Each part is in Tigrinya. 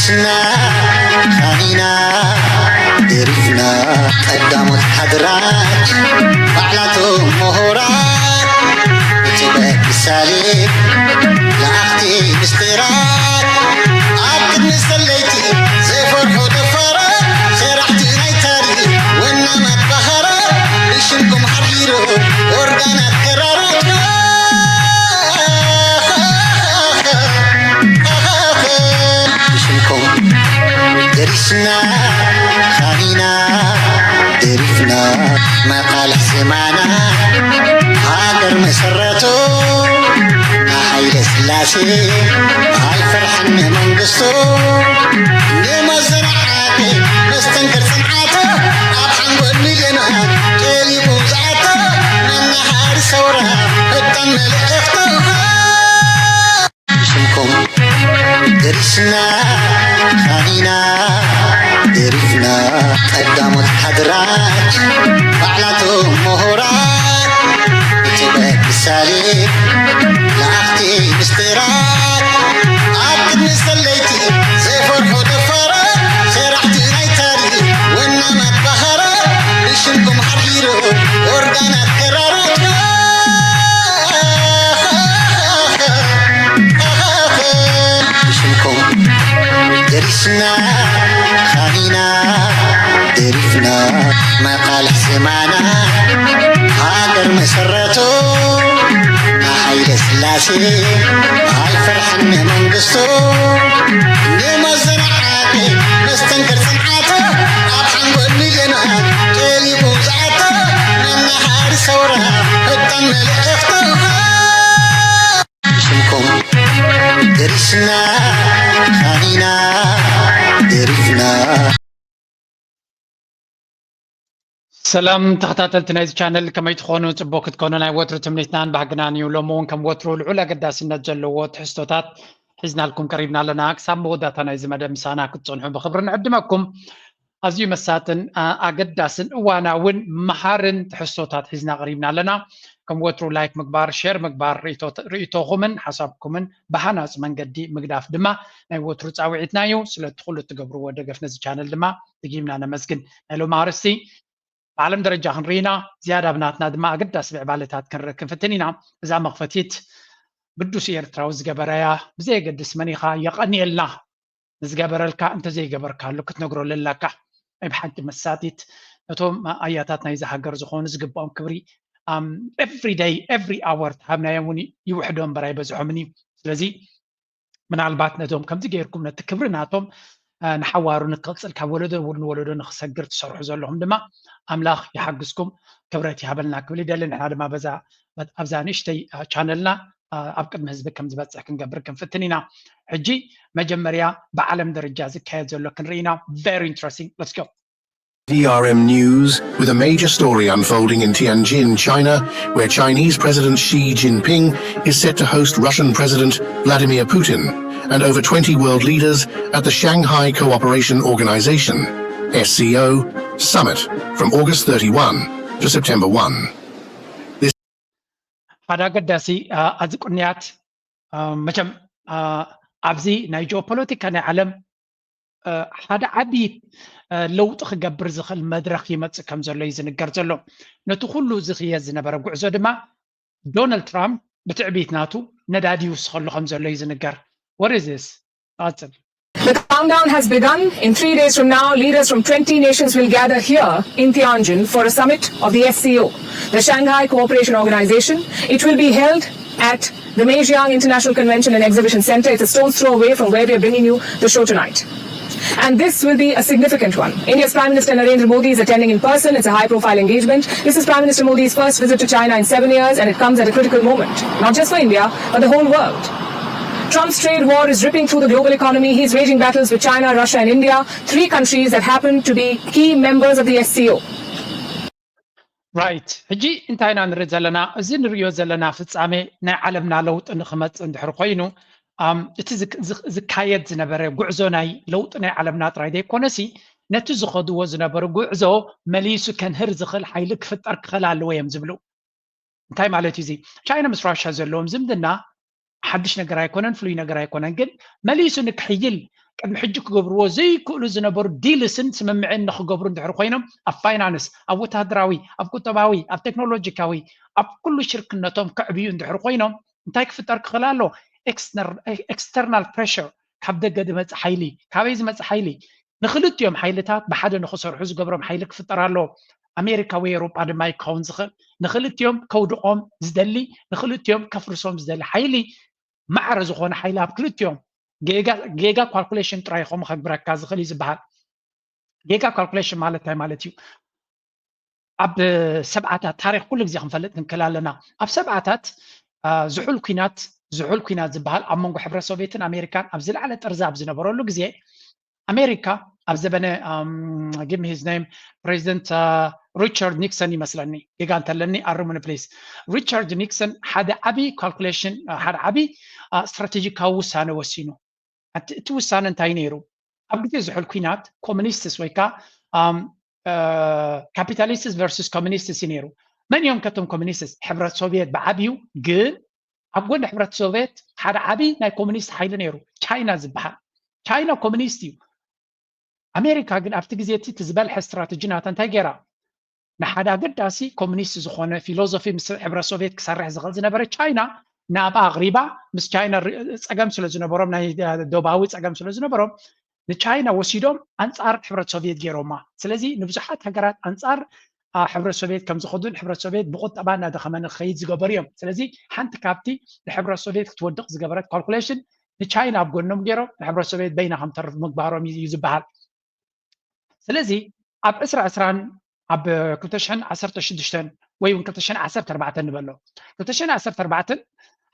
ስና ካኒና ደሪፍና ቀዳሞት ሓድራት ባዕላቶም ምሁራት ብጥበብ ምሳሌ ለኣኽቲ ምስጢራት ኣብ ቅድሚ ሰለይቲ ዘይፈርሑ ደፋራት ሰራሕቲ ናይ ታሪኽ ወናማት ባህራት ብሽምኩም ሓዲሩ ኦርጋናት ከራራት ብሽምኩም ደሪስና ካኒና ደሪፍና መቃልሕ ዜማና ሃገር መሰረቱ ንሓይለ ስላሴ ኣይፈርሕን መንግስቱ ንመዝርዓተ መስተንክር ጽንዓተ ኣብ ሓንጎል ሚልዮናት ጠሊቡ ዝኣተ መናሃሪ ሰውራ ፈጣን መልእኽቱ ብሽምኩም ደሪስና ካኒና ደሪፍና ቀዳሞት ሓድራት ባዕላቶም ምሁራት ብጥበብ ምሳሌ ለኣኽቲ ምስጢራት ኣብ ቅድሚ ሰለይቲ ዘይፈርሑ ደፋራት ሰራሕቲ ናይ ታሪኽ ወናማት ባህራት ብሽምኩም ሓዲሩ ኦርጋናት ከራራት ብሽምኩም ደሪስና ካኒና ደሪፍና መቃልሕ ዜማና ሃገር መሰረቱ ንሓይለ ስላሴ ኣይፈርሕን መንግስቱ ንመዝርዓተ መስተንክር ጽንዓተ ኣብ ሓንጎል ሚልዮናት ጠሊቡ ዝኣተ መናሃሪ ሰውራ ፈጣን መልእኽቱ ሽምኩም ደሪስና ካኒና ደሪፍና ሰላም ተኸታተልቲ ናይዚ ቻነል ከመይ ትኾኑ? ፅቡቅ ክትኮኑ ናይ ወትሩ ትምኒትናን ባህግናን እዩ። ሎሚ እውን ከም ወትሩ ልዑል ኣገዳስነት ዘለዎ ትሕዝቶታት ሒዝናልኩም ቀሪብና ኣለና። ክሳብ መወዳእታ ናይዚ መደብ ምሳና ክትፀንሑ ብክብሪ ንዕድመኩም። ኣዝዩ መሳጥን ኣገዳስን እዋናውን መሃርን ትሕዝቶታት ሒዝና ቀሪብና ኣለና። ከም ወትሩ ላይክ ምግባር፣ ሼር ምግባር፣ ርእይቶኹምን ሓሳብኩምን ብሃናፂ መንገዲ ምግዳፍ ድማ ናይ ወትሩ ፃውዒትና እዩ። ስለቲ ኩሉ እትገብርዎ ደገፍ ነዚ ቻነል ድማ ደጊምና ነመስግን። ናይ ሎሚ ኣርእስቲ ብዓለም ደረጃ ክንርኢ ኢና፣ ዝያዳ ብናትና ድማ ኣገዳሲ ምዕባለታት ክንርኢ ክንፍትን ኢና። እዛ መኽፈቲት ግዱስ ኤርትራዊ ዝገበረያ ብዘየገድስ መን ኢኻ የቐንየልና። ንዝገበረልካ እንተዘይገበርካሉ ክትነግሮ ለላካ ናይ ብሓቂ መሳጢት ነቶም ኣያታት ናይዚ ሃገር ዝኾኑ ዝግብኦም ክብሪ every day every hour ተሃብናዮም እውን ይውሕዶ እምበር ኣይበዝሖምን እዩ። ስለዚ ምናልባት ነቶም ከምዚ ገይርኩም ነቲ ክብሪ ናቶም ንሓዋሩ ንክቕፅል ካብ ወለዶ ንወለዶ ንክሰግር ትሰርሑ ዘለኹም ድማ ኣምላኽ ይሓግዝኩም ክብረት ይሃበልና ክብል ይደሊ። ንሕና ድማ በዛ ኣብዛ ንእሽተይ ቻነልና ኣብ ቅድሚ ህዝቢ ከም ዝበፅሕ ክንገብር ክንፍትን ኢና። ሕጂ መጀመርያ ብዓለም ደረጃ ዝካየድ ዘሎ ክንርኢ ኢና። Very interesting. Let's go. D R M News, with a major story unfolding in Tianjin, China, where Chinese President Xi Jinping is set to host Russian President Vladimir Putin and over twenty world leaders at the Shanghai Cooperation Organization, S C O, summit from August thirty-one to September one. ሓደ ኣገዳሲ ኣዚ ቅንያት መቸም ኣብዚ ናይ ጂኦፖለቲካ ናይ ዓለም ሓደ ዓቢ ለውጢ ክገብር ዝኽእል መድረኽ ይመጽእ ከም ዘሎ እዩ ዝንገር ዘሎ። ነቲ ኩሉ ዝኽየድ ዝነበረ ጉዕዞ ድማ ዶናልድ ትራምፕ ብትዕቢት ናቱ ነዳዲ ይውስኸሉ ከም ዘሎ እዩ ዝንገር። What is this? ቀጽል። The countdown has begun. In three days from now, leaders from twenty nations will gather here in Tianjin for a summit of the S C O, the Shanghai Cooperation Organization. It will be held at the Meijiang International Convention and Exhibition Center. It's a stone's throw away from where we are bringing you the show tonight. And this will be a significant one. India's Prime Minister Narendra Modi is attending in person. It's a high profile engagement. This is Prime Minister Modi's first visit to China in seven years, and it comes at a critical moment, not just for India, but the whole world. Trump's trade war is ripping through the global economy. He's waging battles with China, Russia, and India, three countries that happen to be key members of the S C O. Right. ሕጂ እንታይ ኢና ንርኢ ዘለና? እዚ ንርእዮ ዘለና ፍጻሜ ናይ ዓለምና ለውጢ ንክመጽእ እንድሕር ኮይኑ እቲ ዝካየድ ዝነበረ ጉዕዞ ናይ ለውጢ ናይ ዓለምና ጥራይ ዘይኮነሲ ነቲ ዝኸድዎ ዝነበሩ ጉዕዞ መሊሱ ከንህር ዝኽእል ሓይሊ ክፍጠር ክኽእል ኣለዎ እዮም ዝብሉ። እንታይ ማለት እዩ እዚ? ቻይና ምስ ራሻ ዘለዎም ዝምድና ሓድሽ ነገር ኣይኮነን፣ ፍሉይ ነገር ኣይኮነን። ግን መሊሱ ንክሕይል ቅድሚ ሕጂ ክገብርዎ ዘይክእሉ ዝነበሩ ዲልስን ስምምዕን ንክገብሩ እንድሕር ኮይኖም ኣብ ፋይናንስ፣ ኣብ ወታደራዊ፣ ኣብ ቁጠባዊ፣ ኣብ ቴክኖሎጂካዊ፣ ኣብ ኩሉ ሽርክነቶም ከዕብዩ እንድሕር ኮይኖም እንታይ ክፍጠር ክኽእል ኣሎ? ኤክስተርናል ፕሬሽር፣ ካብ ደገ ዝመፅእ ሓይሊ። ካበይ ዝመፅእ ሓይሊ? ንክልቲኦም ሓይልታት ብሓደ ንክሰርሑ ዝገብሮም ሓይሊ ክፍጠር ኣለዎ። ኣሜሪካ ወይ ኤውሮጳ ድማ ይከውን ዝኽእል። ንክልቲኦም ከውድቖም ዝደሊ፣ ንክልቲኦም ከፍርሶም ዝደሊ ሓይሊ፣ ማዕረ ዝኾነ ሓይሊ ኣብ ክልቲኦም ጌጋ ካልኩሌሽን ጥራይ ከምኡ ከግብረካ ዝኽእል እዩ ዝበሃል። ጌጋ ካልኩሌሽን ማለት እንታይ ማለት እዩ? ኣብ ሰብዓታት ታሪክ ኩሉ ግዜ ክንፈልጥ ክንክእል ኣለና። ኣብ ሰብዓታት ዝሑል ኩናት ዝሑል ኩናት ዝበሃል ኣብ መንጎ ሕብረት ሶቪየትን ኣሜሪካን ኣብ ዝለዓለ ጥርዚ ኣብ ዝነበረሉ ግዜ ኣሜሪካ ኣብ ዘበነ give me his name ፕሬዚደንት ሪቻርድ ኒክሰን ይመስለኒ፣ ጌጋ እንተለኒ ኣርሙኒ ፕሊስ። ሪቻርድ ኒክሰን ሓደ ዓብዪ ካልኩሌሽን ሓደ ዓብዪ ስትራቴጂካዊ ውሳነ ወሲኑ። እቲ ውሳነ እንታይ ነይሩ? ኣብ ግዜ ዝሑል ኩናት ኮሚኒስትስ ወይ ከዓ ካፒታሊስትስ ቨርሱስ ኮሚኒስትስ እዩ ነይሩ። መን እዮም ከቶም ኮሚኒስትስ? ሕብረት ሶቪየት ብዓብዩ፣ ግን ኣብ ጎኒ ሕብረት ሶቪየት ሓደ ዓብዪ ናይ ኮሚኒስት ሓይሊ ነይሩ፣ ቻይና ዝበሃል። ቻይና ኮሚኒስት እዩ። ኣሜሪካ ግን ኣብቲ ግዜ እቲ ዝበልሐ ስትራተጂ ናታ እንታይ ገይራ? ንሓደ ኣገዳሲ ኮሚኒስት ዝኾነ ፊሎዞፊ ምስ ሕብረት ሶቪየት ክሰርሕ ዝኽእል ዝነበረ ቻይና ናብኣ ኣቕሪባ፣ ምስ ቻይና ጸገም ስለ ዝነበሮም፣ ናይ ዶባዊ ጸገም ስለ ዝነበሮም ንቻይና ወሲዶም ኣንጻር ሕብረት ሶቪየት ገይሮማ። ስለዚ ንብዙሓት ሃገራት ኣንጻር ሕብረት ሶቪየት ከም ዝኸዱን ሕብረት ሶቪየት ብቁጠባ እናደኸመ ንክኸይድ ዝገበሩ እዮም። ስለዚ ሓንቲ ካብቲ ንሕብረት ሶቪየት ክትወድቕ ዝገበረት ካልኩሌሽን ንቻይና ኣብ ጎኖም ገይሮም ንሕብረት ሶቪየት በይና ከም ተርፍ ምግባሮም እዩ ዝበሃል። ስለዚ ኣብ ዕስራ ዕስራን ኣብ ክልተ ሽሕን ዓሰርተ ሽዱሽተን ወይ እውን ክልተ ሽሕን ዓሰርተ ኣርባዕተን ንበሎ፣ ክልተ ሽሕን ዓሰርተ ኣርባዕተን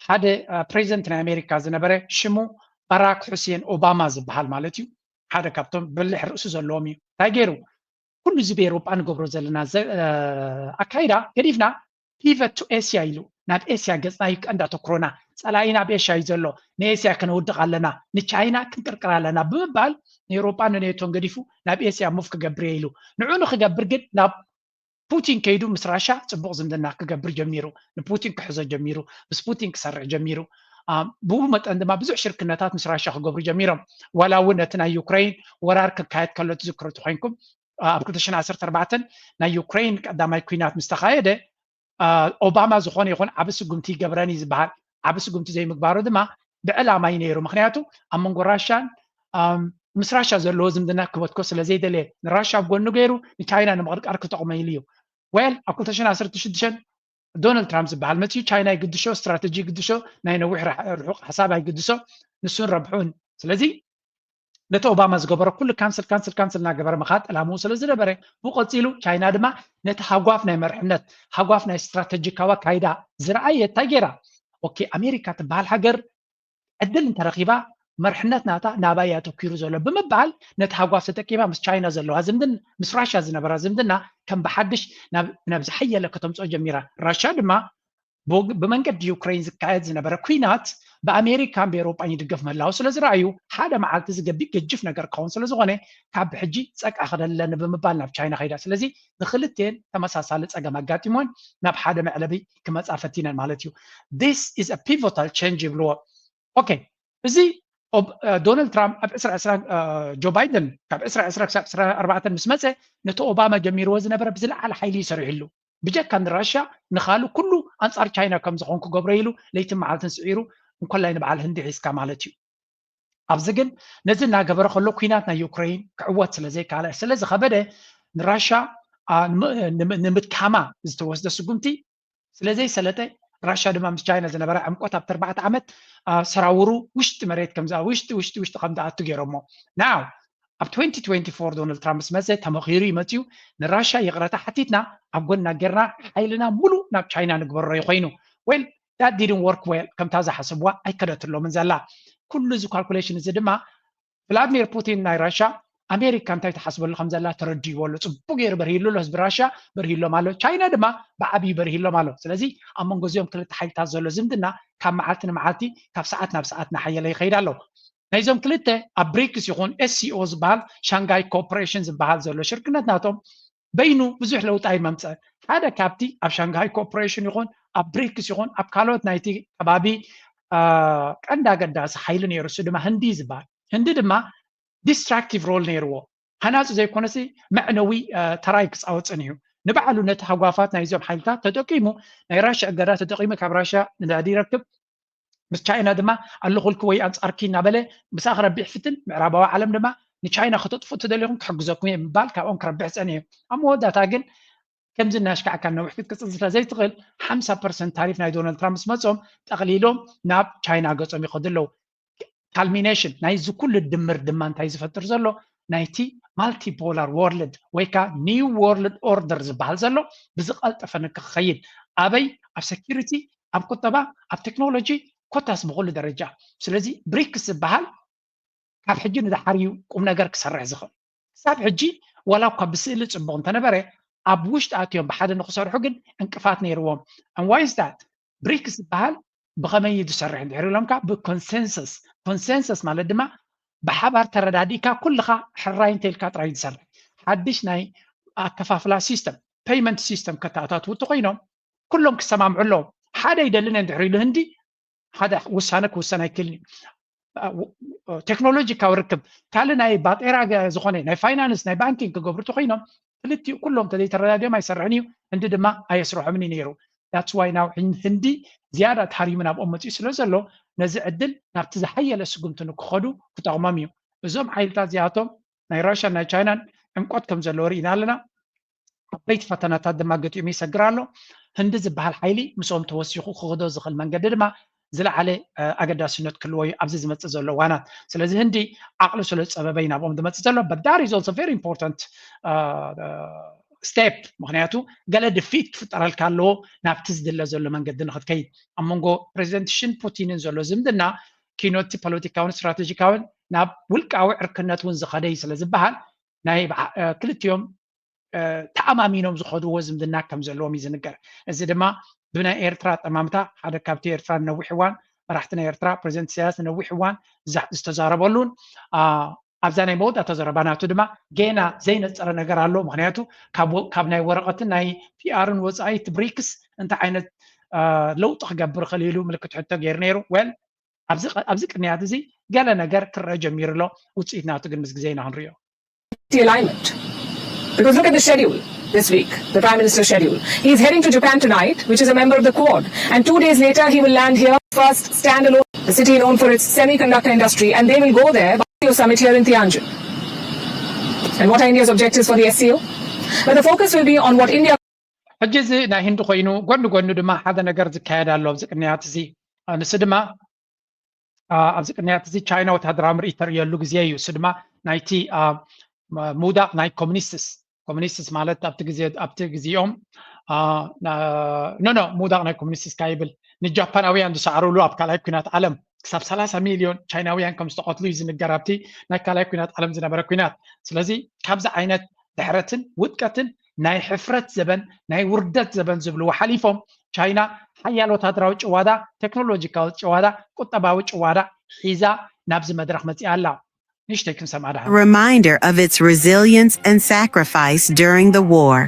ሓደ ፕሬዚደንት ናይ ኣሜሪካ ዝነበረ ሽሙ ባራክ ሑሴን ኦባማ ዝበሃል ማለት እዩ። ሓደ ካብቶም በሊሕ ርእሲ ዘለዎም እዩ። እንታይ ገይሩ? ኩሉ እዚ ብኤውሮጳ ንገብሮ ዘለና ኣካይዳ ገዲፍና ፒቨት ቱ ኤስያ ኢሉ ናብ ኤስያ ገጽና እዩ ቀንዲ ኣተኩሮና። ጸላኢና ኣብ ኤስያ እዩ ዘሎ፣ ንኤስያ ከነውድቕ ኣለና፣ ንቻይና ክንቅርቅር ኣለና ብምባል ንኤውሮጳ ንኔቶን ገዲፉ ናብ ኤስያ ሙቭ ክገብር እየ ኢሉ። ንዑ ንክገብር ግን ናብ ፑቲን ከይዱ ምስ ራሻ ጽቡቕ ዝምድና ክገብር ጀሚሩ። ንፑቲን ክሕዞ ጀሚሩ፣ ምስ ፑቲን ክሰርሕ ጀሚሩ። ብኡ መጠን ድማ ብዙሕ ሽርክነታት ምስ ራሻ ክገብሩ ጀሚሮም። ዋላ እውን ነቲ ናይ ዩክሬን ወራር ክካየድ ከሎ ትዝክሩ ተኮይንኩም ኣብ ክልተ ሽሕን ዓሰርተ ኣርባዕተን ናይ ዩክሬን ቀዳማይ ኩናት ምስ ተኻየደ ኦባማ ዝኾነ ይኹን ዓቢ ስጉምቲ ይገብረን እዩ ዝበሃል። ዓቢ ስጉምቲ ዘይምግባሩ ድማ ብዕላማ እዩ ነይሩ። ምክንያቱ ኣብ መንጎ ራሻን ምስ ራሻ ዘለዎ ዝምድና ክበትኮ ስለ ዘይደለየ ንራሻ ኣብ ጎኑ ገይሩ ንቻይና ንምቕርቃር ክጠቕሞ ኢሉ እዩ። ዌል ኣብ ክልተ ሽሕን ዓሰርተ ሽዱሽተን ዶናልድ ትራምፕ ዝበሃል መፅዩ ቻይና ይግድሾ፣ ስትራተጂ ይግድሾ፣ ናይ ነዊሕ ርሑቕ ሓሳብ ኣይግድሶ፣ ንሱን ረብሑን። ስለዚ ነቲ ኦባማ ዝገበሮ ኩሉ ካንስል ካንስል ካንስል እናገበረ ምኻድ ዕላምኡ ስለ ዝነበረ ብኡ ቀፂሉ ቻይና ድማ ነቲ ሃጓፍ ናይ መርሕነት ሃጓፍ ናይ ስትራተጂካዊ ኣካይዳ ዝረኣየ እንታይ ገይራ? ኦኬ ኣሜሪካ ትበሃል ሃገር ዕድል እንተረኺባ መርሕነት ናታ ናባይ ኣተኪሩ ዘሎ ብምባል ነቲ ሃጓፍ ተጠቂማ ምስ ቻይና ዘለዋ ዝምድና ምስ ራሻ ዝነበራ ዝምድና ከም ብሓድሽ ናብ ዝሓየለ ከተምፅኦ ጀሚራ። ራሻ ድማ ብመንገዲ ዩክሬን ዝካየድ ዝነበረ ኩናት ብኣሜሪካን ብኤውሮጳን ይድገፍ ምህላው ስለ ዝረኣዩ ሓደ መዓልቲ ዝገቢ ገጅፍ ነገር ክኸውን ስለ ዝኾነ ካብ ብሕጂ ፀቃ ክደለኒ ብምባል ናብ ቻይና ከይዳ። ስለዚ ንክልቴን ተመሳሳሊ ፀገም ኣጋጢሞን ናብ ሓደ መዕለቢ ክመፃ ፈቲነን ማለት እዩ። This is a pivotal change ይብልዎ። ኦኬ እዚ ዶናልድ ትራምፕ ኣብ ዕስራ ዕስራ ጆ ባይደን ካብ ዕስራ ዕስራ ክሳብ ዕስራ ኣርባዕተ ምስ መፀ ነቲ ኦባማ ጀሚርዎ ዝነበረ ብዝለዓለ ሓይሊ ይሰሪሕሉ። ብጀካ ንራሽያ ንኻሉ ኩሉ ኣንጻር ቻይና ከም ዝኾን ክገብሮ ኢሉ ለይትን መዓልትን ስዒሩ እንኮላይ ንበዓል ህንዲ ሒዝካ ማለት እዩ። ኣብዚ ግን ነዚ እናገበረ ከሎ ኩናት ናይ ዩክሬን ክዕወት ስለ ዘይከኣለ ስለ ዝኸበደ ንራሽያ ንምድካማ ዝተወስደ ስጉምቲ ስለ ዘይሰለጠ ራሽያ ድማ ምስ ቻይና ዝነበረ ዕምቆት ኣብቲ ኣርባዕተ ዓመት ሰራውሩ ውሽጢ መሬት ከምዚ ውሽጢ ውሽጢ ውሽጢ ከም ዝኣቱ ገይሮሞ ናው ኣብ twenty twenty-four ዶናልድ ትራምፕ ምስ መፀ ተመኺሩ እዩ መፅዩ ንራሻ ይቕረታ ሓቲትና ኣብ ጎና ጌርና ሓይልና ሙሉእ ናብ ቻይና ንግበሮ እዩ ኮይኑ well that didn't work well ከምታ ዝሓሰብዋ ኣይከደትሎምን ዘላ ኩሉ እዚ ካልኩሌሽን እዚ ድማ ቭላድሚር ፑቲን ናይ ራሻ ኣሜሪካ እንታይ ትሓስበሉ ከም ዘላ ተረዲእዎ ኣሎ ፅቡቅ ገይሩ በርሂሉ ኣሎ ህዝቢ ራሻ በርሂሎም ኣሎ ቻይና ድማ ብዓብዩ በርሂሎም ኣሎ ስለዚ ኣብ መንጎ እዚኦም ክልተ ሓይልታት ዘሎ ዝምድና ካብ መዓልቲ ንመዓልቲ ካብ ሰዓት ናብ ሰዓት እናሓየለ ይኸይድ ኣሎ ናይዞም ክልተ ኣብ ብሪክስ ይኹን ኤስሲኦ ዝበሃል ሻንጋይ ኮርፖሬሽን ዝበሃል ዘሎ ሽርክነት ናቶም በይኑ ብዙሕ ለውጢ ኣይመምፀ ሓደ ካብቲ ኣብ ሻንጋይ ኮርፖሬሽን ይኹን ኣብ ብሪክስ ይኹን ኣብ ካልኦት ናይቲ ከባቢ ቀንዲ ኣገዳሲ ሓይሊ ነይሩ እሱ ድማ ህንዲ ዝበሃል ህንዲ ድማ destructive role ነይርዎ። ሃናፂ ዘይኮነሲ መዕነዊ ተራይ ክፃወፅን እዩ። ንባዕሉ ነቲ ሃጓፋት ናይዞም ሓይልታት ተጠቂሙ ናይ ራሻ እገዳ ተጠቂሙ ካብ ራሻ ነዳዲ ይረክብ፣ ምስ ቻይና ድማ ኣለኹልኪ ወይ ኣንፃርኪ እናበለ ምሳኣ ክረብሕ ፍትን፣ ምዕራባዊ ዓለም ድማ ንቻይና ከተጥፉ ተደሊኹም ክሕግዘኩም እየ ምባል ካብኦም ክረብሕ ፀኒሑ። ኣብ መወዳእታ ግን ከምዚ እናሽካዕካ ነዊሕ ክትቅፅል ስለ ዘይትኽእል ሓምሳ ፐርሰንት ታሪፍ ናይ ዶናልድ ትራምፕ ምስ መፆም ጠቕሊሎም ናብ ቻይና ገፆም ይኸዱ ኣለዉ። ካልሚኔሽን ናይዚ ኩሉ ድምር ድማ እንታይ ዝፈጥር ዘሎ? ናይቲ ማልቲፖላር ወርልድ ወይ ከዓ ኒው ወርልድ ኦርደር ዝበሃል ዘሎ ብዝቐልጠፈ ንክኸይድ ኣበይ? ኣብ ሴኪሪቲ፣ ኣብ ቁጠባ፣ ኣብ ቴክኖሎጂ፣ ኮታስ ብኩሉ ደረጃ። ስለዚ ብሪክስ ዝበሃል ካብ ሕጂ ንደሓር እዩ ቁም ነገር ክሰርሕ ዝኽእል። ክሳብ ሕጂ ዋላ እኳ ብስእሊ ፅቡቕ እንተነበረ ኣብ ውሽጢ ኣትዮም ብሓደ ንክሰርሑ ግን እንቅፋት ነይርዎም። And why is that? ብሪክስ ዝበሃል ብኸመይ እዩ ዝሰርሕ እንድሕር ኢሎምካ ብኮንሰንሰስ። ኮንሰንሰስ ማለት ድማ ብሓባር ተረዳዲእካ ኩልኻ ሕራይ እንተኢልካ ጥራይ ዝሰርሕ ሓድሽ ናይ ኣከፋፍላ ሲስተም፣ ፔይመንት ሲስተም ከተኣታትዉ እንተኮይኖም ኩሎም ክሰማምዑ ኣለዎም። ሓደ ይደልን እንድሕር ኢሉ ህንዲ ሓደ ውሳነ ክውሰን ኣይክእልን እዩ። ቴክኖሎጂካዊ ርክብ ካልእ ናይ ባጤራ ዝኾነ ናይ ፋይናንስ ናይ ባንኪንግ ክገብሩ እንተኮይኖም ክልቲኡ ኩሎም ተዘይተረዳዲኦም ኣይሰርሕን እዩ። ህንዲ ድማ ኣየስርሖምን እዩ ነይሩ። That's why now ህንዲ ዝያዳ ተሃሪሙ ናብኦም መፅኡ ስለ ዘሎ ነዚ ዕድል ናብቲ ዝሓየለ ስጉምቲ ንክኸዱ ክጠቕሞም እዩ። እዞም ሓይልታት እዚኣቶም ናይ ራሽያን ናይ ቻይናን ዕምቆት ከም ዘለዎ ርኢና ኣለና። ዓበይቲ ፈተናታት ድማ ገጢሙ ይሰግር ኣሎ። ህንዲ ዝበሃል ሓይሊ ምስኦም ተወሲኹ ክኽዶ ዝኽእል መንገዲ ድማ ዝለዓለ ኣገዳስነት ክህልዎ እዩ ኣብዚ ዝመፅእ ዘሎ ዋናት። ስለዚ ህንዲ ዓቕሉ ስለ ዝፀበበ እዩ ናብኦም ዝመፅእ ዘሎ። But that is also very important step። ምክንያቱ ገለ ድፊት ክፍጠረልካ ኣለዎ ናብቲ ዝድለ ዘሎ መንገዲ ንክትከይድ። ኣብ መንጎ ፕሬዚደንት ሽን ፑቲንን ዘሎ ዝምድና ኪኖቲ ፖለቲካውን ስትራቴጂካውን ናብ ውልቃዊ ዕርክነት እውን ዝኸደ እዩ ስለ ዝበሃል ናይ ክልቲኦም ተኣማሚኖም ዝኸድዎ ዝምድና ከም ዘለዎም እዩ ዝንገር። እዚ ድማ ብናይ ኤርትራ ኣጠማምታ ሓደ ካብቲ ኤርትራ ንነዊሕ እዋን መራሕቲ ናይ ኤርትራ ፕሬዚደንት ኢሳያስ ንነዊሕ እዋን ዝተዛረበሉን ኣብዛ ናይ መወዳእታ ዘረባ ናቱ ድማ ጌና ዘይነፀረ ነገር ኣሎ። ምክንያቱ ካብ ናይ ወረቐትን ናይ ፒኣርን ወፃኢ እቲ ብሪክስ እንታይ ዓይነት ለውጢ ክገብር ይኽእል ኢሉ ምልክት ሕቶ ገይሩ ነይሩ። ወል ኣብዚ ቅንያት እዚ ገለ ነገር ክረአ ጀሚሩ ኣሎ። ውፅኢት ናቱ ግን ምስ ግዜ ኢና ክንሪኦ። Alignment. Because look at the schedule this week, the Prime Minister's schedule. He's heading to Japan tonight, which is a member of the Quad. And two days later, he will land here, first standalone city known for its semiconductor industry. And they will go there, Bio Summit here in Tianjin. And what are India's objectives for the S C O? But the focus will be on what India ሕጂ እዚ ናይ ህንዲ ኮይኑ ጎኒ ጎኑ ድማ ሓደ ነገር ዝካየድ ኣሎ ኣብዚ ቅንያት እዚ። ንሱ ድማ ኣብዚ ቅንያት እዚ ቻይና ወታደራዊ ምርኢት ተርእየሉ ግዜ እዩ። እሱ ድማ ናይቲ ምውዳቕ ናይ ኮሚኒስትስ። ኮሚኒስትስ ማለት ኣብቲ ግዜ ኣብቲ ግዜኦም ኖ ኖ ምውዳቕ ናይ ኮሚኒስትስ ካይብል ንጃፓናውያን ዝሰዓሩሉ ኣብ ካልኣይ ኩናት ዓለም ክሳብ ሰላሳ ሚልዮን ቻይናውያን ከም ዝተቐትሉ እዩ ዝንገር ኣብቲ ናይ ካልኣይ ኩናት ዓለም ዝነበረ ኩናት። ስለዚ ካብዚ ዓይነት ድሕረትን ውድቀትን ናይ ሕፍረት ዘበን ናይ ውርደት ዘበን ዝብልዎ ሓሊፎም ቻይና ሓያል ወታደራዊ ጭዋዳ፣ ቴክኖሎጂካዊ ጭዋዳ፣ ቁጠባዊ ጭዋዳ ሒዛ ናብዚ መድረኽ መፂኣ ኣላ። ንእሽተይ ክንሰምዓ ደሓን። A reminder of its resilience and sacrifice during the war.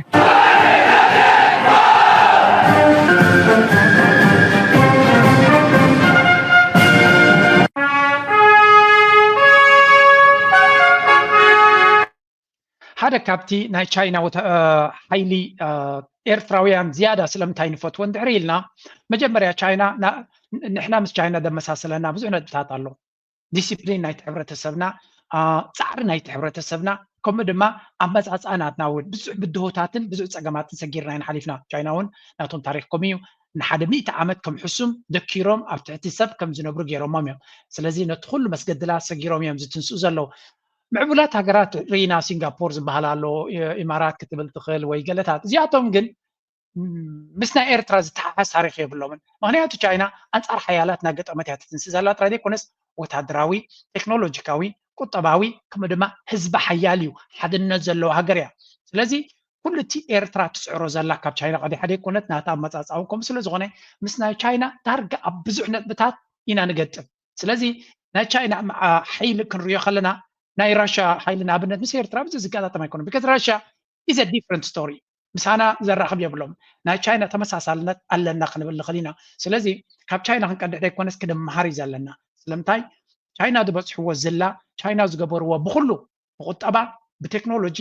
ሓደ ካብቲ ናይ ቻይና ሓይሊ ኤርትራውያን ዝያዳ ስለምንታይ ንፈትዎ እንድሕር ኢልና መጀመርያ ቻይና ንሕና ምስ ቻይና ዘመሳስለና ብዙሕ ነጥብታት ኣሎ። ዲሲፕሊን ናይቲ ሕብረተሰብና፣ ፃዕሪ ናይቲ ሕብረተሰብና፣ ከምኡ ድማ ኣመፃፅኣ ናትና እውን ብዙሕ ብድሆታትን ብዙሕ ፀገማትን ሰጊርና ኢና ሓሊፍና። ቻይና እውን ናቶም ታሪክ ከምኡ እዩ። ንሓደ ሚእቲ ዓመት ከም ሕሱም ደኪሮም ኣብ ትሕቲ ሰብ ከም ዝነብሩ ገይሮሞም እዮም። ስለዚ ነቲ ኩሉ መስገድላት ሰጊሮም እዮም ዝትንስኡ ዘለዉ። ምዕቡላት ሃገራት ርኢና ሲንጋፖር ዝበሃል ኣሎ፣ ኢማራት ክትብል ትኽእል ወይ ገለታት። እዚኣቶም ግን ምስ ናይ ኤርትራ ዝተሓሓዝ ታሪክ የብሎምን። ምክንያቱ ቻይና ኣንፃር ሓያላት እናገጠመት እያ ትትንስእ ዘላ ጥራይ ዘይኮነስ ወታደራዊ፣ ቴክኖሎጂካዊ፣ ቁጠባዊ ከምኡ ድማ ህዝቢ ሓያል እዩ፣ ሓድነት ዘለዎ ሃገር እያ። ስለዚ ኩሉ እቲ ኤርትራ ትፅዕሮ ዘላ ካብ ቻይና ቀዲሓ ዘይኮነት ናታ ኣመፃፅኣ እውን ከምኡ ስለ ዝኾነ ምስ ናይ ቻይና ዳርጋ ኣብ ብዙሕ ነጥብታት ኢና ንገጥም። ስለዚ ናይ ቻይና ሓይሊ ክንሪኦ ከለና ናይ ራሻ ሓይሊ ንኣብነት ምስ ኤርትራ ብዙሕ ዝገጣጠም ኣይኮነን። Because ራሻ is a different story። ምሳና ዘራኽብ የብሎም። ናይ ቻይና ተመሳሳልነት ኣለና ክንብል ንኽእል ኢና። ስለዚ ካብ ቻይና ክንቀድሕ ዘይኮነስ ክንመሃር እዩ ዘለና። ስለምንታይ ቻይና ዝበፅሕዎ ዝላ፣ ቻይና ዝገበርዎ ብኩሉ፣ ብቁጠባ፣ ብቴክኖሎጂ፣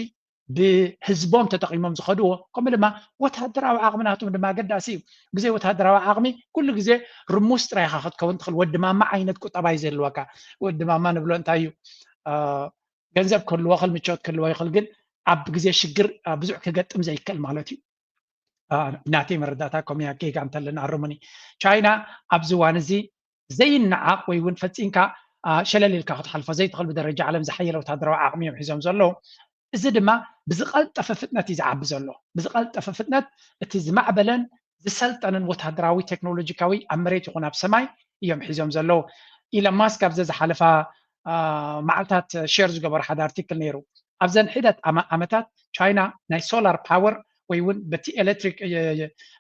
ብህዝቦም ተጠቂሞም ዝኸድዎ፣ ከምኡ ድማ ወታደራዊ ዓቕሚ ናቶም ድማ ኣገዳሲ እዩ። ብዘይ ወታደራዊ ዓቕሚ ኩሉ ግዜ ርሙስ ጥራይ ኢኻ ክትከውን ትኽእል። ወዲ ማማ ዓይነት ቁጠባ እዩ ዘለወካ። ወዲ ማማ ንብሎ እንታይ እዩ? ገንዘብ ክህልዎ ይኽእል፣ ምቾት ክህልዎ ይኽእል፣ ግን ኣብ ግዜ ሽግር ብዙሕ ክገጥም ዘይክእል ማለት እዩ። ናተይ መረዳእታ ከምያ ጌጋ እንተለና ኣርሙኒ። ቻይና ኣብዚ እዋን እዚ ዘይነዓቕ ወይ እውን ፈፂምካ ሸለል ኢልካ ክትሓልፎ ዘይትኽእል ብደረጃ ዓለም ዝሓየለ ወታደራዊ ዓቕሚ እዮም ሒዞም ዘለዉ። እዚ ድማ ብዝቐልጠፈ ፍጥነት እዩ ዝዓቢ ዘሎ። ብዝቐልጠፈ ፍጥነት እቲ ዝማዕበለን ዝሰልጠነን ወታደራዊ ቴክኖሎጂካዊ ኣብ መሬት ይኹን ኣብ ሰማይ እዮም ሒዞም ዘለዉ። ኢለን ማስክ ኣብዚ ዝሓለፋ መዓልታት ሸር ዝገበሩ ሓደ ኣርቲክል ነይሩ። ኣብዘን ሒደት ዓመታት ቻይና ናይ ሶላር ፓወር ወይ እውን በቲ ኤሌክትሪክ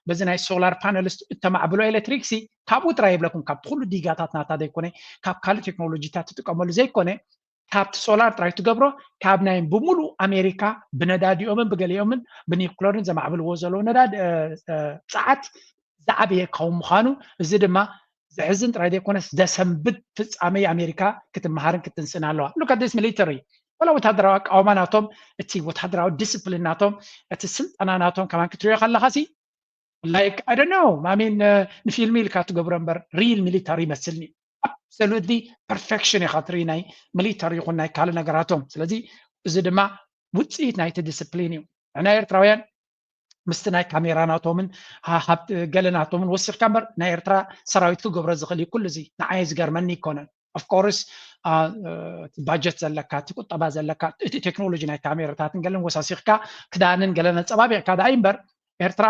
በዚ ናይ ሶላር ፓነልስ እተማዕብሎ ኤሌክትሪክ ሲ ካብኡ ጥራይ የብለኩም፣ ካብ ኩሉ ዲጋታት ናታ ዘይኮነ፣ ካብ ካልእ ቴክኖሎጂታት ትጥቀመሉ ዘይኮነ፣ ካብቲ ሶላር ጥራይ ትገብሮ፣ ካብ ናይ ብምሉእ ኣሜሪካ ብነዳዲኦምን ብገሊኦምን ብኒኩለርን ዘማዕብልዎ ዘለዉ ነዳዲ ፀዓት ዝዓበየ ክኸውን ምዃኑ፣ እዚ ድማ ዘሕዝን ጥራይ ዘይኮነስ ዘሰንብድ ፍጻሜ ኣሜሪካ ክትመሃርን ክትንስእን ኣለዋ። Look at this military። ወላ ወታደራዊ ኣቃውማ ናቶም፣ እቲ ወታደራዊ ዲስፕሊን ናቶም፣ እቲ ስልጠና ናቶም ከማን ክትሪኦ ከለኻ ሲ like I don't know ማሚን ንፊልሚ ኢልካ ትገብሮ እምበር ሪል ሚሊተሪ ይመስልኒ። Absolutely perfection ኢኻ ትርኢ ናይ ሚሊተሪ ይኹን ናይ ካልእ ነገራቶም። ስለዚ እዚ ድማ ውፅኢት ናይቲ ዲስፕሊን እዩ። ንሕና ኤርትራውያን ምስቲ ናይ ካሜራ ናቶምን ገለ ናቶምን ወሲኽካ እምበር ናይ ኤርትራ ሰራዊት ክገብሮ ዝኽእል እዩ ኩሉ እዚ። ንዓይ ዝገርመኒ ይኮነን። Of course እቲ ባጀት ዘለካ፣ እቲ ቁጠባ ዘለካ፣ እቲ ቴክኖሎጂ ናይ ካሜራታትን ገለን ወሳሲኽካ ክዳንን ገለን ኣፀባቢቕካ ደኣ እዩ እምበር ኤርትራ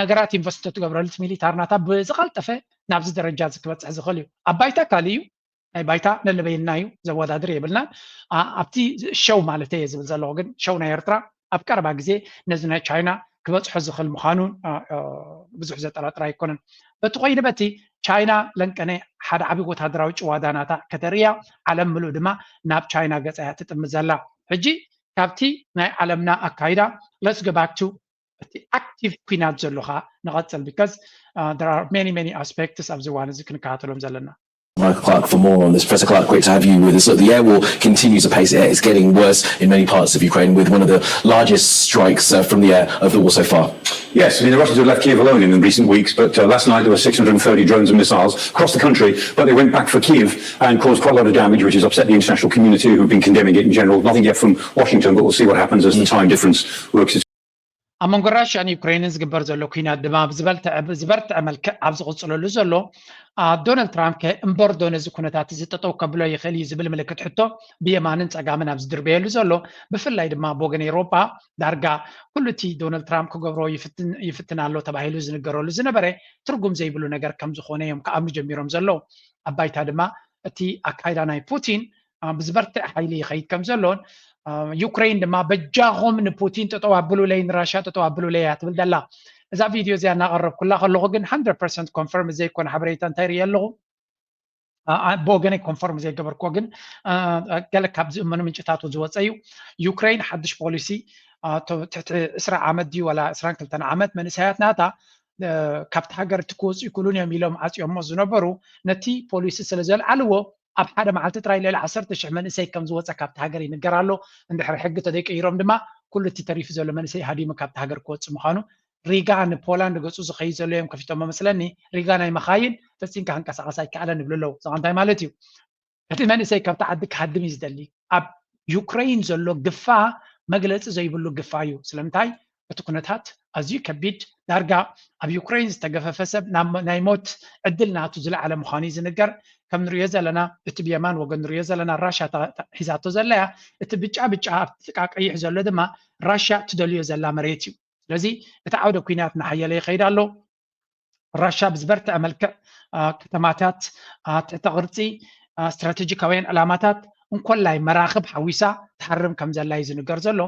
ነገራት ኢንቨስት ትገብረሉ እቲ ሚሊታር ናታ ብዝቐልጠፈ ናብዚ ደረጃ እዚ ክበፅሕ ዝኽእል እዩ። ኣብ ባይታ ካልእ እዩ። ናይ ባይታ ነለበየና እዩ፣ ዘወዳድር የብልናን። ኣብቲ ሸው ማለት እየ ዝብል ዘለኹ፣ ግን ሸው ናይ ኤርትራ ኣብ ቀረባ ግዜ ነዚ ናይ ቻይና ክበፅሖ ዝኽእል ምዃኑ ብዙሕ ዘጠራጥር ኣይኮነን። በቲ ኮይኑ በቲ ቻይና ለንቀነ ሓደ ዓብዪ ወታደራዊ ጭዋዳ ናታ ከተርእያ፣ ዓለም ምሉእ ድማ ናብ ቻይና ገፃ እያ ትጥምት ዘላ። ሕጂ ካብቲ ናይ ዓለምና ኣካይዳ let's go back to እቲ ኣክቲቭ ኩናት ዘሎ ከዓ ንቐፅል because there are many many aspects ኣብዚ እዋን እዚ ክንከታተሎም ዘለና። Michael Clark for more on this. Professor Clark, great to have you with us. Look, the air war continues apace. It's getting worse in many parts of Ukraine with one of the largest strikes uh, from the air of the war so far. Yes, I mean, the Russians have left Kiev alone in recent weeks, but uh, last night there were six hundred thirty drones and missiles across the country, but they went back for Kiev and caused quite a lot of damage, which has upset the international community who've been condemning it in general. Nothing yet from Washington, but we'll see what happens as the time difference works its ኣብ መንጎ ራሽያን ዩክሬንን ዝግበር ዘሎ ኩናት ድማ ብዝበርትዐ መልክዕ ኣብ ዝቕፅለሉ ዘሎ ዶናልድ ትራምፕ ከ እምበር ዶ ነዚ ኩነታት እዚ ጠጠው ከብሎ ይኽእል እዩ ዝብል ምልክት ሕቶ ብየማንን ፀጋምን ኣብ ዝድርበየሉ ዘሎ፣ ብፍላይ ድማ ብወገን ኤውሮጳ ዳርጋ ኩሉ እቲ ዶናልድ ትራምፕ ክገብሮ ይፍትን ኣሎ ተባሂሉ ዝንገረሉ ዝነበረ ትርጉም ዘይብሉ ነገር ከም ዝኾነ እዮም ክኣምኑ ጀሚሮም ዘለዉ። ኣብ ባይታ ድማ እቲ ኣካይዳ ናይ ፑቲን ብዝበርትዕ ሓይሊ ይኸይድ ከም ዘሎን ዩክሬን ድማ በጃኹም ንፑቲን ጠጠው ኣብሉለይ ንራሽያ ጠጠው ኣብሉለይ እያ ትብል ዘላ። እዛ ቪድዮ እዚኣ እናቐረብኩላ ከለኹ ግን hundred percent confirm ዘይኮነ ሓበሬታ እንታይ ርእየ ኣለኹ። ብወገነይ confirm ዘይገበርኩዎ ግን ገለ ካብ ዝእመኑ ምንጭታት ዝወፀ እዩ። ዩክሬን ሓድሽ ፖሊሲ ትሕቲ ዕስራ ዓመት ድዩ ዋላ ዕስራን ክልተን ዓመት መንእሰያት ናታ ካብቲ ሃገር እቲ ክወፁ ይክእሉን እዮም ኢሎም ዓፅዮሞ ዝነበሩ ነቲ ፖሊሲ ስለ ዘልዓልዎ ኣብ ሓደ መዓልቲ ጥራይ ልዕሊ ዓሰርተ ሽሕ መንእሰይ ከም ዝወፀ ካብቲ ሃገር ይንገር ኣሎ። እንድሕር ሕጊ ተዘይቀይሮም ድማ ኩሉ እቲ ተሪፉ ዘሎ መንእሰይ ሃዲሙ ካብቲ ሃገር ክወፅእ ምዃኑ። ሪጋ ንፖላንድ ገፁ ዝኸይድ ዘሎ እዮም ከፊቶሞ መስለኒ። ሪጋ ናይ መኻይን ፈፂምካ ክንቀሳቐስ ኣይከኣለን ይብሉ ኣለዉ። እዚኻ እንታይ ማለት እዩ? እቲ መንእሰይ ካብቲ ዓዲ ክሃድም እዩ ዝደሊ። ኣብ ዩክረይን ዘሎ ግፋ መግለፂ ዘይብሉ ግፋ እዩ። ስለምንታይ? እቲ ኩነታት ኣዝዩ ከቢድ፣ ዳርጋ ኣብ ዩክረይን ዝተገፈፈ ሰብ ናይ ሞት ዕድል ናቱ ዝለዓለ ምዃኑ እዩ ዝንገር። ከም ንሪኦ ዘለና እቲ ብየማን ወገን ንሪኦ ዘለና ራሻ ሒዛቶ ዘለያ እቲ ብጫ ብጫ ኣብቲ ጥቃ ቀይሕ ዘሎ ድማ ራሻ ትደልዮ ዘላ መሬት እዩ። ስለዚ እቲ ዓውደ ኩናት እናሓየለ ይኸይድ ኣሎ። ራሻ ብዝበርትዐ መልክዕ ከተማታት፣ ትሕተ ቅርፂ፣ ስትራቴጂካውያን ዕላማታት እንኮላይ መራኽብ ሓዊሳ ትሓርም ከም ዘላ እዩ ዝንገር ዘሎ።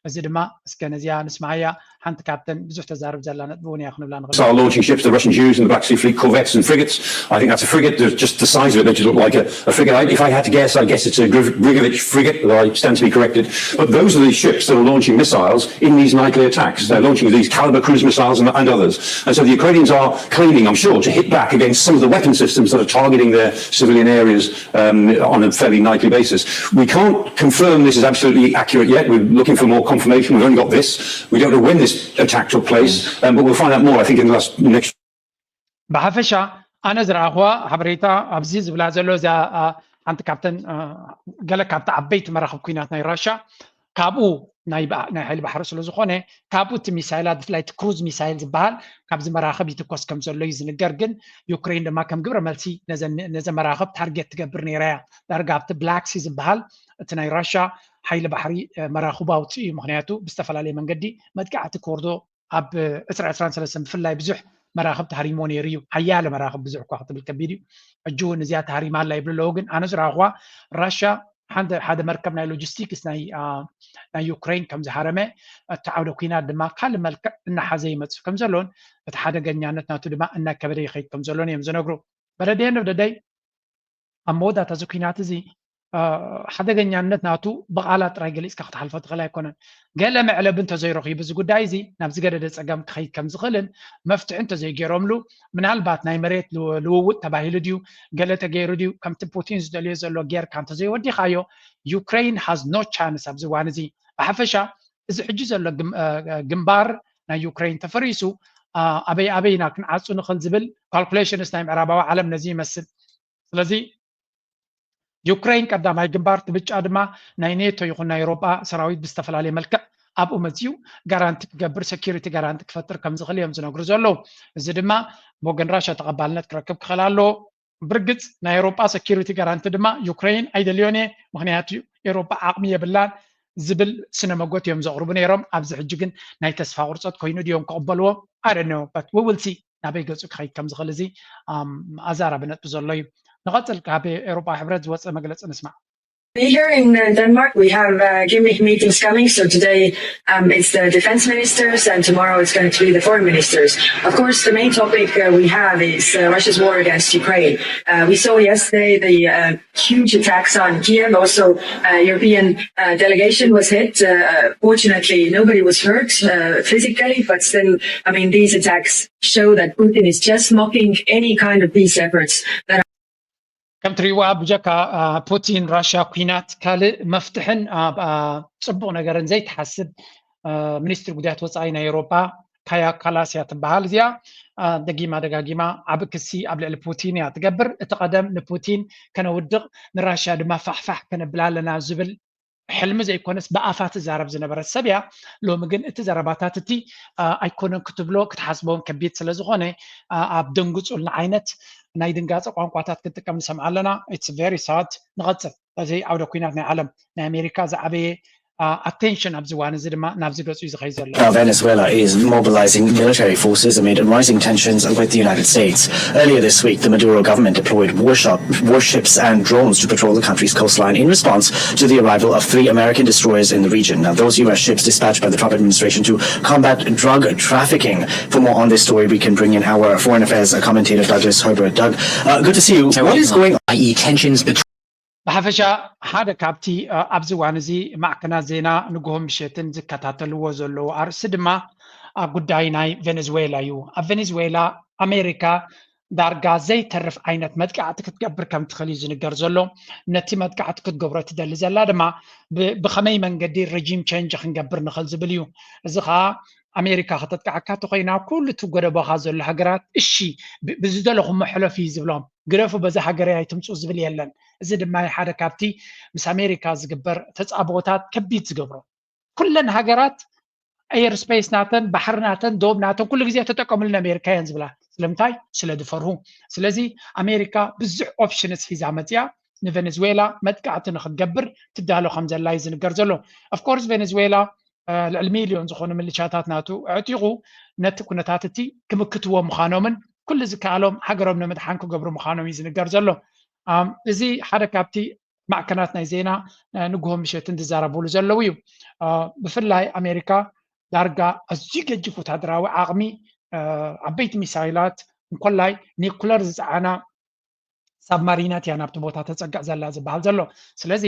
እዚ ድማ እስከ ነዚኣ ንስማዓያ። ሓንቲ ካብተን ብዙሕ ተዛርብ ዘላ ነጥቢ እውን እያ ክንብላ ንኽእል። Are launching ships, the Russian Jews and the Black Sea Fleet corvettes and frigates. I think that's a frigate. There's just the size of it makes it look like a, a frigate. I, if I had to guess, I guess it's a Grigorovich frigate, though I stand to be corrected. But those are the ships that are launching missiles in these nightly attacks. They're launching these Kalibr cruise missiles and, and others. And so the Ukrainians are claiming, I'm sure, to hit back against some of the weapon systems that are targeting their civilian areas um, on a fairly nightly basis. We can't confirm this is absolutely accurate yet. We're looking for more confirmation. We've only got this. We don't know when this attack took place, um, but we'll find out more, I think, in the last next. ብሓፈሻ ኣነ ዝረኣኽዋ ሓበሬታ ኣብዚ ዝብላ ዘሎ እዛ ሓንቲ ካብተን ገለ ካብቲ ዓበይቲ መራኽብ ኩናት ናይ ራሻ ካብኡ ናይ ሓይሊ ባሕሪ ስለ ዝኾነ ካብኡ እቲ ሚሳይላት ብፍላይ እቲ ክሩዝ ሚሳይል ዝበሃል ካብዚ መራኽብ ይትኮስ ከም ዘሎ እዩ ዝንገር። ግን ዩክሬን ድማ ከም ግብረ መልሲ ነዘ መራኽብ ታርጌት ትገብር ነይራ እያ። ዳርጋ ኣብቲ ብላክ ሲ ዝበሃል እቲ ናይ ራሻ ሓይሊ ባሕሪ መራኽቡ ኣውፅኡ እዩ። ምክንያቱ ብዝተፈላለየ መንገዲ መጥቃዕቲ ክወርዶ ኣብ ዕስራ ዕስራን ሰለስተን ብፍላይ ብዙሕ መራኽብ ተሃሪሞ ነይሩ እዩ። ሓያለ መራኽብ ብዙሕ እኳ ክትብል ከቢድ እዩ። ሕጂ እውን እዚኣ ተሃሪማ ኣላ ይብሉ ኣለዉ። ግን ኣነ ዝረኣኽዋ ራሻ ሓደ መርከብ ናይ ሎጂስቲክስ ናይ ዩክሬን ከም ዝሃረመ እቲ ዓውደ ኩናት ድማ ካልእ መልክዕ እናሓዘ ይመፅእ ከም ዘሎን እቲ ሓደገኛነት ናቱ ድማ እናከበደ ይኸይድ ከም ዘሎን እዮም ዝነግሩ። በደደየን ደብደደይ ኣብ መወዳእታ እዚ ኩናት እዚ ሓደገኛነት ናቱ ብቓላት ጥራይ ገሊፅካ ክትሓልፎ ትኽእል ኣይኮነን። ገለ መዕለቢ እንተዘይረኺቡ እዚ ጉዳይ እዚ ናብ ዝገደደ ፀገም ክኸይድ ከም ዝኽእልን መፍትሒ እንተዘይገይሮምሉ ምናልባት ናይ መሬት ልውውጥ ተባሂሉ ድዩ ገለ ተገይሩ ድዩ ከምቲ ፑቲን ዝደልዮ ዘሎ ጌርካ እንተዘይወዲኻዮ Ukraine has no chance ኣብዚ እዋን እዚ። ብሓፈሻ እዚ ሕጂ ዘሎ ግንባር ናይ ዩክሬን ተፈሪሱ ኣበይ ኣበይና ክንዓፁ ንኽእል ዝብል ካልኩሌሽንስ ናይ ምዕራባዊ ዓለም ነዚ ይመስል። ስለዚ ዩክሬን ቀዳማይ ግንባር ትብጫ ድማ ናይ ኔቶ ይኹን ናይ ኤሮጳ ሰራዊት ብዝተፈላለየ መልክዕ ኣብኡ መፅዩ ጋራንቲ ክገብር ሰኪሪቲ ጋራንቲ ክፈጥር ከም ዝኽእል እዮም ዝነግሩ ዘለዉ። እዚ ድማ ብወገን ራሻ ተቐባልነት ክረክብ ክኽእል ኣለዎ። ብርግፅ ናይ ኤሮጳ ሰኪሪቲ ጋራንቲ ድማ ዩክሬን ኣይደልዮን እየ፣ ምክንያቱ ኤሮጳ ዓቕሚ የብላን ዝብል ስነ መጎት እዮም ዘቕርቡ ነይሮም። ኣብዚ ሕጂ ግን ናይ ተስፋ ቁርፀት ኮይኑ ድዮም ክቕበልዎ? I don't know, but we will see ናበይ ገፁ ክኸይድ ከም ዝኽእል እዚ ኣዛራቢ ነጥቢ ዘሎ እዩ። ንቐፅል ካብ ኤሮጳ ሕብረት ዝወፀ መግለፂ ንስማዕ። Here in uh, Denmark, we have uh, gimmick meetings coming. So today um, it's the defense ministers, and tomorrow it's going to be the foreign ministers. Of course, the main topic uh, we have is uh, Russia's war against Ukraine. Uh, we saw yesterday the uh, huge attacks on Kiev. Also, uh, European uh, delegation was hit. Uh, fortunately, nobody was hurt uh, physically, but still, I mean, these attacks show that Putin is just mocking any kind of peace efforts that ከም ትሪእዋ ብጀካ ፑቲን ራሽያ ኩናት ካልእ መፍትሕን ጽቡቕ ነገርን ዘይትሓስብ ሚኒስትሪ ጉዳያት ወፃኢ ናይ ኤውሮጳ ካያ ካላስ እያ ትበሃል። እዚኣ ደጊማ ደጋጊማ ዓቢ ክሲ ኣብ ልዕሊ ፑቲን እያ ትገብር። እቲ ቀደም ንፑቲን ከነውድቕ ንራሽያ ድማ ፋሕፋሕ ከነብላ ኣለና ዝብል ሕልሚ ዘይኮነስ ብኣፋ ትዛረብ ዝነበረት ሰብ እያ። ሎሚ ግን እቲ ዘረባታት እቲ ኣይኮነን ክትብሎ ክትሓስቦን ከቢድ ስለ ዝኾነ ኣብ ደንግፁልና ዓይነት ናይ ድንጋፀ ቋንቋታት ክትጥቀም ንሰምዓ ኣለና። It's very sad። ንቐፅል። እዚ ዓውደ ኩናት ናይ ዓለም ናይ ኣሜሪካ ዝዓበየ ኣቴንሽን ኣብዚ እዋን እዚ ድማ ናብዚ ገፁ እዩ ዝኸይ ዘሎ። Now, Venezuela is mobilizing military forces amid rising tensions with the United States. Earlier this week, the Maduro government deployed warship, warships and drones to patrol the country's coastline in response to the arrival of three American destroyers in the region. Now, those U S ships dispatched by the Trump administration to combat drug trafficking. For more on this story, we can bring in our foreign affairs commentator, Douglas Herbert. Doug, uh, good to see you. What is going on? I E tensions between ብሓፈሻ ሓደ ካብቲ ኣብዚ እዋን እዚ ማዕከናት ዜና ንግሆን ምሸትን ዝከታተልዎ ዘለዉ ኣርእስቲ ድማ ጉዳይ ናይ ቬኔዝዌላ እዩ። ኣብ ቬኔዝዌላ ኣሜሪካ ዳርጋ ዘይተርፍ ዓይነት መጥቃዕቲ ክትገብር ከም ትኽእል እዩ ዝንገር ዘሎ። ነቲ መጥቃዕቲ ክትገብሮ ትደሊ ዘላ ድማ ብኸመይ መንገዲ ረጂም ቸንጅ ክንገብር ንኽእል ዝብል እዩ። እዚ ኸዓ ኣሜሪካ ከተጥቅዓካ ተኾይና ኩሉ እቲ ጎደቦኻ ዘሎ ሃገራት እሺ ብዝደለኹሞ ሕለፉ እዩ ዝብሎም። ግደፉ በዛ ሃገረይ ኣይትምፁ ዝብል የለን። እዚ ድማ ሓደ ካብቲ ምስ ኣሜሪካ ዝግበር ተፃብኦታት ከቢድ ዝገብሮ። ኩለን ሃገራት ኤር ስፔስ ናተን ባሕሪ ናተን ዶብ ናተን ኩሉ ግዜ ተጠቀምሉ ንኣሜሪካ እየን ዝብላ። ስለምንታይ? ስለ ዝፈርሁ። ስለዚ ኣሜሪካ ብዙሕ ኦፕሽንስ ሒዛ መፅያ ንቬኔዝዌላ መጥቃዕቲ ንክትገብር ትዳሎ ከም ዘላ እዩ ዝንገር ዘሎ። ኦፍኮርስ ቬኔዝዌላ ልዕሊ ሚልዮን ዝኾኑ ምልሻታት ናቱ ኣዕጢቑ ነቲ ኩነታት እቲ ክምክትዎ ምዃኖምን ኩሉ ዝከኣሎም ሃገሮም ንምድሓን ክገብሩ ምዃኖም እዩ ዝንገር ዘሎ። እዚ ሓደ ካብቲ ማዕከናት ናይ ዜና ንግሆ ምሸትን ዝዛረብሉ ዘለዉ እዩ። ብፍላይ ኣሜሪካ ዳርጋ ኣዝዩ ገጅፍ ወታደራዊ ዓቕሚ፣ ዓበይቲ ሚሳይላት እንኮላይ ኒኩለር ዝፀዓና ሳብማሪናት እያ ናብቲ ቦታ ተፀግዕ ዘላ ዝበሃል ዘሎ። ስለዚ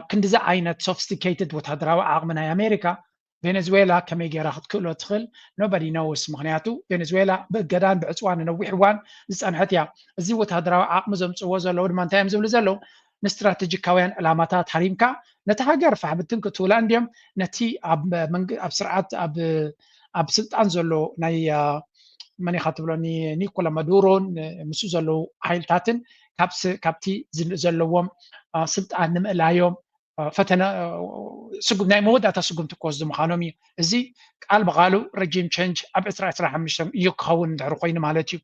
ክንዲዚ ዓይነት ሶፊስቲኬትድ ወታደራዊ ዓቕሚ ናይ ኣሜሪካ ቬኔዙዌላ ከመይ ገይራ ክትክእሎ ትኽእል? ኖበዲ ነውስ። ምክንያቱ ቬኔዙዌላ ብእገዳን ብዕፅዋን ንነዊሕ እዋን ዝፀንሐት እያ። እዚ ወታደራዊ ዓቕሚ ዘምፅዎ ዘለዉ ድማ እንታይ እዮም ዝብሉ ዘለዉ? ንስትራቴጂካውያን ዕላማታት ሃሪምካ ነቲ ሃገር ፋሕብትን ክትውላ እንዲዮም ነቲ ኣብ ስርዓት ኣብ ስልጣን ዘሎ ናይ መን ኢኻ ትብሎ ኒኮላ ማዱሮን ምስ ዘለዉ ሓይልታትን ካብቲ ዘለዎም ስልጣን ንምእላዮም ፈተነ ናይ መወዳእታ ስጉምቲ ክወስዱ ምዃኖም እዩ። እዚ ቃል ብቃሉ ረጂም ቸንጅ ኣብ ዕስራ ዕስራ ሓሙሽተ እዩ ክኸውን እንድሕር ኮይኑ ማለት እዩ።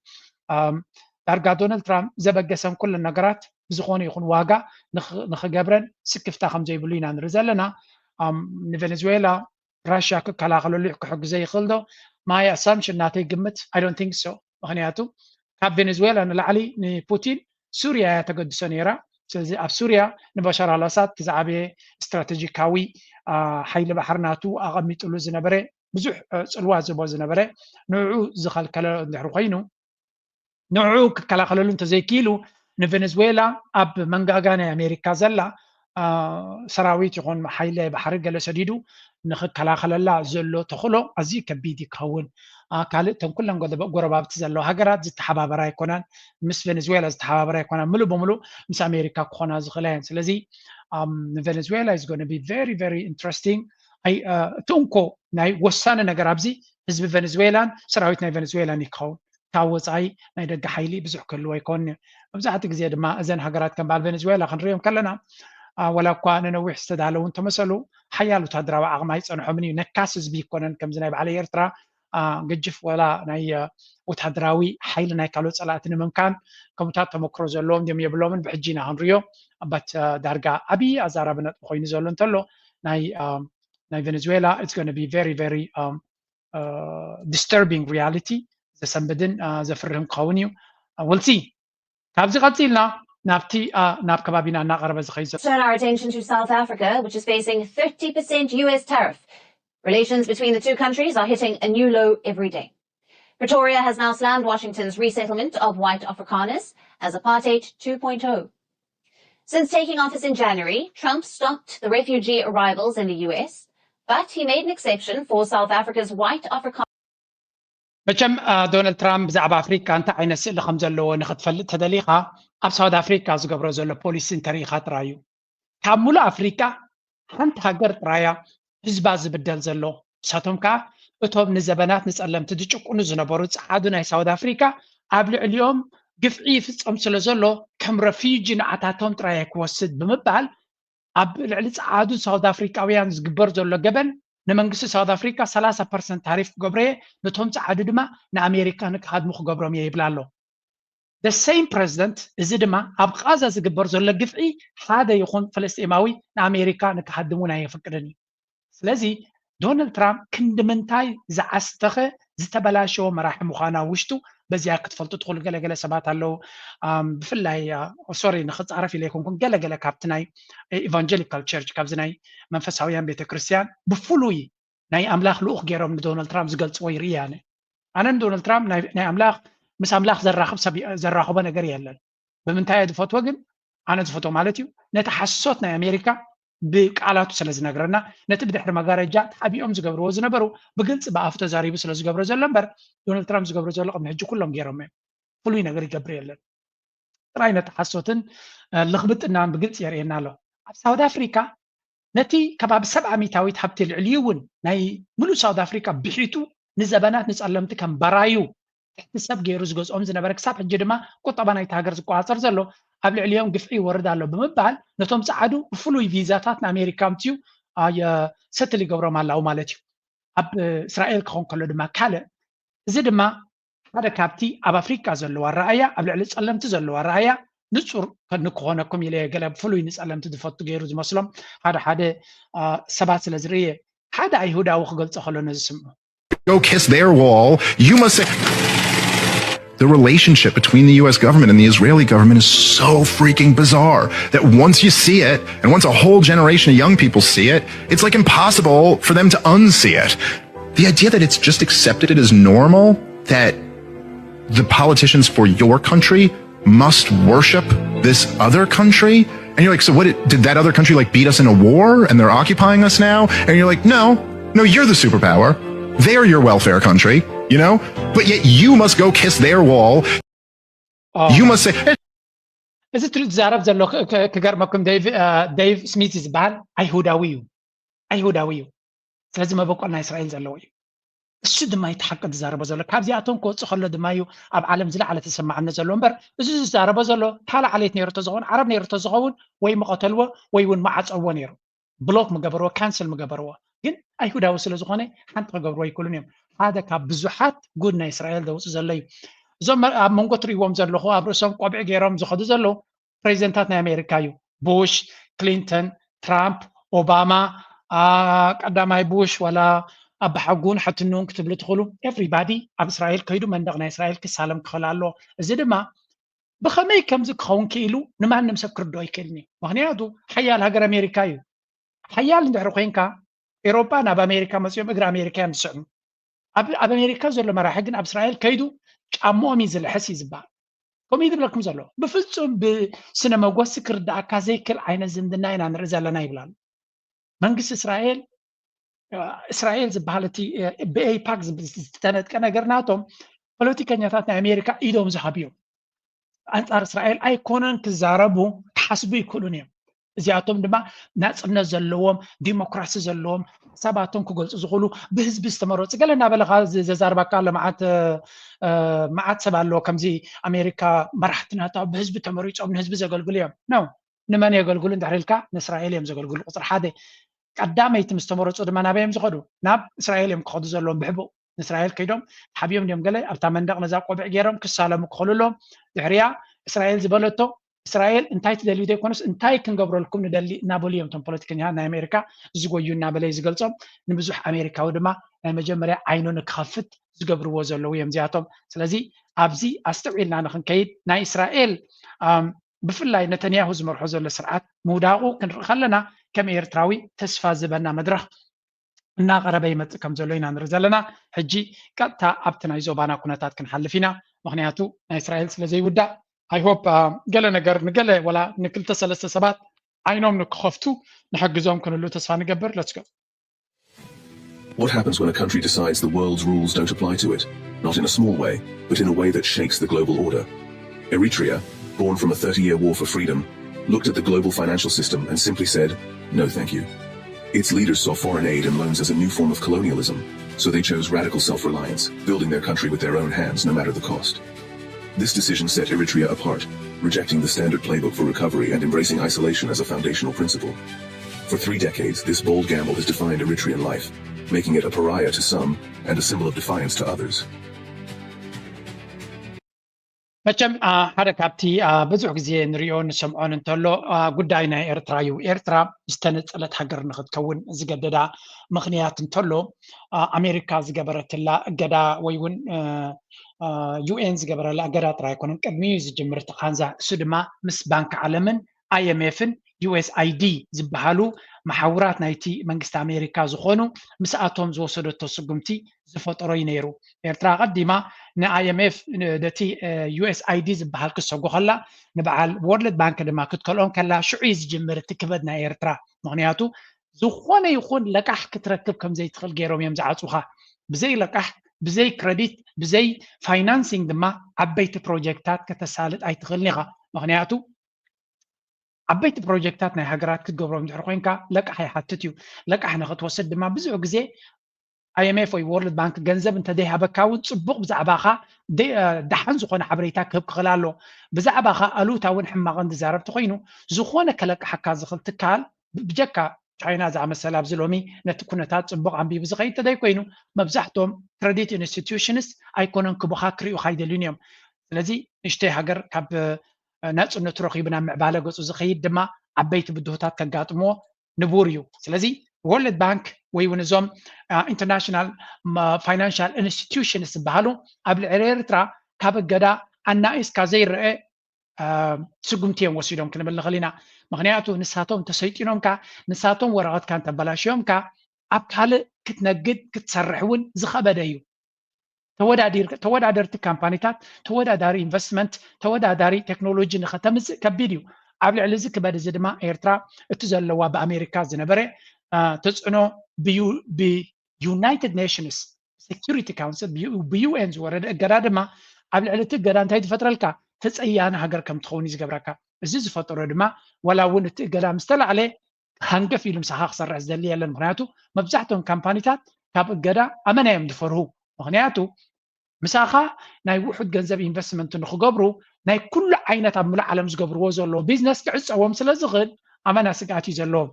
ዳርጋ ዶናልድ ትራምፕ ዘበገሰን ኩለን ነገራት ብዝኾነ ይኹን ዋጋ ንኽገብረን ስክፍታ ከም ዘይብሉ ኢና ንርኢ ዘለና። ንቬኔዙዌላ ራሽያ ክከላኸለሉ ክሕግዘ ይኽእል ዶ? ማይ ኣሳምሽን ናተይ ግምት I don't think so። ምክንያቱ ካብ ቬኔዙዌላ ንላዕሊ ንፑቲን ሱርያ እያ ተገድሶ ነይራ። ስለዚ ኣብ ሱርያ ንበሻር ኣልኣሳድ እቲ ዝዓበየ ስትራቴጂካዊ ሓይሊ ባሕሪ ናቱ ኣቐሚጥሉ ዝነበረ ብዙሕ ፅልዋ ዝቦ ዝነበረ ንዕኡ ዝኸልከለ እንድሕር ኮይኑ ንዕኡ ክከላኸለሉ እንተዘይክኢሉ ንቬኔዙዌላ ኣብ መንጋጋ ናይ ኣሜሪካ ዘላ ሰራዊት ይኹን ሓይሊ ባሕሪ ገለ ሰዲዱ ንኽከላኸለላ ዘሎ ተኽእሎ ኣዝዩ ከቢድ ይኸውን። ካልእ እተን ኩለን ጎረባብቲ ዘለዋ ሃገራት ዝተሓባበራ ኣይኮናን፣ ምስ ቬኔዙዌላ ዝተሓባበራ ኣይኮናን፣ ምሉእ ብምሉእ ምስ ኣሜሪካ ክኾና ዝኽእላ እየን። ስለዚ ንቬኔዙዌላ is going to be very very interesting። እቲ እንኮ ናይ ወሳኒ ነገር ኣብዚ ህዝቢ ቬኔዙዌላን ሰራዊት ናይ ቬኔዙዌላን ይክኸውን። ካብ ወፃኢ ናይ ደገ ሓይሊ ብዙሕ ክህልዎ ኣይኮን እዩ። መብዛሕትኡ ግዜ ድማ እዘን ሃገራት ከም በዓል ቬኔዙዌላ ክንሪኦም ከለና ወላ እኳ ንነዊሕ ዝተዳለዉ እንተመሰሉ ሓያል ወታደራዊ ዓቕሚ ኣይፀንሖምን እዩ። ነካስ ህዝቢ ይኮነን ከምዚ ናይ በዓል ኤርትራ ገጅፍ ወላ ናይ ወታደራዊ ሓይሊ ናይ ካልኦት ፀላእቲ ንምምካን ከምታት ተመክሮ ዘለዎም ድም የብሎምን ብሕጂ ኢና ክንሪኦ በት ዳርጋ ዓብዪ ኣዛራቢ ነጥቢ ኮይኑ ዘሎ እንተሎ ናይ ናይ ቬኔዙዌላ it's going to be very very disturbing reality ዘሰንብድን ዘፍርህን ክኸውን እዩ። ውልሲ ካብዚ ቀፂልና ናብቲ ናብ ከባቢና እናቐረበ ዝኸይድ ዘሎ Turn our attention to South Africa, which is facing thirty percent U S tariff. Relations between the two countries are hitting a new low every day. Pretoria has now slammed Washington's resettlement of white Afrikaners as apartheid two point oh. Since taking office in January, Trump stopped the refugee arrivals in the U S, but he made an exception for South Africa's white Afrikaners. መቸም ዶናልድ ትራምፕ ብዛዕባ ኣፍሪካ እንታይ ዓይነት ስእሊ ከም ዘለዎ ንክትፈልጥ ተደሊኻ ኣብ ሳውት ኣፍሪካ ዝገብሮ ዘሎ ፖሊሲ እንተሪኢኻ ጥራይ እዩ። ካብ ሙሉእ ኣፍሪካ ሓንቲ ሃገር ጥራያ ህዝባ ዝብደል ዘሎ። ንሳቶም ከዓ እቶም ንዘበናት ንፀለምቲ ዝጭቁኑ ዝነበሩ ፀዓዱ ናይ ሳውት ኣፍሪካ ኣብ ልዕሊኦም ግፍዒ ይፍፀም ስለ ዘሎ ከም ረፊጂ ንዓታቶም ጥራይ ክወስድ ብምባል ኣብ ልዕሊ ፀዓዱ ሳውት ኣፍሪካውያን ዝግበር ዘሎ ገበን ንመንግስቲ ሳውት ኣፍሪካ ሰላሳ ፐርሰንት ታሪፍ ክገብሮ እየ፣ ነቶም ፀዓዱ ድማ ንኣሜሪካ ንክሃድሙ ክገብሮም እየ ይብል ኣሎ። The same president እዚ ድማ ኣብ ቃዛ ዝግበር ዘሎ ግፍዒ ሓደ ይኹን ፍልስጤማዊ ንኣሜሪካ ንክሃድም እውን ኣየፍቅድን እዩ። ስለዚ ዶናልድ ትራምፕ ክንዲ ምንታይ ዝዓስተኸ ዝተበላሸወ መራሒ ምዃኑ ኣብ ውሽጡ በዚኣ ክትፈልጡ ትኽእሉ። ገለገለ ሰባት ኣለዉ ብፍላይ ሶሪ ንክፃረፍ ኢለ ኣይኮንኩን ገለገለ ካብቲ ናይ ኢቫንጀሊካል ቸርች ካብዚ ናይ መንፈሳውያን ቤተክርስትያን ብፍሉይ ናይ ኣምላኽ ልኡኽ ገይሮም ንዶናልድ ትራምፕ ዝገልፅዎ ይርኢ ኣነ። ኣነ ንዶናልድ ትራምፕ ናይ ኣምላኽ ምስ ኣምላኽ ዘራኽብ ሰብ ዘራኽቦ ነገር የለን። ብምንታይ እየ ዝፈትዎ ግን ኣነ ዝፈትዎ ማለት እዩ ነቲ ሓሶት ናይ ኣሜሪካ ብቃላቱ ስለ ዝነግረና ነቲ ብድሕሪ መጋረጃ ተሓቢኦም ዝገብርዎ ዝነበሩ ብግልፂ ብኣፉ ተዛሪቡ ስለ ዝገብሮ ዘሎ እምበር ዶናልድ ትራምፕ ዝገብሮ ዘሎ ቅድሚ ሕጂ ኩሎም ገይሮም እዮም። ፍሉይ ነገር ይገብር የለን። ጥራይ ነቲ ሓሶትን ልኽብጥናን ብግልፂ የርእየና ኣሎ። ኣብ ሳውት ኣፍሪካ ነቲ ከባቢ ሰብዓ ሚታዊት ሃብቲ ልዕሊኡ እውን ናይ ሙሉእ ሳውት ኣፍሪካ ብሒቱ ንዘበናት ንፀለምቲ ከም ባራዩ ትሕቲ ሰብ ገይሩ ዝገዝኦም ዝነበረ ክሳብ ሕጂ ድማ ቁጠባ ናይቲ ሃገር ዝቆፃፀር ዘሎ ኣብ ልዕሊኦም ግፍዒ ይወርድ ኣሎ ብምባል ነቶም ፀዓዱ ብፍሉይ ቪዛታት ንኣሜሪካ ኣምፅኡ ሰትል ይገብሮም ኣላው ማለት እዩ። ኣብ እስራኤል ክኸውን ከሎ ድማ ካልእ እዚ ድማ ሓደ ካብቲ ኣብ ኣፍሪቃ ዘለዋ ኣረኣእያ ኣብ ልዕሊ ጸለምቲ ዘለዋ ኣረኣእያ ንጹር ንክኾነኩም ኢለ ገለ ብፍሉይ ንጸለምቲ ዝፈቱ ገይሩ ዝመስሎም ሓደ ሓደ ሰባት ስለ ዝርእየ ሓደ ኣይሁዳዊ ክገልጾ ከሎ ነዚ ስምዑ። Go kiss their wall. You must say. The relationship between the U S government and the Israeli government is so freaking bizarre that once you see it, and once a whole generation of young people see it, it's like impossible for them to unsee it. The idea that it's just accepted as normal that the politicians for your country must worship this other country. And you're like, so what did, did that other country like beat us in a war and they're occupying us now? And you're like, no, no, you're the superpower. They're your welfare country, you know? But yet you must go kiss their wall. You must say, እዚ ትሪኡ ዝዛረብ ዘሎ ክገርመኩም ዴቭ ስሚት ዝበሃል ኣይሁዳዊ እዩ። ኣይሁዳዊ እዩ። ስለዚ መበቆል ናይ እስራኤል ዘለዎ እዩ። እሱ ድማ እቲ ሓቂ ዝዛረቦ ዘሎ። ካብዚኣቶም ክወፅእ ከሎ ድማ እዩ ኣብ ዓለም ዝለዓለ ተሰማዕነት ዘለዎ። እምበር እዚ ዝዛረቦ ዘሎ ካልእ ዓሌት ነይሩ ተዝኸውን፣ ዓረብ ነይሩ ተዝኸውን፣ ወይ ምቐተልዎ ወይ እውን መዓፀዎ ነይሩ። ብሎክ ምገበርዎ፣ ካንስል ምገበርዎ። ግን ኣይሁዳዊ ስለ ዝኾነ ሓንቲ ክገብርዎ ኣይክእሉን እዮም። ሓደ ካብ ብዙሓት ጉድ ናይ እስራኤል ዘውፅእ ዘሎ እዩ። እዞም ኣብ መንጎ ትሪእዎም ዘለኹ ኣብ ርእሶም ቆቢዕ ገይሮም ዝኸዱ ዘለዉ ፕሬዚደንታት ናይ ኣሜሪካ እዩ። ቡሽ፣ ክሊንተን፣ ትራምፕ፣ ኦባማ፣ ቀዳማይ ቡሽ ዋላ ኣባሓጉን ሓትኑን ክትብሉ ትኽእሉ። ኤቭሪባዲ ኣብ እስራኤል ከይዱ መንደቕ ናይ እስራኤል ክሳለም ክኽእል ኣለዎ። እዚ ድማ ብኸመይ ከምዚ ክኸውን ክኢሉ ንማንም ሰብ ክርድኦ ኣይክእልን እዩ። ምኽንያቱ ሓያል ሃገር ኣሜሪካ እዩ። ሓያል እንድሕሪ ኮይንካ ኤሮጳ ናብ ኣሜሪካ መፂኦም እግሪ ኣሜሪካ እዮም ዝስዕሙ። ኣብ ኣሜሪካ ዘሎ መራሒ ግን ኣብ እስራኤል ከይዱ ጫምኦም እዩ ዝልሕስ እዩ ዝበሃል። ከምኡ እዩ ዝብለኩም ዘሎ። ብፍፁም ብስነ መጎሲ ክርዳእካ ዘይክእል ዓይነት ዝምድና ኢና ንርኢ ዘለና ይብላሉ። መንግስቲ እስራኤል እስራኤል ዝበሃል እቲ ብኤይፓክ ዝተነጥቀ ነገር ናቶም ፖለቲከኛታት ናይ ኣሜሪካ ኢዶም ዝሃብዮም ኣንጻር እስራኤል ኣይኮነን ክዛረቡ ክሓስቡ ይክእሉን እዮም። እዚኣቶም ድማ ናፅነት ዘለዎም ዲሞክራሲ ዘለዎም ሓሳባቶም ክገልፁ ዝኽእሉ ብህዝቢ ዝተመረፁ ገለ እናበለካ ዘዛርባካ ኣሎ። መዓት ሰብ ኣሎ ከምዚ ኣሜሪካ መራሕቲ ናታ ብህዝቢ ተመሪፆም ንህዝቢ ዘገልግሉ እዮም ነው ንመን የገልግሉ እንድሕር ኢልካ ንእስራኤል እዮም ዘገልግሉ። ቁፅሪ ሓደ ቀዳመይቲ ምስ ተመረፁ ድማ ናበይ እዮም ዝኸዱ? ናብ እስራኤል እዮም ክኸዱ ዘለዎም ብሕቡእ ንእስራኤል ከይዶም ሓብዮም ድዮም ገለ ኣብታ መንደቕ ነዛ ቆብዕ ገይሮም ክሳለሙ ክኸሉ ኣለዎም። ድሕሪያ እስራኤል ዝበለቶ እስራኤል እንታይ ትደልዩ ዘይኮነስ እንታይ ክንገብረልኩም ንደሊ እናበሉ እዮም እቶም ፖለቲከኛታት ናይ ኣሜሪካ ዝጎዩ እናበለ እዩ ዝገልፆም። ንብዙሕ ኣሜሪካዊ ድማ ናይ መጀመርያ ዓይኑ ንክኸፍት ዝገብርዎ ዘለዉ እዮም እዚኣቶም። ስለዚ ኣብዚ ኣስተውዒልና ንክንከይድ ናይ እስራኤል ብፍላይ ነተንያሁ ዝመርሖ ዘሎ ስርዓት ምውዳቑ ክንርኢ ከለና ከም ኤርትራዊ ተስፋ ዝህበና መድረኽ እናቐረበ ይመፅእ ከም ዘሎ ኢና ንርኢ ዘለና። ሕጂ ቀጥታ ኣብቲ ናይ ዞባና ኩነታት ክንሓልፍ ኢና። ምክንያቱ ናይ እስራኤል ስለ ዘይውዳእ I hope ገለ ነገር ንገለ ወላ ንክልተ ሰለስተ ሰባት ዓይኖም ንክኸፍቱ ንሕግዞም ክንህሉ ተስፋ ንገብር። Let's go. What happens when a country decides the world's rules don't apply to it? Not in a small way, but in a way that shakes the global order. Eritrea, born from a thirty year war for freedom, looked at the global financial system and simply said, no thank you. Its leaders saw foreign aid and loans as a new form of colonialism, so they chose radical self reliance, building their country with their own hands no matter the cost. This decision set Eritrea apart, rejecting the standard playbook for recovery and embracing isolation as a foundational principle. For three decades, this bold gamble has defined Eritrean life, making it a pariah to some and a symbol of defiance to others. መቸም ሓደ ካብቲ ብዙሕ ግዜ ንሪኦ ንሰምዖን እንተሎ ጉዳይ ናይ ኤርትራ እዩ። ኤርትራ ዝተነፀለት ሃገር ንክትከውን ዝገደዳ ምክንያት እንተሎ ኣሜሪካ ዝገበረትላ እገዳ ወይ እውን ዩኤን ዝገበረላ እገዳ ጥራይ ኣይኮነን። ቅድሚኡ ዝጅምር ተቃንዛ እሱ ድማ ምስ ባንክ ዓለምን ኣይኤምኤፍን ዩኤስኣይዲ ዝበሃሉ መሓውራት ናይቲ መንግስቲ ኣሜሪካ ዝኾኑ ምስኣቶም ዝወሰደቶ ስጉምቲ ዝፈጠሮ እዩ ነይሩ። ኤርትራ ኣቐዲማ ንኣይኤምኤፍ ነቲ ዩኤስኣይዲ ዝበሃል ክሰጎ ከላ ንበዓል ወርልድ ባንክ ድማ ክትከልኦም ከላ ሽዑ እዩ ዝጅምር እቲ ክበድ ናይ ኤርትራ። ምክንያቱ ዝኾነ ይኹን ለቃሕ ክትረክብ ከም ዘይትኽእል ገይሮም እዮም ዝዓፁኻ። ብዘይ ለቃሕ፣ ብዘይ ክረዲት፣ ብዘይ ፋይናንሲንግ ድማ ዓበይቲ ፕሮጀክታት ከተሳልጥ ኣይትኽእልን ኢኻ። ምክንያቱ ዓበይቲ ፕሮጀክታት ናይ ሃገራት ክትገብሮም ድሕሪ ኮይንካ ለቃሕ ይሓትት እዩ። ለቃሕ ንክትወስድ ድማ ብዙሕ ግዜ ኣይኤምኤፍ ወይ ወርልድ ባንክ ገንዘብ እንተደይሃበካ እውን ፅቡቕ ብዛዕባኻ ደሓን ዝኾነ ሓበሬታ ክህብ ክኽእል ኣሎ። ብዛዕባኻ ኣሉታ እውን ሕማቕን ዝዛረብ ተኮይኑ ዝኾነ ከለቃሓካ ዝኽእል ትካል ብጀካ ቻይና ዝኣመሰለ ኣብዚ ሎሚ ነቲ ኩነታት ፅቡቕ ኣንቢቡ ዝኸይድ ተደይኮይኑ መብዛሕትኦም ክረዲት ኢንስቲትዩሽንስ ኣይኮነን ክቡኻ ክሪኡኻ ኣይደልዩን እዮም። ስለዚ ንእሽተይ ሃገር ካብ ናፅነቱ ረኺቡ ናብ ምዕባለ ገፁ ዝኸይድ ድማ ዓበይቲ ብድሆታት ከጋጥምዎ ንቡር እዩ። ስለዚ ወርልድ ባንክ ወይ እውን እዞም ኢንተርናሽናል ፋይናንሻል ኢንስቲትዩሽንስ ዝበሃሉ ኣብ ልዕሊ ኤርትራ ካብ እገዳ ኣናኢስካ ዘይረአ ስጉምቲ እዮም ወሲዶም ክንብል ንኽእል ኢና። ምኽንያቱ ንሳቶም ተሰይጢኖምካ፣ ንሳቶም ወረቐትካ እንተበላሽዮምካ ኣብ ካልእ ክትነግድ ክትሰርሕ እውን ዝኸበደ እዩ። ተወዳደርቲ ካምፓኒታት፣ ተወዳዳሪ ኢንቨስትመንት፣ ተወዳዳሪ ቴክኖሎጂ ንኸተምፅእ ከቢድ እዩ። ኣብ ልዕሊ እዚ ክበድ እዚ ድማ ኤርትራ እቲ ዘለዋ ብኣሜሪካ ዝነበረ ተፅዕኖ ብዩናይትድ ኔሽንስ ሴኪሪቲ ካውንስል ብዩኤን ዝወረደ እገዳ ድማ ኣብ ልዕሊ እቲ እገዳ እንታይ ዝፈጥረልካ ተፀያኒ ሃገር ከም ትኸውን እዩ ዝገብረካ። እዚ ዝፈጠሮ ድማ ዋላ እውን እቲ እገዳ ምስ ተላዕለ ሃንገፍ ኢሉ ምሳኻ ክሰርሕ ዝደሊ የለን። ምክንያቱ መብዛሕትኦም ካምፓኒታት ካብ እገዳ ኣመና እዮም ዝፈርሁ። ምክንያቱ ምሳኻ ናይ ውሑድ ገንዘብ ኢንቨስትመንት ንክገብሩ ናይ ኩሉ ዓይነት ኣብ ሙሉእ ዓለም ዝገብርዎ ዘለዉ ቢዝነስ ክዕፀዎም ስለ ዝኽእል ኣመና ስግኣት እዩ ዘለዎም።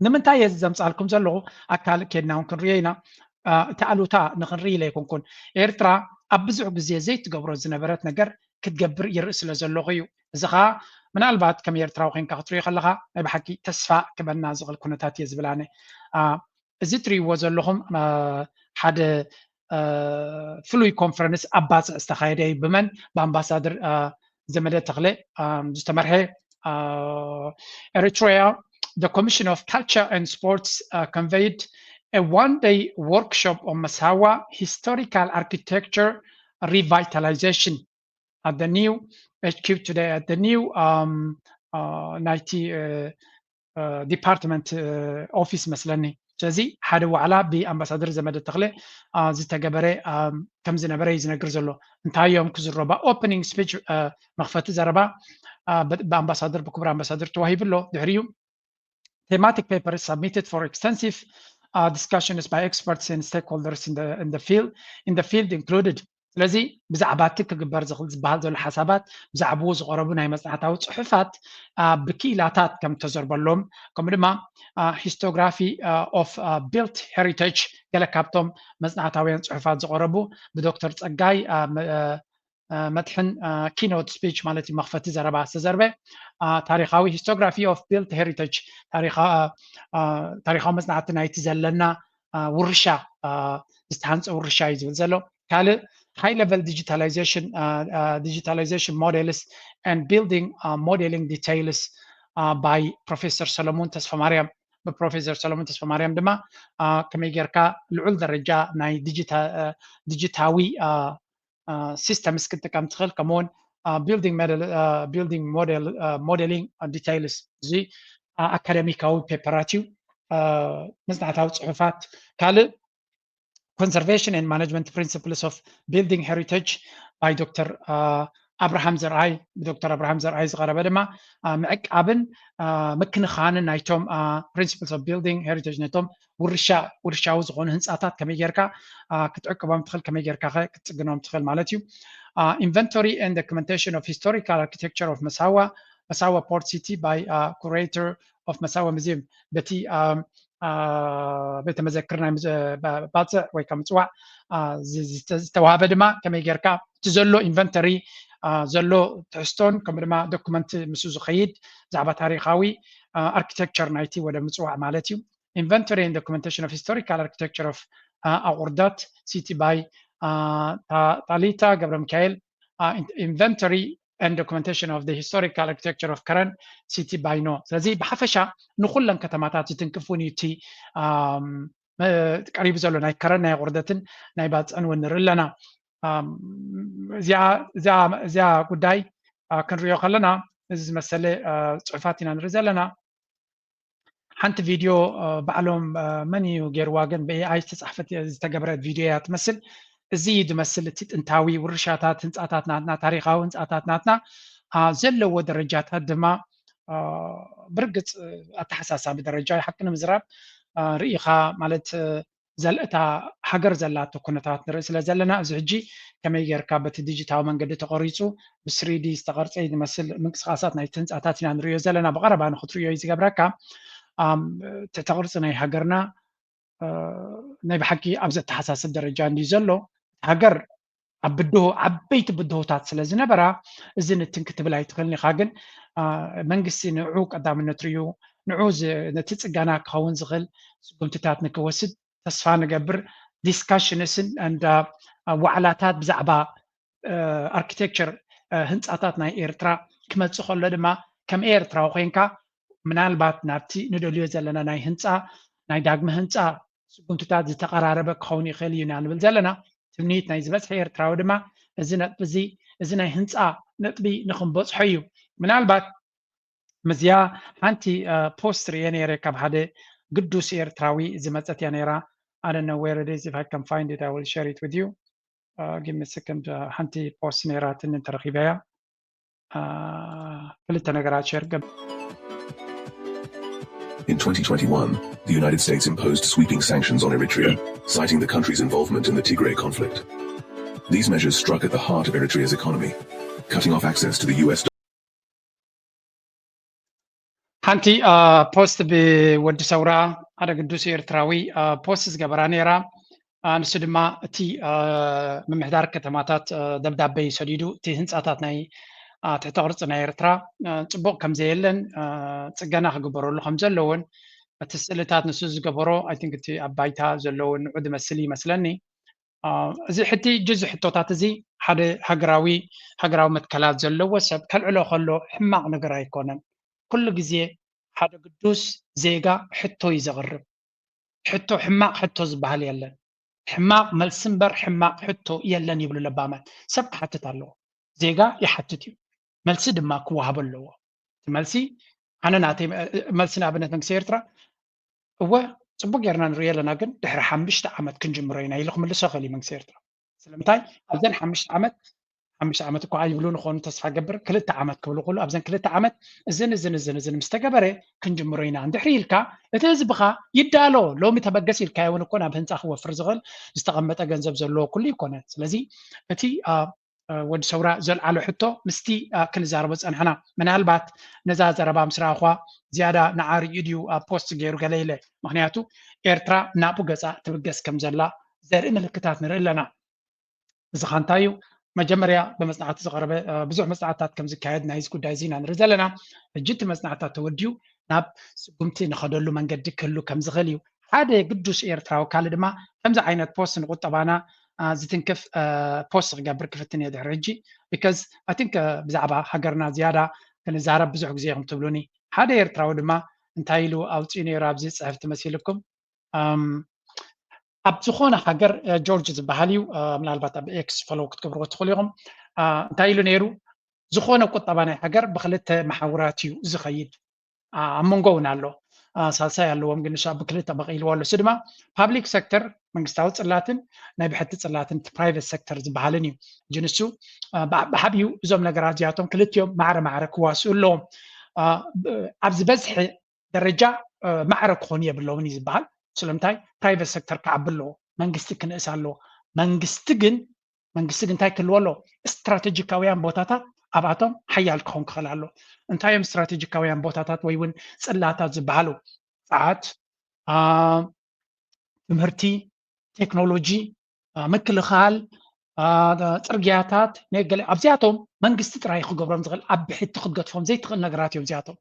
ንምንታይ እየ ዘምፃልኩም ዘለኹ? ኣካል ኬድና እውን ክንሪኦ ኢና። እቲ ኣሉታ ንክንርኢ ኢለ ኣይኮንኩን። ኤርትራ ኣብ ብዙሕ ግዜ ዘይትገብሮ ዝነበረት ነገር ክትገብር ይርኢ ስለ ዘለኹ እዩ። እዚ ከዓ ምናልባት ከም ኤርትራዊ ኮይንካ ክትሪኦ ከለካ ናይ ብሓቂ ተስፋ ክበና ዝኽእል ኩነታት እየ ዝብል ኣነ። እዚ ትሪእዎ ዘለኹም ሓደ ፍሉይ ኮንፈረንስ ኣብ ባፅዕ ዝተኻየደ እዩ። ብመን? ብኣምባሳደር ዘመደ ተኽለ ዝተመርሐ Eritrea, the Commission of Culture and Sports convened a one-day workshop on Massawa historical architecture revitalization at the new H Q today, at the new um, uh, ናይቲ ዲፓርትመንት ኦፊስ መስለኒ። ስለዚ ሓደ ዋዕላ ብኣምባሳደር ዘመደ ተኽለ ዝተገበረ ከም ዝነበረ እዩ ዝነግር ዘሎ። እንታይ እዮም ክዝረባ? ኦፕኒንግ ስፒች፣ መኽፈቲ ዘረባ ብኣምባሳደር፣ ብክቡር ኣምባሳደር ተዋሂቡ ኣሎ። ድሕሪኡ thematic papers submitted for extensive discussions by experts and stakeholders in the field included ስለዚ ብዛዕባ እቲ ክግበር ዝኽእል ዝበሃል ዘሎ ሓሳባት ብዛዕባኡ ዝቐረቡ ናይ መፅናዕታዊ ፅሑፋት ብክኢላታት ከም ተዘርበሎም ከምኡ ድማ historiography of built heritage ገለ ካብቶም መፅናዕታውያን ፅሑፋት ዝቐረቡ ብዶክተር ፀጋይ መድሕን ኪኖት ስፒች ማለት እዩ መኽፈቲ ዘረባ ዝተዘርበ ታሪካዊ historiography of built heritage ታሪካዊ መፅናዕቲ ናይቲ ዘለና ውርሻ ዝተሃንፀ ውርሻ እዩ ዝብል ዘሎ። ካልእ high level digitalization digitalization models and building modeling details by ፕሮፌሰር ሰለሙን ተስፋማርያም ብፕሮፌሰር ሰለሙን ተስፋማርያም ድማ ከመይ ጌርካ ልዑል ደረጃ ናይ ዲጂታዊ ሲስተምስ ክትጥቀም ትኽእል ከምኡውን building model building model modeling details እዚ ኣካደሚካዊ ፔፐራት እዩ። መፅናዕታዊ ፅሑፋት ካልእ conservation and management principles of building heritage by ዶክተር ኣብርሃም ዘርኣይ ብዶክተር ኣብርሃም ዘርኣይ ዝቐረበ ድማ ምዕቃብን ምክንኻንን ናይቶም principles of building heritage ነቶም ውርሻ ውርሻዊ ዝኾኑ ህንፃታት ከመይ ጌርካ ክትዕቅቦም ትኽእል ከመይ ጌርካ ክትፅግኖም ትኽእል ማለት እዩ። Inventory and documentation of historical architecture of Massawa Massawa Port City by curator of Massawa Museum በቲ ቤተ መዘክር ናይ ባፅዕ ወይ ከዓ ምፅዋዕ ዝተዋሃበ ድማ ከመይ ጌርካ እቲ ዘሎ ኢንቨንተሪ ዘሎ ትሕዝቶን ከምኡ ድማ ዶኩመንት ምስ ዝኸይድ ብዛዕባ ታሪካዊ ኣርኪቴክቸር ናይቲ ወደ ምፅዋዕ ማለት እዩ። Inventory and documentation of historical architecture of ኣቑርዳት city by ታሊታ ገብረ ሚካኤል Inventory and documentation of the historical architecture of Karen city by no ስለዚ ብሓፈሻ ንኩለን ከተማታት ዝትንክፍ እውን እዩ እቲ ቀሪቡ ዘሎ ናይ ከረን ናይ ኣቑርደትን ናይ ባፅዕን እውን ንርኢ ኣለና። እዚኣ ጉዳይ ክንሪኦ ከለና እዚ ዝመሰለ ፅሑፋት ኢና ንርኢ ዘለና። ሓንቲ ቪድዮ ባዕሎም መን እዩ ገይርዋ ግን ብኤኣይ ዝተፃሕፈት ዝተገበረት ቪድዮ እያ ትመስል። እዚ እዩ ዝመስል እቲ ጥንታዊ ውርሻታት ህንፃታት ናትና ታሪካዊ ህንፃታት ናትና ዘለዎ ደረጃታት ድማ ብርግፅ ኣተሓሳሳቢ ደረጃ ሓቂ ንምዝራብ ርኢኻ ማለት ዘልእታ ሃገር ዘላቶ ኩነታት ንርኢ ስለ ዘለና እዚ ሕጂ ከመይ ጌርካ በቲ ዲጂታዊ መንገዲ ተቆሪፁ ብስሪዲ ዝተቐርፀ ዝመስል ምንቅስቃሳት ናይቲ ህንፃታት ኢና ንሪኦ ዘለና ብቐረባ ንክትሪኦ እዩ ዝገብረካ። ትሕቲ ቅርፂ ናይ ሃገርና ናይ ብሓቂ ኣብ ዘተሓሳስብ ደረጃ እንድዩ ዘሎ። ሃገር ኣብ ብድሆ ዓበይቲ ብድሆታት ስለ ዝነበራ እዚ ንትን ክትብል ኣይትኽእልን ኢኻ። ግን መንግስቲ ንዑ ቀዳምነት ርዩ ንዑ ነቲ ፅገና ክኸውን ዝኽእል ስጉምትታት ንክወስድ ተስፋ ንገብር። ዲስካሽንስን እንዳ ዋዕላታት ብዛዕባ ኣርኪቴክቸር ህንፃታት ናይ ኤርትራ ክመፅእ ከሎ ድማ ከም ኤርትራዊ ኮይንካ ምናልባት ናብቲ ንደልዮ ዘለና ናይ ህንፃ ናይ ዳግመ ህንፃ ስጉምትታት ዝተቐራረበ ክኸውን ይኽእል እዩ ኢና ንብል ዘለና። ትምኒት ናይ ዝበዝሐ ኤርትራዊ ድማ እዚ ነጥቢ እዚ እዚ ናይ ህንፃ ነጥቢ ንክንበፅሖ እዩ። ምናልባት ምስዚኣ ሓንቲ ፖስት ርእየ ነይረ ካብ ሓደ ግዱስ ኤርትራዊ ዝመፀት እያ ነይራ። I don't know where it is. If I can find it, I will share it with you. Give me a second. ሓንቲ ፖስት ነይራትኒ እንተረኺበያ ክልተ ነገራት ሸር ገብ In twenty twenty-one, the United States imposed sweeping sanctions on Eritrea, citing the country's involvement in the Tigray conflict. These measures struck at the heart of Eritrea's economy, cutting off access to the U S ሓንቲ ፖስት ብወዲ ሰውራ ሓደ ግዱስ ኤርትራዊ ፖስት ዝገበራ ነይራ። ንሱ ድማ እቲ ምምሕዳር ከተማታት ደብዳቤ ሰዲዱ እቲ ህንፃታት ናይ ትሕተ ቅርፂ ናይ ኤርትራ ፅቡቕ ከም ዘየለን ፅገና ክግበረሉ ከም ዘለዎን እቲ ስእልታት ንሱ ዝገበሮ I think እቲ ኣብ ባይታ ዘለውን ንዑ ዝመስል ይመስለኒ። እዚ ሕቲ ጅዚ ሕቶታት እዚ ሓደ ሃገራዊ ሃገራዊ መትከላት ዘለዎ ሰብ ከልዕሎ ከሎ ሕማቕ ነገር ኣይኮነን። ኩሉ ግዜ ሓደ ግዱስ ዜጋ ሕቶ እዩ ዘቕርብ። ሕቶ ሕማቕ ሕቶ ዝበሃል የለን። ሕማቕ መልሲ እምበር ሕማቕ ሕቶ የለን ይብሉ ለባማት። ሰብ ክሓትት ኣለዎ። ዜጋ ይሓትት እዩ። መልሲ ድማ ክወሃቦ ኣለዎ። እቲ መልሲ ኣነ ናተይ መልሲ ንኣብነት መንግስቲ ኤርትራ እወ ፅቡቅ ጌርና ንሪኦ ኣለና ግን ድሕሪ ሓምሽተ ዓመት ክንጅምሮ ኢና ኢሉ ክምልሶ ክእል እዩ መንግስቲ ኤርትራ። ስለምንታይ ኣብዘን ሓምሽተ ዓመት ሓምሽተ ዓመት እኳ ኣይብሉን ይኾኑ ተስፋ ገብር ክልተ ዓመት ክብሉ ከሉ ኣብዘን ክልተ ዓመት እዝን እዝን እዝን እዝን ምስ ተገበረ ክንጅምሮ ኢና እንድሕሪ ኢልካ እቲ ህዝብኻ ይዳሎ። ሎሚ ተበገስ ኢልካዮ እውን እኮ ናብ ህንፃ ክወፍር ዝኽእል ዝተቐመጠ ገንዘብ ዘለዎ ኩሉ ይኮነ። ስለዚ እቲ ወዲ ሰውራ ዘልዓሎ ሕቶ ምስቲ ክንዛረቦ ዝፀናሕና ምናልባት ነዛ ዘረባ ምስ ረኣኹዋ ዝያዳ ንዓ ርእዩ ድዩ ኣብ ፖስት ገይሩ ገለ ኢለ ምክንያቱ ኤርትራ ናብኡ ገፃ ትብገስ ከም ዘላ ዘርኢ ምልክታት ንርኢ ኣለና። እዚ ካ እንታይ እዩ? መጀመርያ ብመፅናዕቲ ዝቐረበ ብዙሕ መፅናዕትታት ከም ዝካየድ ናይዚ ጉዳይ እዚ ኢና ንርኢ ዘለና። ሕጂ እቲ መፅናዕትታት ተወዲኡ ናብ ስጉምቲ ንኸደሉ መንገዲ ክህሉ ከም ዝኽእል እዩ። ሓደ ግዱስ ኤርትራዊ ካልእ ድማ ከምዚ ዓይነት ፖስት ንቁጠባና ዝትንክፍ ፖስት ክገብር ክፍትን እየ ድሕሪ ሕጂ because I think ብዛዕባ ሃገርና ዝያዳ ክንዛረብ ብዙሕ ግዜ ኢኹም ትብሉኒ። ሓደ ኤርትራዊ ድማ እንታይ ኢሉ ኣውፅኡ ነይሩ ኣብዚ ፅሕፍቲ መሲልኩም ኣብ ዝኾነ ሃገር ጆርጅ ዝበሃል እዩ ምናልባት ኣብ ኤክስ ፈለው ክትገብርዎ ትኽእሉ ኢኹም እንታይ ኢሉ ነይሩ ዝኾነ ቁጠባ ናይ ሃገር ብክልተ መሓውራት እዩ ዝኸይድ ኣብ መንጎ እውን ኣሎ ሳልሳይ ኣለዎም ግን ንሱ ብክልተ መቂልዎ ኣሎ እሱ ድማ ፓብሊክ ሴክተር መንግስታዊ ፅላትን ናይ ብሕቲ ፅላትን ፕራይቬት ሴክተር ዝበሃልን እዩ እንጂ ንሱ ብሓቢኡ እዞም ነገራት እዚኣቶም ክልቲኦም ማዕረ ማዕረ ክዋስኡ ኣለዎም ኣብ ዝበዝሐ ደረጃ ማዕረ ክኾኑ የብለውን እዩ ዝበሃል ስለምንታይ ፕራይቬት ሴክተር ክዓቢ ኣለዎ መንግስቲ ክንእስ ኣለዎ መንግስቲ ግን መንግስቲ ግን እንታይ ክህልዎ ኣለዎ ስትራቴጂካውያን ቦታታት ኣብኣቶም ሓያል ክኸውን ክኽእል ኣለዎ እንታይ እዮም ስትራቴጂካውያን ቦታታት ወይ እውን ፅላታት ዝበሃሉ ፀዓት ትምህርቲ ቴክኖሎጂ ምክልኻል ፅርግያታት ገለ ኣብዚኣቶም መንግስቲ ጥራይ ክገብሮም ዝኽእል ኣብ ብሕቲ ክትገድፎም ዘይትኽእል ነገራት እዮም እዚኣቶም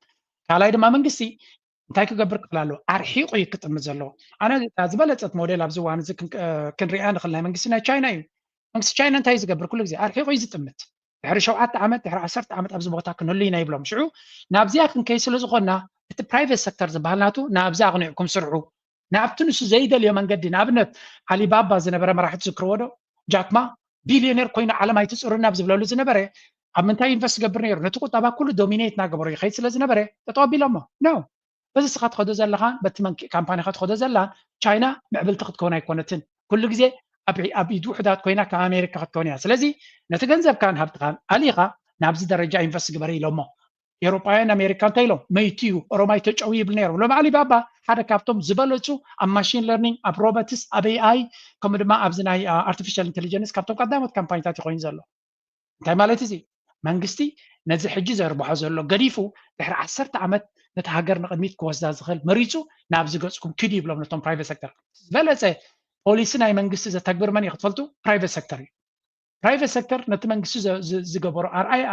ካልኣይ ድማ መንግስቲ እንታይ ክገብር ክኽእል ኣለዎ ኣርሒቑ እዩ ክጥምት ዘለዎ ኣነ ዝበለፀት ሞዴል ኣብዚ እዋን እዚ ክንሪኣ ንኽእል ናይ መንግስቲ ናይ ቻይና እዩ መንግስቲ ቻይና እንታይ ዝገብር ኩሉ ግዜ ኣርሒቑ እዩ ዝጥምት ድሕሪ ሸውዓተ ዓመት ድሕሪ ዓሰርተ ዓመት ኣብዚ ቦታ ክንህሉ ኢና ይብሎም ሽዑ ናብዚኣ ክንከይ ስለ ዝኾንና እቲ ፕራይቬት ሴክተር ዝበሃል ናቱ ናብዚ ኣቕኒዕኩም ስርሑ ናብቲ ንሱ ዘይደልዮ መንገዲ ንኣብነት ዓሊባባ ዝነበረ መራሒ ትዝክርዎ ዶ ጃክማ ቢልዮኔር ኮይኑ ዓለም ኣይትፅሩ ናብ ዝብለሉ ዝነበረ ኣብ ምንታይ ኢንቨስት ዝገብር ነይሩ ነቲ ቁጠባ ኩሉ ዶሚኔት እናገበሩ ይኸይድ ስለ ዝነበረ ጠጠው ኣቢሎሞ ኖ በዚ ስኻ ትኸዶ ዘለኻ በቲ ካምፓኒኻ ትኸዶ ዘላ ቻይና ምዕብልቲ ክትከውን ኣይኮነትን ኩሉ ግዜ ኣብ ኢድ ውሕዳት ኮይና ካብ ኣሜሪካ ክትከውን እያ ስለዚ ነቲ ገንዘብካን ሃብትኻን ኣሊኻ ናብዚ ደረጃ ኢንቨስት ግበረ ኢሎሞ ኤውሮጳውያን ኣሜሪካ እንታይ ኢሎም መይቱ እዩ ኦሮማይ ተጨው ይብል ነይሮም ሎም ዓሊባባ ሓደ ካብቶም ዝበለፁ ኣብ ማሽን ለርኒንግ ኣብ ሮቦትስ ኣብ ኤኣይ ከምኡ ድማ ኣብዚ ናይ ኣርቲፊሻል ኢንቴሊጀንስ ካብቶም ቀዳሞት ካምፓኒታት ይኮይኑ ዘሎ እንታይ ማለት እዚ መንግስቲ ነዚ ሕጂ ዘርብሖ ዘሎ ገዲፉ ድሕሪ ዓሰርተ ዓመት ነቲ ሃገር ንቅድሚት ክወስዳ ዝኽእል መሪፁ ናብዚ ገፅኩም ኪዱ ይብሎም ነቶም ፕራይቬት ሴክተር ዝበለፀ ፖሊሲ ናይ መንግስቲ ዘተግብር መን እዩ ክትፈልጡ ፕራይቬት ሴክተር እዩ ፕራይቬት ሴክተር ነቲ መንግስቲ ዝገበሮ ኣርኣያ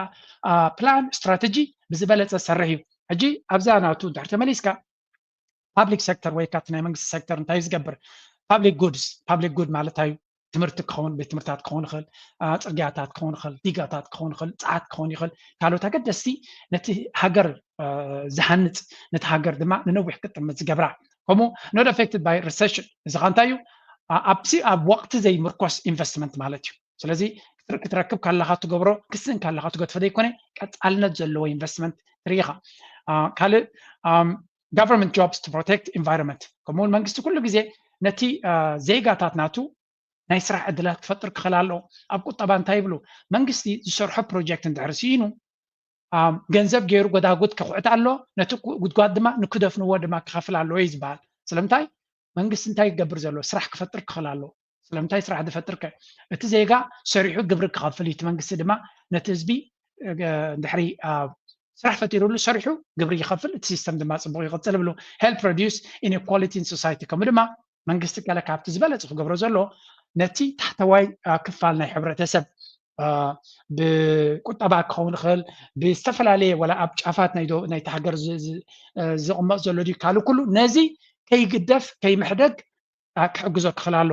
ፕላን ስትራተጂ ብዝበለፀ ዝሰርሕ እዩ ሕጂ ኣብዛ ናቱ ድሕር ተመሊስካ ፓብሊክ ሴክተር ወይ ካቲ ናይ መንግስቲ ሴክተር እንታይ ዝገብር ፓብሊክ ጉድስ ፓብሊክ ጉድ ማለት እዩ ትምህርቲ ክኸውን፣ ቤት ትምህርታት ክኸውን ይኽእል፣ ጽርግያታት ክኸውን ይኽእል፣ ዲጋታት ክኸውን ይኽእል፣ ጸዓት ክኸውን ይኽእል፣ ካልኦት ኣገደስቲ ነቲ ሃገር ዝሃንጽ፣ ነቲ ሃገር ድማ ንነዊሕ ክጥምት ዝገብራ። ከምኡ not affected by recession፣ እዚ ኸ እንታይ እዩ? ኣብቲ ኣብ ወቕቲ ዘይምርኮስ ኢንቨስትመንት ማለት እዩ። ስለዚ ክትረክብ ካለኻ ትገብሮ፣ ክስን ካለኻ ትገድፎ ዘይኮነ ቀጻልነት ዘለዎ ኢንቨስትመንት ትርኢ ኢኻ። ካልእ government jobs to protect environment፣ ከምኡውን መንግስቲ ኩሉ ግዜ ነቲ ዜጋታት ናቱ ናይ ስራሕ ዕድላት ክፈጥር ክኽእል ኣለዎ። ኣብ ቁጠባ እንታይ ይብሉ? መንግስቲ ዝሰርሖ ፕሮጀክት እንድሕር ስኢኑ ገንዘብ ገይሩ ጎዳጉድ ከኹዕት ኣሎ፣ ነቲ ጉድጓድ ድማ ንክደፍንዎ ድማ ክኸፍል ኣለዎ እዩ ዝበሃል። ስለምንታይ? መንግስቲ እንታይ ክገብር ዘለዎ? ስራሕ ክፈጥር ክኽእል ኣለዎ። ስለምንታይ ስራሕ ዝፈጥር ከ? እቲ ዜጋ ሰሪሑ ግብሪ ክኸፍል እዩ። እቲ መንግስቲ ድማ ነቲ ህዝቢ ድሕሪ ስራሕ ፈጢሩሉ ሰሪሑ ግብሪ ይኸፍል፣ እቲ ሲስተም ድማ ፅቡቕ ይቕፅል ብሉ። Help reduce inequality in society፣ ከምኡ ድማ መንግስቲ ገለ ካብቲ ዝበለፀ ክገብሮ ዘሎ ነቲ ታሕተዋይ ክፋል ናይ ሕብረተሰብ ብቁጠባ ክኸውን ይኽእል፣ ብዝተፈላለየ ወላ ኣብ ጫፋት ናይቲ ሃገር ዝቕመጥ ዘሎ ድዩ ካልእ ኩሉ ነዚ ከይግደፍ ከይምሕደግ ክሕግዞ ክኽእል ኣሎ።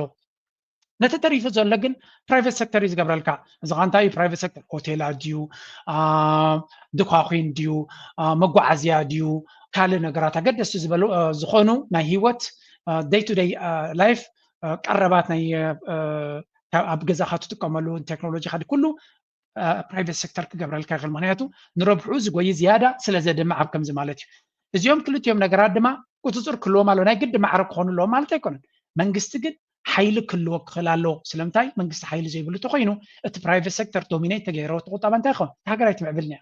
ነቲ ተሪፉ ዘሎ ግን ፕራይቬት ሴክተር እዩ ዝገብረልካ። እዚ ኸ እንታይ እዩ? ፕራይቬት ሴክተር ሆቴላት ድዩ፣ ድኳኺን ድዩ፣ መጓዓዝያ ድዩ፣ ካልእ ነገራት ኣገደስቲ ዝበሉ ዝኾኑ ናይ ህይወት day to day life ቀረባት ናይ ኣብ ገዛኻ ትጥቀመሉ ቴክኖሎጂ ካዲ ኩሉ ፕራይቬት ሴክተር ክገብረልካ ይኽእል። ምክንያቱ ንረብሑ ዝጎይ ዝያዳ ስለ ዘድምዕ ኣብ ከምዚ ማለት እዩ። እዚኦም ክልቲኦም ነገራት ድማ ቁፅፅር ክህልዎም ኣለዎ። ናይ ግዲ ማዕረ ክኾኑ ኣለዎም ማለት ኣይኮነን። መንግስቲ ግን ሓይሊ ክህልዎ ክኽእል ኣለዎ። ስለምንታይ? መንግስቲ ሓይሊ ዘይብሉ ተኮይኑ እቲ ፕራይቬት ሴክተር ዶሚኔት ተገይረዎ እቲ ቁጠባ እንታይ ይኸውን? እቲ ሃገር ኣይትምዕብልን እያ።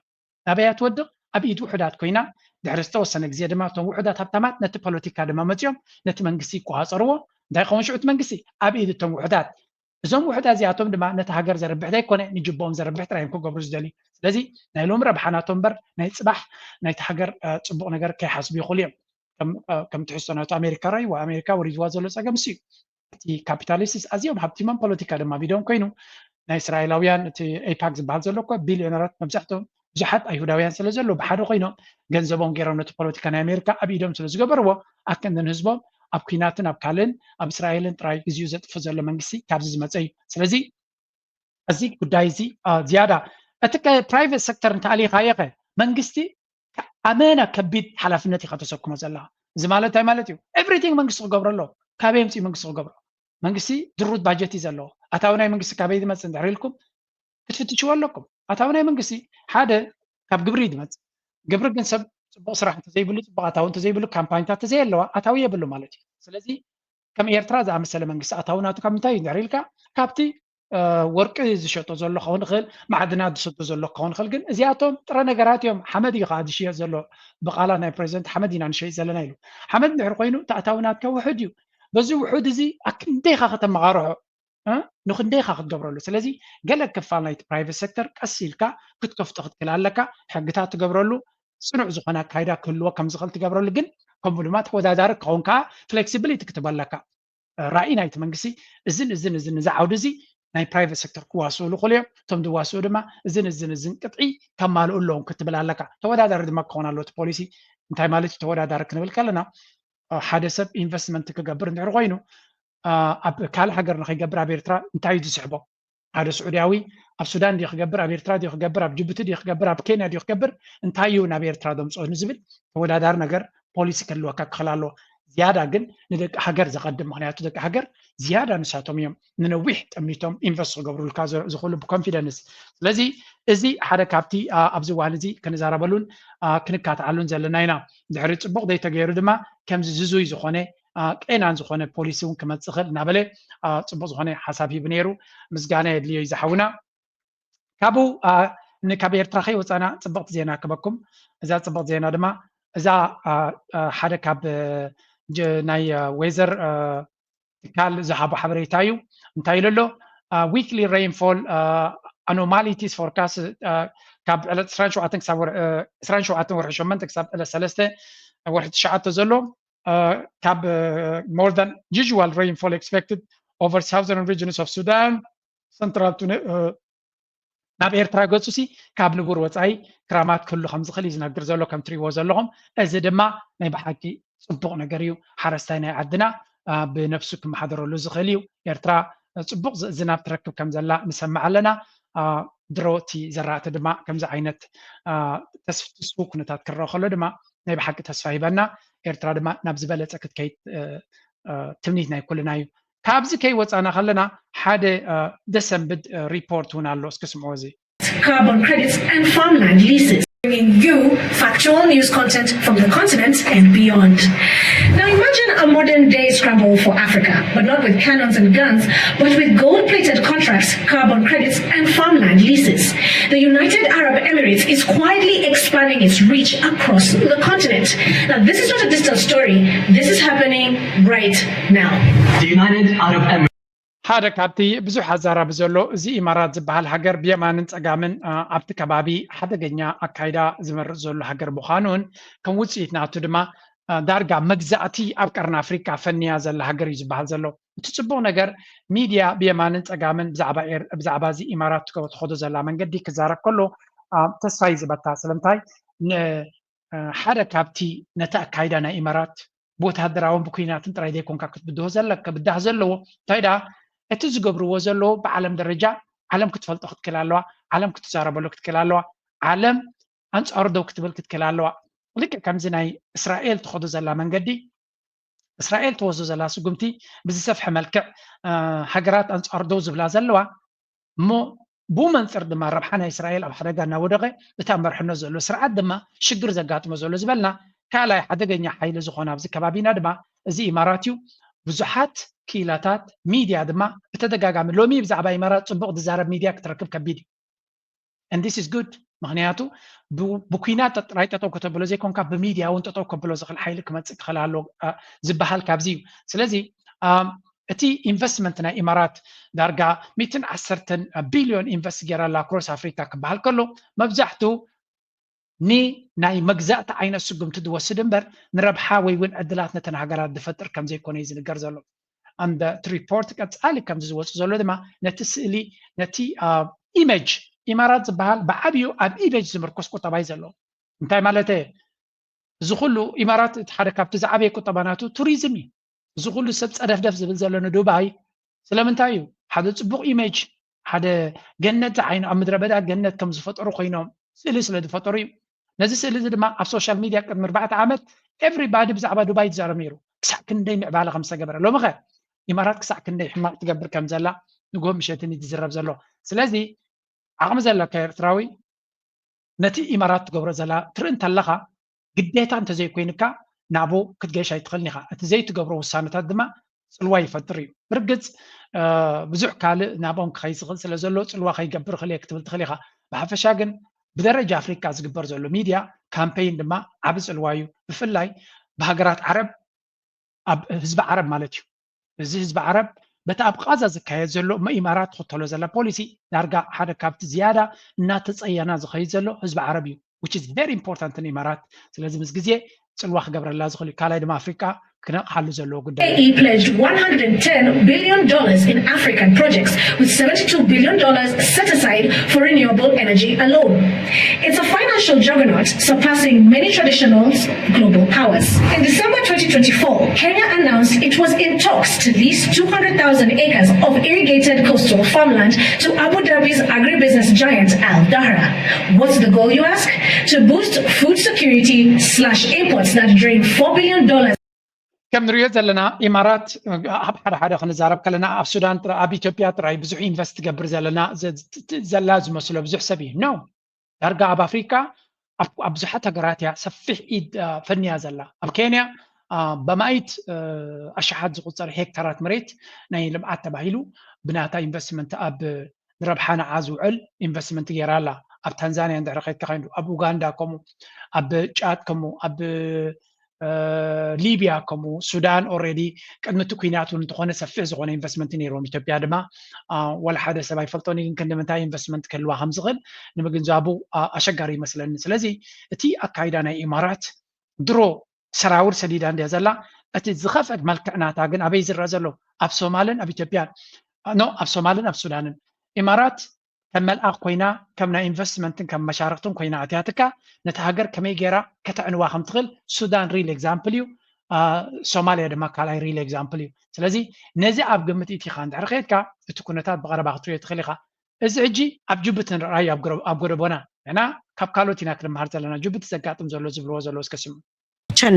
ናበይ እያ ትወድቕ? ኣብ ኢድ ውሑዳት ኮይና ድሕሪ ዝተወሰነ ግዜ ድማ እቶም ውሑዳት ሃብታማት ነቲ ፖለቲካ ድማ መፂኦም ነቲ መንግስቲ ይቆፃፀርዎ። እንታይ ይኸውን ሽዑ እቲ መንግስቲ? ኣብ ኢድ እቶም ውሑዳት። እዞም ውሑዳት እዚኣቶም ድማ ነቲ ሃገር ዘርብሕ ዘይኮነ ንጅቦኦም ዘርብሕ ጥራይ እዮም ክገብሩ ዝደልዩ። ስለዚ ናይ ሎሚ ረብሓ ናቶም እምበር ናይ ፅባሕ ናይቲ ሃገር ፅቡቕ ነገር ከይሓስቡ ይኽእሉ እዮም። ከም ትሕዝቶ ናቱ ኣሜሪካ ራእይዋ ኣሜሪካ ወሪድዋ ዘሎ ፀገም እሱ እዩ። እቲ ካፒታሊስትስ ኣዝዮም ሃብቲሞም ፖለቲካ ድማ ቢዶም ኮይኑ ናይ እስራኤላውያን እቲ ኤፓክ ዝበሃል ዘሎ እኮ ቢልዮነራት መብዛሕትኦም ብዙሓት ኣይሁዳውያን ስለ ዘሎ ብሓደ ኮይኖም ገንዘቦም ገይሮም ነቲ ፖለቲካ ናይ ኣሜሪካ ኣብ ኢዶም ስለ ዝገበርዎ ኣብ ክንዲ ንህዝቦም ኣብ ኩናትን ኣብ ካልእን ኣብ እስራኤልን ጥራይ ግዜኡ ዘጥፍእ ዘሎ መንግስቲ ካብዚ ዝመፀ እዩ። ስለዚ እዚ ጉዳይ እዚ ዝያዳ እቲ ፕራይቬት ሴክተር እንተኣሊኻዮ ኸ መንግስቲ ኣመና ከቢድ ሓላፍነት ኢኻ ተሰክሞ ዘለኻ። እዚ ማለት እንታይ ማለት እዩ? ኤቭሪቲንግ መንግስቲ ክገብሮ ኣለዎ። ካበይ ኣምፅኡ መንግስቲ ክገብሮ? መንግስቲ ድሩት ባጀት እዩ ዘለዎ። ኣታዊ ናይ መንግስቲ ካበይ ዝመፅእ እንድሕር ኢልኩም ክትፍትሽዎ ኣለኩም። ኣታዊ ናይ መንግስቲ ሓደ ካብ ግብሪ እዩ ዝመፅእ። ግብሪ ግን ሰብ ፅቡቕ ስራሕ እንተዘይብሉ፣ ፅቡቕ ኣታዊ እንተዘይብሉ፣ ካምፓኒታት እንተዘየለዋ ኣታዊ የብሉ ማለት እዩ። ስለዚ ከም ኤርትራ ዝኣመሰለ መንግስቲ ኣታዊ ናቱ ካብ ምንታይ እዩ እንድሕር ኢልካ ካብቲ ወርቂ ዝሸጦ ዘሎ ክኸውን ይኽእል፣ ማዕድናት ዝሰዶ ዘሎ ክኸውን ይኽእል። ግን እዚኣቶም ጥረ ነገራት እዮም። ሓመድ እዩ ከዓ ዝሽየጥ ዘሎ። ብቓላት ናይ ፕሬዚደንት ሓመድ ኢና ንሸይጥ ዘለና ኢሉ። ሓመድ እንድሕር ኮይኑ እቲ ኣታዊ ናትካ ውሑድ እዩ። በዚ ውሑድ እዚ ኣክንደይ ኢኻ ከተመቓርሖ ንክንደይ ኢኻ ክትገብረሉ? ስለዚ ገለ ክፋል ናይቲ ፕራይቬት ሴክተር ቀስ ኢልካ ክትከፍቶ ክትክእል ኣለካ። ሕግታት ትገብረሉ፣ ፅኑዕ ዝኾነ ኣካይዳ ክህልዎ ከም ዝኽእል ትገብረሉ፣ ግን ከምኡ ድማ ተወዳዳሪ ክኸውን ከዓ ፍሌክሲቢሊቲ ክትህቦ ኣለካ። ራእይ ናይቲ መንግስቲ እዝን እዝን እዝን እዚ ዓውዲ እዚ ናይ ፕራይቬት ሴክተር ክዋስእሉ ክኽእሉ እዮም። እቶም ዝዋስኡ ድማ እዝን እዝን እዝን ቅጥዒ ከማልኡ ኣለዎም ክትብል ኣለካ። ተወዳዳሪ ድማ ክኸውን ኣለዎ እቲ ፖሊሲ። እንታይ ማለት እዩ ተወዳዳሪ ክንብል ከለና ሓደ ሰብ ኢንቨስትመንት ክገብር እንድሕር ኮይኑ ኣብ ካልእ ሃገር ንኸይገብር ኣብ ኤርትራ እንታይ እዩ ዝስሕቦ? ሓደ ስዑድያዊ ኣብ ሱዳን ድዩ ክገብር፣ ኣብ ኤርትራ ድዩ ክገብር፣ ኣብ ጅቡቲ ድዩ ክገብር፣ ኣብ ኬንያ ድዩ ክገብር፣ እንታይ እዩ ናብ ኤርትራ ዘምፅኦ ንዝብል ተወዳዳሪ ነገር ፖሊሲ ክህልወካ ክኽእል ኣለዎ። ዝያዳ ግን ንደቂ ሃገር ዘቐድም፣ ምኽንያቱ ደቂ ሃገር ዝያዳ ንሳቶም እዮም ንነዊሕ ጠሚቶም ኢንቨስት ክገብሩልካ ዝኽእሉ ብኮንፊደንስ። ስለዚ እዚ ሓደ ካብቲ ኣብዚ እዋን እዚ ክንዛረበሉን ክንካትዓሉን ዘለና ኢና። ድሕሪ ፅቡቕ ዘይተገይሩ ድማ ከምዚ ዝዙይ ዝኾነ ቀናን ዝኾነ ፖሊሲ እውን ክመፅእ ይኽእል እናበለ ፅቡቕ ዝኾነ ሓሳብ ሂቡ ነይሩ። ምስጋና የድልዮ እዩ ዝሓውና። ካብኡ ካብ ኤርትራ ከይወፃና ፅብቕቲ ዜና ክበኩም። እዛ ፅብቕቲ ዜና ድማ እዛ ሓደ ካብ ናይ ዌዘር ትካል ዝሃቦ ሓበሬታ እዩ። እንታይ ኢሉ ኣሎ? Weekly rainfall anomalities forecast ካብ ዕለት ዕስራን ሸውዓተን ክሳብ ዕስራን ሸውዓተን ወርሒ ሸሞንተ ክሳብ ዕለት ሰለስተ ወርሒ ትሽዓተ ዘሎ ካብ more than usual rainfall expected over southern regions of Sudan, central to ናብ ኤርትራ ገፁ ሲ ካብ ንቡር ወፃኢ ክራማት ክህሉ ከም ዝኽእል እዩ ዝነግር ዘሎ ከም ትሪእዎ ዘለኹም። እዚ ድማ ናይ ብሓቂ ፅቡቕ ነገር እዩ። ሓረስታይ ናይ ዓድና ብነብሱ ክመሓደረሉ ዝኽእል እዩ። ኤርትራ ፅቡቕ ዝናብ ትረክብ ከም ዘላ ንሰምዕ ኣለና። ድሮ እቲ ዘራእቲ ድማ ከምዚ ዓይነት ተስፍትሱ ኩነታት ክረአ ከሎ ድማ ናይ ብሓቂ ተስፋ ሂበና። ኤርትራ ድማ ናብ ዝበለፀ ክትከይድ ትምኒት ናይ ኩልና እዩ። ካብዚ ከይወፃና ከለና ሓደ ደሰንብድ ሪፖርት እውን ኣሎ። እስኪ ስምዖ እዚ። Carbon credits and farmland leases, bringing you factual news content from the continent and beyond. Now imagine a modern day scramble for Africa, but not with cannons and guns, but with gold-plated contracts, carbon credits, and farmland leases. The United Arab Emirates is quietly expanding its reach across the continent. Now this is not a distant story, this is happening right now. The United Arab Emirates. ሓደ ካብቲ ብዙሕ ኣዛራቢ ዘሎ እዚ ኢማራት ዝበሃል ሃገር ብየማንን ፀጋምን ኣብቲ ከባቢ ሓደገኛ ኣካይዳ ዝመርፅ ዘሎ ሃገር ምዃኑን ከም ውፅኢት ናቱ ድማ ዳርጋ መግዛእቲ ኣብ ቀርኒ ኣፍሪካ ፈንያ ዘላ ሃገር እዩ ዝበሃል ዘሎ። እቲ ፅቡቕ ነገር ሚድያ ብየማንን ፀጋምን ብዛዕባ እዚ ኢማራት ትኸዶ ዘላ መንገዲ ክዛረብ ከሎ ተስፋ እዩ ዝበካ። ስለምንታይ ሓደ ካብቲ ነቲ ኣካይዳ ናይ ኢማራት ብወታደራውን ብኩናትን ጥራይ ዘይኮንካ ክትብድሆ ዘለካ ክብዳህ ዘለዎ እንታይ ደኣ እቲ ዝገብርዎ ዘለዉ ብዓለም ደረጃ ዓለም ክትፈልጦ ክትክእል ኣለዋ። ዓለም ክትዛረበሉ ክትክእል ኣለዋ። ዓለም ኣንፃሩ ደው ክትብል ክትክእል ኣለዋ። ልክዕ ከምዚ ናይ እስራኤል ትኸዶ ዘላ መንገዲ እስራኤል ትወስዶ ዘላ ስጉምቲ ብዝሰፍሐ መልክዕ ሃገራት ኣንፃሩ ደው ዝብላ ዘለዋ እሞ ብኡ መንፅር ድማ ረብሓ ናይ እስራኤል ኣብ ሓደጋ እናወደቐ እታ መርሕኖ ዘሎ ስርዓት ድማ ሽግር ዘጋጥሞ ዘሎ ዝበልና ካልኣይ ሓደገኛ ሓይሊ ዝኾነ ኣብዚ ከባቢና ድማ እዚ ኢማራት እዩ። ብዙሓት ክኢላታት ሚድያ ድማ ብተደጋጋሚ ሎሚ ብዛዕባ ኢማራት ፅቡቕ ዝዛረብ ሚድያ ክትረክብ ከቢድ እዩ። And this is good ምክንያቱ ብኩናት ጥራይ ጠጠው ከተብሎ ዘይኮንካ ብሚድያ እውን ጠጠው ከብሎ ዝኽእል ሓይሊ ክመፅእ ክኽእል ኣሎ ዝበሃል ካብዚ እዩ። ስለዚ እቲ ኢንቨስትመንት ናይ ኢማራት ዳርጋ ሚእትን ዓሰርተን ቢልዮን ኢንቨስት ገይራ ኣላ ክሮስ ኣፍሪካ ክበሃል ከሎ መብዛሕትኡ ንናይ መግዛእቲ ዓይነት ስጉምቲ ዝወስድ እምበር ንረብሓ ወይ እውን ዕድላት ነተን ሃገራት ዝፈጥር ከም ዘይኮነ እዩ ዝንገር ዘሎ። And እቲ ሪፖርት ቀፃሊ ከምዚ ዝወፁ ዘሎ ድማ ነቲ ስእሊ ነቲ ኢሜጅ ኢማራት ዝበሃል ብዓብዩ ኣብ ኢሜጅ ዝምርኮስ ቁጠባ እዩ ዘሎ። እንታይ ማለት እዚ ኩሉ ኢማራት እቲ ሓደ ካብቲ ዝዓበየ ቁጠባ ናቱ ቱሪዝም እዩ። እዚ ኩሉ ሰብ ፀደፍደፍ ዝብል ዘሎ ንዱባይ ስለምንታይ እዩ? ሓደ ፅቡቕ ኢሜጅ ሓደ ገነት ዝዓይኑ ኣብ ምድረ በዳ ገነት ከም ዝፈጠሩ ኮይኖም ስእሊ ስለ ዝፈጠሩ እዩ። ነዚ ስእሊ እዚ ድማ ኣብ ሶሻል ሚድያ ቅድሚ ኣርባዕተ ዓመት ኤቭሪባዲ ብዛዕባ ዱባይ ዝዛረብ ነይሩ ክሳዕ ክንደይ ምዕባለ ከም ዝተገበረ። ሎሚ ኸ ኢማራት ክሳዕ ክንደይ ሕማቕ ትገብር ከም ዘላ ንግሆ ምሸትን እዩ ዝዝረብ ዘሎ። ስለዚ ዓቕሚ ዘለካ ኤርትራዊ ነቲ ኢማራት ትገብሮ ዘላ ትርኢ እንተለኻ ግዴታ እንተዘይኮይንካ ናብኡ ክትገይሽ ኣይትኽእልን ኢኻ። እቲ ዘይትገብሮ ውሳነታት ድማ ፅልዋ ይፈጥር እዩ። ብርግፅ ብዙሕ ካልእ ናብኦም ክኸይ ዝኽእል ስለ ዘሎ ፅልዋ ከይገብር ይኽእል እየ ክትብል ትኽእል ኢኻ። ብሓፈሻ ግን ብደረጃ ኣፍሪካ ዝግበር ዘሎ ሚድያ ካምፔይን ድማ ዓቢ ፅልዋ እዩ። ብፍላይ ብሃገራት ዓረብ ኣብ ህዝቢ ዓረብ ማለት እዩ። እዚ ህዝቢ ዓረብ በቲ ኣብ ቃዛ ዝካየድ ዘሎ እሞ ኢማራት ትኽተሎ ዘላ ፖሊሲ ዳርጋ ሓደ ካብቲ ዝያዳ እናተፀየና ዝኸይድ ዘሎ ህዝቢ ዓረብ እዩ which is very important ንኢማራት። ስለዚ ምስ ግዜ ፅልዋ ክገብረላ ዝኽእል እዩ። ካልኣይ ድማ ኣፍሪቃ ክነቕሓሉ ዘለዎ ጉዳይ እዩ። U A E pledged one hundred and ten billion dollars in African projects, with seventy-two billion dollars set aside for renewable energy alone. It's a financial juggernaut surpassing many traditional global powers. In December twenty twenty-four, Kenya announced it was in talks to lease two hundred thousand acres of irrigated coastal farmland to Abu Dhabi's agribusiness giant Al Dahra. What's the goal, you ask? To boost food security, slash imports that drain four billion dollars. ከም ንሪኦ ዘለና ኢማራት ኣብ ሓደ ሓደ ክንዛረብ ከለና ኣብ ሱዳን ጥራ- ኣብ ኢትዮጵያ ጥራይ ብዙሕ ኢንቨስት ትገብር ዘለና ዘ- ዘላ ዝመስሎ ብዙሕ ሰብ እዩ። No፣ ዳርጋ ኣብ ኣፍሪካ ኣብ ኣብ ብዙሓት ሃገራት እያ ሰፊሕ ኢድ አ፣ ፈንያ ዘላ። ኣብ ኬንያ አ፣ በማኢት አ፣ ኣሽሓት ዝቁፀር ሄክታራት መሬት ናይ ልምዓት ተባሂሉ ብናታ ኢንቨስትመንት ኣብ ንረብሓ ንዓ ዝውዕል ኢንቨስትመንት ገይራ ኣላ። ኣብ ታንዛንያ እንድሕር ከይድካ ኮይኑ ኣብ ኡጋንዳ ከምኡ ኣብ ጫድ ከምኡ ኣብ ሊብያ ከምኡ ሱዳን ኦልሬዲ ቅድሚ እቲ ኩናት እውን እንተኾነ ሰፊሕ ዝኾነ ኢንቨስትመንት ነይርዎም። ኢትዮጵያ ድማ ዋላ ሓደ ሰብ ኣይፈልጦን እዩ፣ ግን ክንዲ ምንታይ ኢንቨስትመንት ክህልዋ ከም ዝኽእል ንምግንዛቡ ኣሸጋሪ ይመስለኒ። ስለዚ እቲ ኣካይዳ ናይ ኢማራት ድሮ ሰራውር ሰዲዳ እንድያ ዘላ፣ እቲ ዝኸፍአ መልክዕ ናታ ግን ኣበይ ዝረአ ዘሎ? ኣብ ሶማልን ኣብ ኢትዮጵያን ኖ ኣብ ሶማልን ኣብ ሱዳንን ኢማራት ከም መልኣኽ ኮይና ከም ናይ ኢንቨስትመንትን ከም መሻርክትን ኮይና ኣትያትካ ነቲ ሃገር ከመይ ገይራ ከተዕንዋ ከም ትኽእል ሱዳን ሪል ኤግዛምፕል እዩ። ሶማልያ ድማ ካልኣይ ሪል ኤግዛምፕል እዩ። ስለዚ ነዚ ኣብ ግምት ኢቲኻ እንድሕር ከድካ እቲ ኩነታት ብቐረባ ክትሪኦ ትኽእል ኢኻ። እዚ ሕጂ ኣብ ጅቡቲ ንርኣዩ ኣብ ጎደቦና ንሕና ካብ ካልኦት ኢና ክንመሃር ዘለና። ጅቡቲ ዘጋጥም ዘሎ ዝብልዎ ዘለዉ እስከ ስምዑ። ችን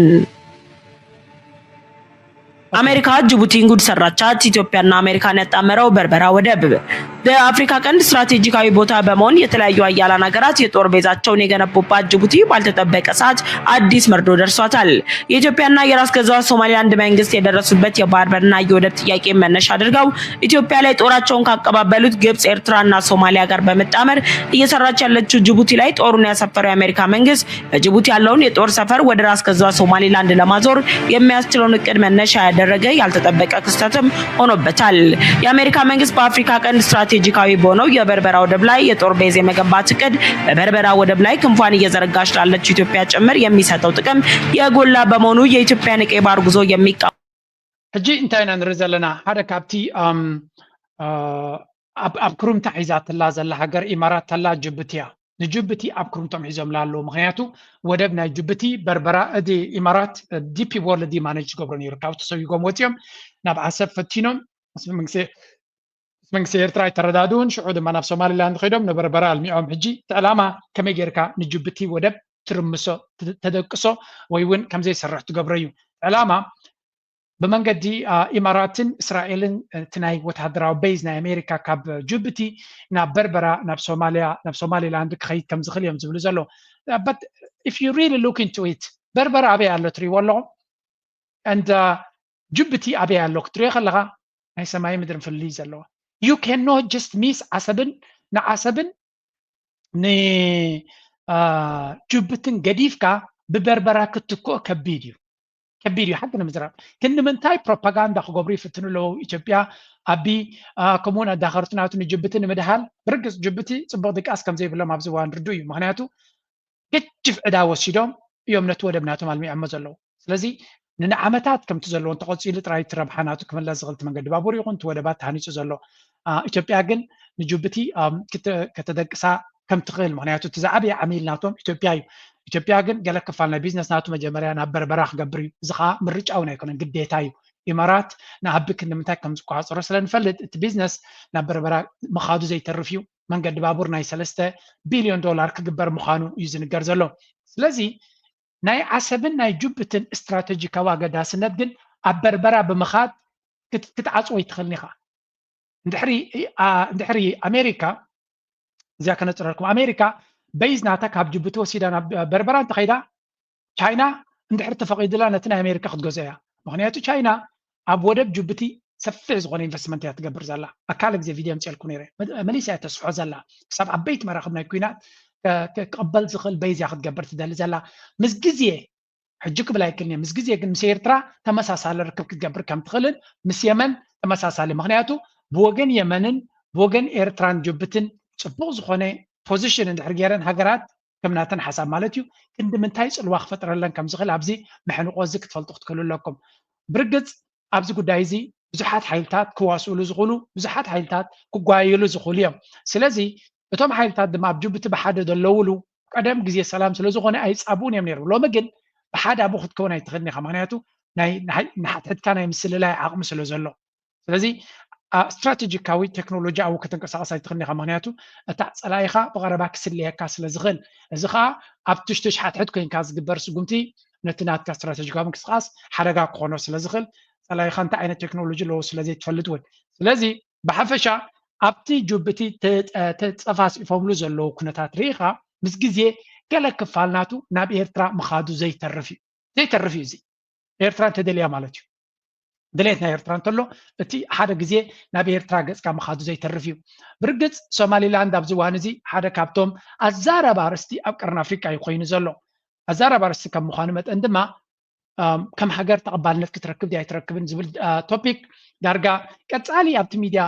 አሜሪካ ጅቡቲን ጉድ ሰራቻት። ኢትዮጵያና አሜሪካን ያጣመረው በርበራ ወደብ በአፍሪካ ቀንድ ስትራቴጂካዊ ቦታ በመሆን የተለያዩ ሀያላን ሀገራት የጦር ቤዛቸውን የገነቡባት ጅቡቲ ባልተጠበቀ ሰዓት አዲስ መርዶ ደርሷታል። የኢትዮጵያና የራስ ገዛዋ ሶማሊላንድ መንግስት የደረሱበት የባህር በርና የወደብ ጥያቄ መነሻ አድርገው ኢትዮጵያ ላይ ጦራቸውን ካቀባበሉት ግብጽ፣ ኤርትራና ሶማሊያ ጋር በመጣመር እየሰራች ያለችው ጅቡቲ ላይ ጦሩን ያሰፈረው የአሜሪካ መንግስት በጅቡቲ ያለውን የጦር ሰፈር ወደ ራስ ገዛዋ ሶማሊላንድ ለማዞር የሚያስችለውን እቅድ መነሻ ያደረገ ያልተጠበቀ ክስተትም ሆኖበታል። የአሜሪካ መንግስት በአፍሪካ ቀንድ ስትራቴጂካዊ በሆነው የበርበራ ወደብ ላይ የጦር ቤዝ የመገንባት እቅድ በበርበራ ወደብ ላይ ክንፏን እየዘረጋች ላለችው ኢትዮጵያ ጭምር የሚሰጠው ጥቅም የጎላ በመሆኑ የኢትዮጵያን የቀይ ባህር ጉዞ የሚቃወም ሕጂ እንታይ ኢና ንርኢ ዘለና? ሓደ ካብቲ ኣብ ክሩምታ ሒዛትላ ዘላ ሃገር ኢማራት ተላ ጅቡቲ እያ። ንጅቡቲ ኣብ ክሩምቶም ሒዞምላ ኣለዉ። ምክንያቱ ወደብ ናይ ጅቡቲ በርበራ፣ እቲ ኢማራት ዲፒ ወርልድ ማነጅ ዝገብሮ ነይሩ። ካብ ተሰዊጎም ወፂኦም ናብ ዓሰብ ፈቲኖም ምስ መንግስቲ ኤርትራ ኣይተረዳድኡን። ሽዑ ድማ ናብ ሶማሊላንድ ከይዶም ንበርበራ ኣልሚዖም። ሕጂ እቲ ዕላማ ከመይ ጌርካ ንጅቡቲ ወደብ ትርምሶ፣ ተደቅሶ ወይ እውን ከምዘይሰርሕ ትገብሮ እዩ። ዕላማ ብመንገዲ ኢማራትን እስራኤልን እቲ ናይ ወታደራዊ ቤዝ ናይ ኣሜሪካ ካብ ጅቡቲ ናብ በርበራ ናብ ሶማሊያ ናብ ሶማሊላንድ ክኸይድ ከም ዝኽእል እዮም ዝብሉ ዘለዉ። But if you really look into it በርበራ ኣበይ ኣሎ ትሪእዎ ኣለኹም? And ጅቡቲ ኣበይ ኣሎ ክትሪኦ ከለኻ ናይ ሰማይ ምድርን ፍልልይ ዘለዋ። You cannot just miss ዓሰብን ንዓሰብን ንጅቡትን ገዲፍካ ብበርበራ ክትክኦ ከቢድ እዩ። ከቢድ እዩ ሓቂ ንምዝራብ። ግን ንምንታይ ፕሮፓጋንዳ ክገብሩ ይፍትኑ ኣለዉ? ኢትዮጵያ ኣቢ ከምኡውን ኣዳኸርቲ ናቱ ንጅቡቲ ንምድሃል። ብርግፅ ጅቡቲ ፅቡቕ ድቃስ ከም ዘይብሎም ኣብዚ እዋን ርዱእ እዩ። ምክንያቱ ገጅፍ ዕዳ ወሲዶም እዮም ነቲ ወደብ ናቶም ኣልሚዖሞ ዘለዉ። ስለዚ ንዓመታት ከምቲ ዘለዎ እንተቐፂሉ ጥራይ እቲ ረብሓ ናቱ ክምለስ ዝኽእል እቲ መንገዲ ባቡር ይኹን እቲ ወደባት ተሃኒፁ ዘሎ። ኢትዮጵያ ግን ንጅቡቲ ከተደቅሳ ከም ትኽእል፣ ምክንያቱ እቲ ዝዓበየ ዓሚል ናቶም ኢትዮጵያ እዩ። ኢትዮጵያ ግን ገለ ክፋል ናይ ቢዝነስ ናቱ መጀመርያ ናብ በርበራ ክገብር እዩ። እዚ ከዓ ምርጫ እውን ኣይኮነን፣ ግዴታ እዩ። ኢማራት ንኣቢ ክንዲ ምንታይ ከም ዝቆፃፀሮ ስለ ንፈልጥ እቲ ቢዝነስ ናብ በርበራ ምኻዱ ዘይተርፍ እዩ። መንገዲ ባቡር ናይ ሰለስተ ቢልዮን ዶላር ክግበር ምዃኑ እዩ ዝንገር ዘሎ። ስለዚ ናይ ዓሰብን ናይ ጅቡትን ስትራተጂካዊ ኣገዳስነት ግን ኣብ በርበራ ብምኻድ ክትዓፅዎ ኣይትኽእልን ኢኻ። እንድሕሪ ኣሜሪካ እዚኣ ከነፅረልኩም፣ ኣሜሪካ በይዝ ናታ ካብ ጅቡቲ ወሲዳ ናብ በርበራ እንተኸይዳ ቻይና እንድሕር ተፈቒድላ ነቲ ናይ ኣሜሪካ ክትገዝኦ እያ። ምክንያቱ ቻይና ኣብ ወደብ ጅቡቲ ሰፊሕ ዝኾነ ኢንቨስትመንት እያ ትገብር ዘላ። ኣካለ ግዜ ቪድዮ ኣምፅኤልኩም ነይረ። መሊሳ እያ ተስፍሖ ዘላ ክሳብ ዓበይቲ መራኽብ ናይ ኩናት ክቕበል ዝኽእል በይዝ እያ ክትገብር ትደሊ ዘላ። ምስ ግዜ ሕጂ ክብል ኣይክእልን እየ። ምስ ግዜ ግን ምስ ኤርትራ ተመሳሳሊ ርክብ ክትገብር ከም ትኽእልን ምስ የመን ተመሳሳሊ፣ ምክንያቱ ብወገን የመንን ብወገን ኤርትራን ጅቡትን ፅቡቕ ዝኾነ ፖዚሽን እንድሕር ገይረን ሃገራት ከም ናተን ሓሳብ ማለት እዩ ክንዲ ምንታይ ፅልዋ ክፈጥረለን ከም ዝኽእል ኣብዚ መሕንቆ እዚ ክትፈልጡ ክትክእሉ ኣለኩም። ብርግፅ ኣብዚ ጉዳይ እዚ ብዙሓት ሓይልታት ክዋስእሉ ዝኽእሉ ብዙሓት ሓይልታት ክጓየሉ ዝኽእሉ እዮም። ስለዚ እቶም ሓይልታት ድማ ኣብ ጅቡቲ ብሓደ ዘለውሉ ቀደም ግዜ ሰላም ስለ ዝኾነ ኣይፃብኡን እዮም ነይሮም። ሎሚ ግን ብሓደ ኣብኡ ክትከውን ኣይትኽእልን ኢኻ፣ ምክንያቱ ናይ ንሓድሕድካ ናይ ምስልላይ ዓቕሚ ስለ ዘሎ። ስለዚ ስትራቴጂካዊ ቴክኖሎጂ ኣብኡ ክትንቀሳቐስ ኣይትኽእልን ኢኻ፣ ምክንያቱ እታ ፀላኢኻ ብቐረባ ክስለየካ ስለ ዝኽእል። እዚ ከዓ ኣብ ትሽትሽ ሓድሕድ ኮይንካ ዝግበር ስጉምቲ ነቲ ናትካ ስትራቴጂካዊ ምንቅስቃስ ሓደጋ ክኾኖ ስለ ዝኽእል፣ ፀላኢኻ እንታይ ዓይነት ቴክኖሎጂ ኣለዎ ስለ ዘይትፈልጥ እውን። ስለዚ ብሓፈሻ ኣብቲ ጅቡቲ ተፀፋፂፎምሉ ዘለዉ ኩነታት ርኢኻ ምስ ግዜ ገለ ክፋል ናቱ ናብ ኤርትራ ምኻዱ ዘይተርፍ እዩ ዘይተርፍ እዩ። እዚ ኤርትራ እንተደልያ ማለት እዩ። ድሌት ናይ ኤርትራ እንተሎ እቲ ሓደ ግዜ ናብ ኤርትራ ገፅካ ምኻዱ ዘይተርፍ እዩ። ብርግፅ ሶማሊላንድ ኣብዚ እዋን እዚ ሓደ ካብቶም ኣዛራቢ ኣርእስቲ ኣብ ቀርኒ ኣፍሪቃ እዩ ኮይኑ ዘሎ። ኣዛራቢ ኣርእስቲ ከም ምዃኑ መጠን ድማ ከም ሃገር ተቐባልነት ክትረክብ ድያ ኣይትረክብን ዝብል ቶፒክ ዳርጋ ቀፃሊ ኣብቲ ሚድያ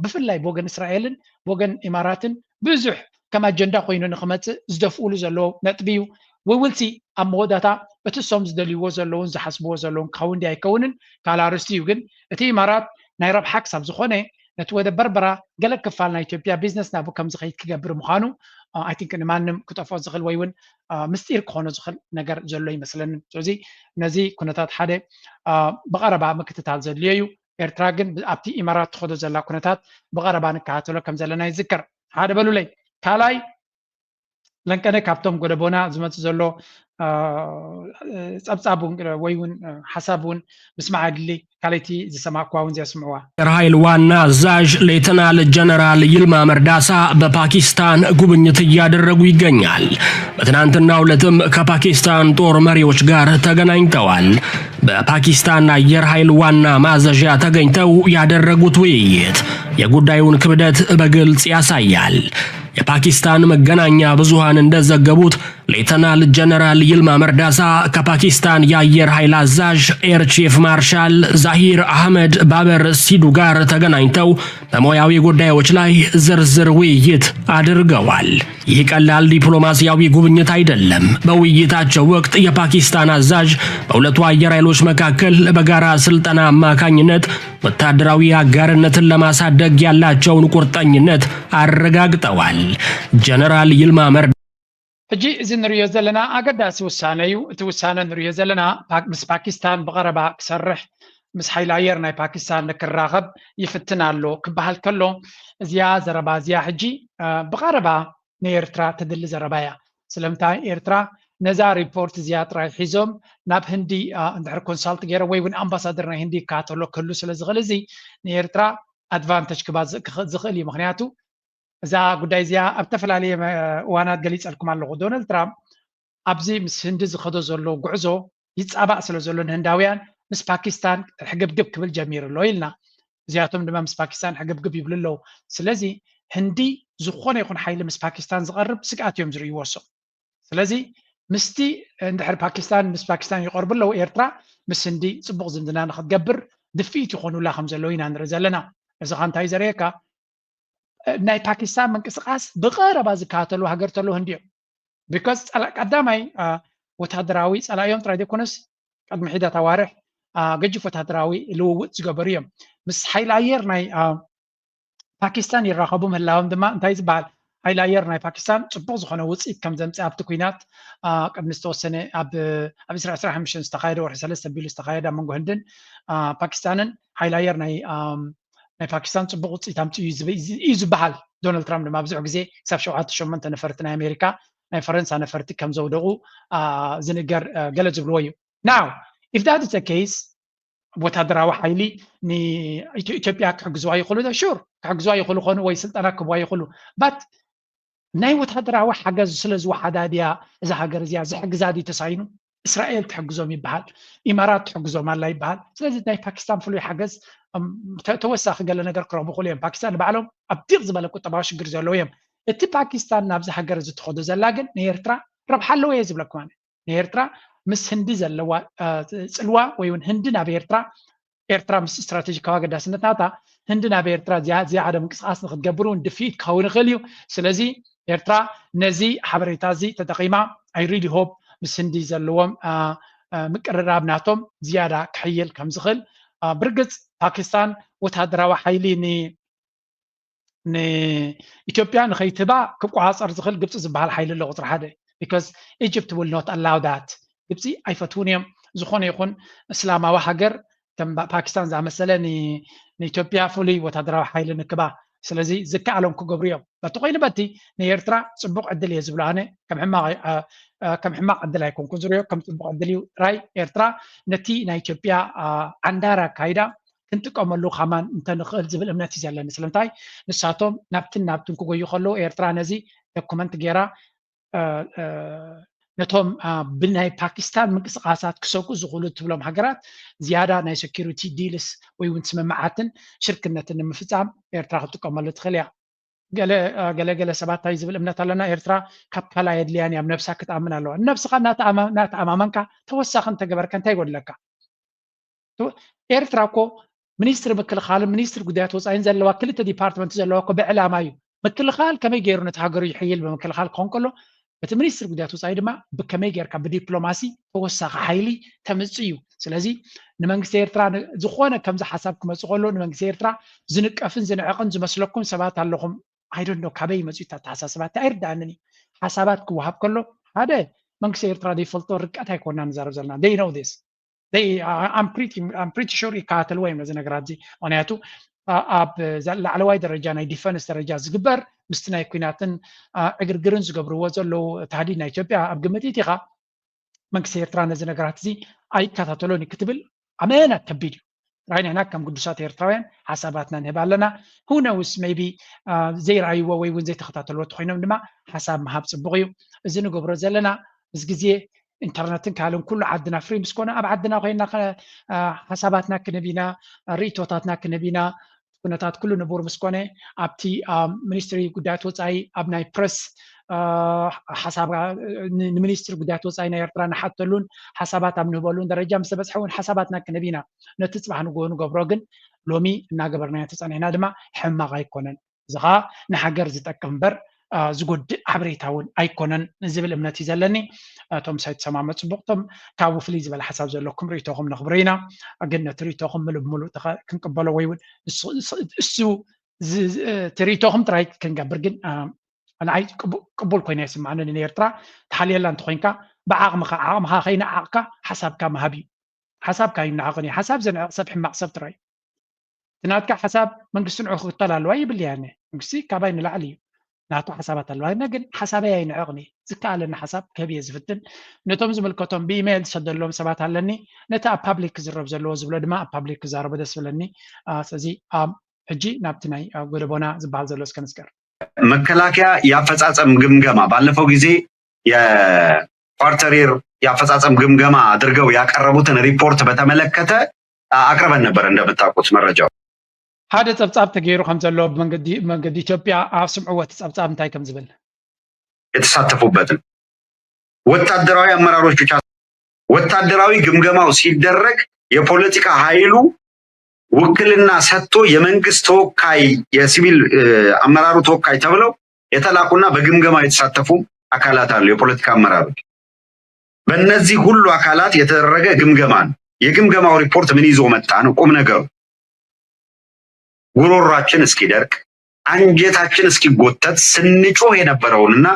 ብፍላይ ብወገን እስራኤልን ብወገን ኢማራትን ብዙሕ ከም ኣጀንዳ ኮይኑ ንክመፅእ ዝደፍኡሉ ዘለዉ ነጥቢ እዩ። We will see ኣብ መወዳእታ እቲ እሶም ዝደልይዎ ዘለውን ዝሓስብዎ ዘለውን ክኸውን ድያ ኣይከውንን ካልእ ኣርእስቲ እዩ። ግን እቲ ኢማራት ናይ ረብሓ ክሳብ ዝኾነ ነቲ ወደብ በርበራ ገለ ክፋል ናይ ኢትዮጵያ ቢዝነስ ናብኡ ከም ዝኸይድ ክገብር ምዃኑ I think ንማንም ክጠፍኦ ዝኽእል ወይ እውን ምስጢር ክኾኖ ዝኽእል ነገር ዘሎ ይመስለኒ። ስለዚ ነዚ ኩነታት ሓደ ብቐረባ ምክትታል ዘድልዮ እዩ። ኤርትራ ግን ኣብቲ ኢማራት ትኸዶ ዘላ ኩነታት ብቐረባ ንከታተሎ ከም ዘለና ይዝከር። ሓደ በሉለይ። ካልኣይ ለንቀነ ካብቶም ጎደቦና ዝመጽእ ዘሎ ጸብጻብ እውን ወይ እውን ሓሳብ እውን ምስማዕ ኣድሊ። ካልኣይቲ ዝሰማዕኩዋ እውን እዚኣ ስምዕዋ። የር ኃይል ዋና አዛዥ ሌተናል ጀነራል ይልማ መርዳሳ በፓኪስታን ጉብኝት እያደረጉ ይገኛል። በትናንትናው ዕለትም ከፓኪስታን ጦር መሪዎች ጋር ተገናኝተዋል። በፓኪስታን አየር ኃይል ዋና ማዘዣ ተገኝተው ያደረጉት ውይይት የጉዳዩን ክብደት በግልጽ ያሳያል። የፓኪስታን መገናኛ ብዙሃን እንደዘገቡት ሌተናል ጀነራል ይልማ መርዳሳ ከፓኪስታን የአየር ኃይል አዛዥ ኤር ቺፍ ማርሻል ዛሂር አህመድ ባበር ሲዱ ጋር ተገናኝተው በሙያዊ ጉዳዮች ላይ ዝርዝር ውይይት አድርገዋል። ይህ ቀላል ዲፕሎማሲያዊ ጉብኝት አይደለም። በውይይታቸው ወቅት የፓኪስታን አዛዥ በሁለቱ አየር ኃይሎች መካከል በጋራ ስልጠና አማካኝነት ወታደራዊ አጋርነትን ለማሳደግ ያላቸውን ቁርጠኝነት አረጋግጠዋል። ጀነራል ይልማ መርዳሳ ሕጂ እዚ ንሪኦ ዘለና ኣገዳሲ ውሳነ እዩ። እቲ ውሳነ ንሪኦ ዘለና ምስ ፓኪስታን ብቐረባ ክሰርሕ፣ ምስ ሓይሊ ኣየር ናይ ፓኪስታን ንክራኸብ ይፍትን ኣሎ ክበሃል ከሎ፣ እዚኣ ዘረባ እዚኣ ሕጂ ብቐረባ ንኤርትራ ተድሊ ዘረባ እያ። ስለምንታይ ኤርትራ ነዛ ሪፖርት እዚኣ ጥራይ ሒዞም ናብ ህንዲ እንድሕር ኮንሳልት ገይሮም ወይ እውን ኣምባሳደር ናይ ህንዲ ይከታተሎ ክህሉ ስለ ዝኽእል እዚ ንኤርትራ ኣድቫንተጅ ክባ ዝኽእል እዩ። ምክንያቱ እዛ ጉዳይ እዚኣ ኣብ ዝተፈላለየ እዋናት ገሊፀልኩም ኣለኹ። ዶናልድ ትራምፕ ኣብዚ ምስ ህንዲ ዝኸዶ ዘሎ ጉዕዞ ይፃባእ ስለ ዘሎ ንህንዳውያን ምስ ፓኪስታን ሕግብግብ ክብል ጀሚሩ ኣሎ ኢልና። እዚኣቶም ድማ ምስ ፓኪስታን ሕግብግብ ይብሉ ኣለዉ። ስለዚ ህንዲ ዝኾነ ይኹን ሓይሊ ምስ ፓኪስታን ዝቐርብ ስግኣት እዮም ዝርእይዎ እሶም። ስለዚ ምስቲ እንድሕር ፓኪስታን ምስ ፓኪስታን ይቐርቡ ኣለዉ ኤርትራ ምስ ህንዲ ፅቡቕ ዝምድና ንክትገብር ድፍኢት ይኾኑላ ከም ዘለዉ ኢና ንርኢ ዘለና። እዚ ኸ እንታይ ዘርእየካ? ናይ ፓኪስታን ምንቅስቃስ ብቐረባ ዝከታተሉ ሃገር ተሎ ህንዲ እዮም። ቢካዝ ቀዳማይ ወታደራዊ ፀላእዮም ጥራይ ዘይኮነስ ቅድሚ ሒደት ኣዋርሕ ገጅፍ ወታደራዊ ልውውጥ ዝገበሩ እዮም። ምስ ሓይሊ ኣየር ናይ ፓኪስታን ይራኸቡ ምህላዎም ድማ እንታይ ዝበሃል ሓይሊ ኣየር ናይ ፓኪስታን ፅቡቕ ዝኾነ ውፅኢት ከም ዘምፅእ ኣብቲ ኩናት ቅድሚ ዝተወሰነ ኣብ ዕስራ ዕስራ ሓሙሽተ ዝተኻየደ ወርሒ ሰለስተ ቢሉ ዝተኻየደ ኣብ መንጎ ህንድን ፓኪስታንን ሓይሊ ኣየር ናይ ናይ ፓኪስታን ፅቡቕ ውፅኢት ኣምፅኡ እዩ ዝበሃል። ዶናልድ ትራምፕ ድማ ብዙሕ ግዜ ክሳብ ሸውዓተ ሸሞንተ ነፈርቲ ናይ ኣሜሪካ ናይ ፈረንሳ ነፈርቲ ከም ዘውደቑ ዝንገር ገለ ዝብልዎ እዩ። Now if that is the case ወታደራዊ ሓይሊ ንኢትዮጵያ ክሕግዝዋ ይኽእሉ ዶ? ሹር ክሕግዝዋ ይኽእሉ ኾኑ ወይ ስልጠና ክህብዋ ይኽእሉ። ባት ናይ ወታደራዊ ሓገዝ ስለ ዝወሓዳ ድያ እዛ ሃገር እዚኣ ዝሕግዛ ድዩ ተሳይኑ? እስራኤል ትሕግዞም ይበሃል፣ ኢማራት ትሕግዞም ኣላ ይበሃል። ስለዚ ናይ ፓኪስታን ፍሉይ ሓገዝ ተወሳኺ ገለ ነገር ክረኽቡ ይኽእሉ እዮም። ፓኪስታን ንባዕሎም ኣብ ዲቕ ዝበለ ቁጠባዊ ሽግር ዘለዉ እዮም። እቲ ፓኪስታን ናብዚ ሃገር እዚ ትኸዶ ዘላ ግን ንኤርትራ ረብሓ ኣለዎ እየ ዝብለኩም ኣነ። ንኤርትራ ምስ ህንዲ ዘለዋ ፅልዋ ወይ እውን ህንዲ ናብ ኤርትራ ኤርትራ ምስ ስትራቴጂካዊ ኣገዳስነት ናታ ህንዲ ናብ ኤርትራ ዝያደ ምንቅስቃስ ንክትገብር እውን ድፍኢት ክኸውን ይኽእል እዩ። ስለዚ ኤርትራ ነዚ ሓበሬታ እዚ ተጠቂማ I really hope ምስ ህንዲ ዘለዎም ምቅርራብ ናቶም ዝያዳ ክሕይል ከም ዝኽእል ብርግፅ ፓኪስታን ወታደራዊ ሓይሊ ንኢትዮጵያ ንኸይትህባ ክቆፃፀር ዝኽእል ግብፂ ዝበሃል ሓይሊ ኣሎ ቁፅሪ ሓደ because Egypt will not allow that ግብፂ ኣይፈትውን እዮም ዝኾነ ይኹን እስላማዊ ሃገር ከም ፓኪስታን ዝኣመሰለ ንኢትዮጵያ ፍሉይ ወታደራዊ ሓይሊ ንክባ ስለዚ ዝከኣሎም ክገብሩ እዮም በቲ ኮይኑ በቲ ንኤርትራ ፅቡቕ ዕድል እየ ዝብሎ ኣነ ከም ሕማቕ ዕድል ኣይኮንኩ ዝሪኦ ከም ፅቡቕ ዕድል እዩ ጥራይ ኤርትራ ነቲ ናይ ኢትዮጵያ ዓንዳር ኣካይዳ ክንጥቀመሉ ካማን እንተንኽእል ዝብል እምነት እዩ ዘለኒ ስለምንታይ ንሳቶም ናብትን ናብትን ክጎዩ ከለዉ ኤርትራ ነዚ ዶኩመንት ገይራ ነቶም ብናይ ፓኪስታን ምንቅስቃሳት ክሰጉ ዝኽእሉ ትብሎም ሃገራት ዝያዳ ናይ ሴኩሪቲ ዲልስ ወይ እውን ስምምዓትን ሽርክነትን ንምፍፃም ኤርትራ ክትጥቀመሉ ትኽእል እያ። ገለ ገለ ሰባት እንታይ ዝብል እምነት ኣለና ኤርትራ ካብ ካላ የድልያን እያ ነብሳ ክትኣምን ኣለዋ። ነብስኻ እናተኣማመንካ ተወሳኺ እንተገበርካ እንታይ ይጎድለካ? ኤርትራ እኮ ሚኒስትሪ ምክልኻልን ሚኒስትሪ ጉዳያት ወፃኢን ዘለዋ ክልተ ዲፓርትመንት ዘለዋ እኮ ብዕላማ እዩ። ምክልኻል ከመይ ገይሩ ነቲ ሃገሩ ይሕይል ብምክልኻል ክኸውን ከሎ እቲ ሚኒስትሪ ጉዳያት ወፃኢ ድማ ብከመይ ጌርካ ብዲፕሎማሲ ተወሳኺ ሓይሊ ተምፅእ እዩ። ስለዚ ንመንግስቲ ኤርትራ ን- ዝኾነ ከምዚ ሓሳብ ክመፅእ ከሎ ንመንግስቲ ኤርትራ ዝንቀፍን ዝንዕቕን ዝመስለኩም ሰባት ኣለኹም። ኣይዶኖ ካበይ ይመፅኡ ኣተሓሳስባ እቲ ኣይርዳኣንን እዩ። ሓሳባት ክወሃብ ከሎ ሓደ መንግስቲ ኤርትራ ዘይፈልጦ ርቀት ኣይኮና ንዛረብ ዘለና they know this they I'm pretty I'm pretty sure ይከታተልዎ እዮም ነዚ ነገራት እዚ። ምክንያቱ ኣብ ላዕለዋይ ደረጃ ናይ ዲፈንስ ደረጃ ዝግበር ምስቲ ናይ ኩናትን ዕግርግርን ዝገብርዎ ዘለዉ ታህዲድ ናይ ኢትዮጵያ ኣብ ግምት ኢኻ መንግስቲ ኤርትራ ነዚ ነገራት እዚ ኣይከታተሎን እዩ ክትብል ኣመና ከቢድ እዩ። ጥራይ ንሕና ከም ግዱሳት ኤርትራውያን ሓሳባትና ንህብ ኣለና። Who knows maybe ዘይረኣይዎ ወይ እውን ዘይተኸታተልዎ ተኮይኖም ድማ ሓሳብ ምሃብ ፅቡቅ እዩ። እዚ ንገብሮ ዘለና እዚ ግዜ ኢንተርነትን ካልእን ኩሉ ዓድና ፍሪ ምስ ኮነ ኣብ ዓድና ኮይና ሓሳባትና ክንህብ ኢና፣ ርእቶታትና ክንህብ ኢና። ኩነታት ኩሉ ንቡር ምስ ኮነ ኣብቲ ሚኒስትሪ ጉዳያት ወፃኢ ኣብ ናይ ፕረስ ሓሳብ ንሚኒስትሪ ጉዳያት ወፃኢ ናይ ኤርትራ ንሓተሉን ሓሳባት ኣብ ንህበሉን ደረጃ ምስ ተበፅሐ እውን ሓሳባትና ክንህብ ኢና። ነቲ ፅባሕ ንግሆ ንገብሮ ግን ሎሚ እናገበርናዮ ተፀኒሕና ድማ ሕማቕ ኣይኮነን። እዚ ከዓ ንሃገር ዝጠቅም እምበር ዝጎድእ ሓበሬታ እውን ኣይኮነን ዝብል እምነት እዩ ዘለኒ። እቶም ሳይተሰማመ ፅቡቅ፣ እቶም ካብኡ ፍልይ ዝበለ ሓሳብ ዘለኩም ርእቶኹም ነኽብሮ ኢና። ግን ነቲ ርእቶኹም ምሉእ ብምሉእ ክንቅበሎ ወይ እውን እሱ እቲ ርእቶኹም ጥራይ ክንገብር ግን ንዓይ ቅቡል ኮይና ይስምዓኒ። ንኤርትራ ትሓልየላ እንተኮይንካ ብዓቕምኻ ዓቕምኻ ከይነዓቕካ ሓሳብካ ምሃብ እዩ። ሓሳብካ ይነዓቕን እዩ። ሓሳብ ዘንዕቕ ሰብ ሕማቕ ሰብ ጥራይ እዩ። እቲ ናትካ ሓሳብ መንግስቲ ንዑ ክክተል ኣለዋ ይብል እየ ኣነ። መንግስቲ ካባይ ንላዕሊ እዩ። ናቱ ሓሳባት ኣለዋ። ኣነ ግን ሓሳበይ ኣይንዕቕን እየ። ዝከኣለኒ ሓሳብ ክህብ እየ ዝፍትን። ነቶም ዝምልከቶም ብኢሜይል ዝሰደሎም ሰባት ኣለኒ። ነቲ ኣብ ፓብሊክ ክዝረብ ዘለዎ ዝብሎ ድማ ኣብ ፓብሊክ ክዛረቦ ደስ ዝብለኒ። ስለዚ ሕጂ ናብቲ ናይ ጎደቦና ዝበሃል ዘሎ እስከ ንስገር። መከላከያ የአፈጻጸም ግምገማ ባለፈው ጊዜ የኳርተር የር የአፈጻጸም ግምገማ አድርገው ያቀረቡትን ሪፖርት በተመለከተ አቅርበን ነበር። እንደምታውቁት መረጃው ሓደ ጸብጻብ ተገይሩ ከም ዘሎ ብመንገዲ ኢትዮጵያ ኣብ ስምዕዎ እቲ ጸብጻብ እንታይ ከም ዝብል የተሳተፉበትን ወታደራዊ አመራሮች ብቻ ወታደራዊ ግምገማው ሲደረግ የፖለቲካ ኃይሉ ውክልና ሰጥቶ የመንግስት ተወካይ የሲቪል አመራሩ ተወካይ ተብለው የተላኩና በግምገማ የተሳተፉ አካላት አሉ። የፖለቲካ አመራሮች በእነዚህ ሁሉ አካላት የተደረገ ግምገማ ነው። የግምገማው ሪፖርት ምን ይዞ መጣ ነው ቁም ነገሩ። ጉሮሯችን እስኪደርቅ አንጀታችን እስኪጎተት ስንጮህ የነበረውንና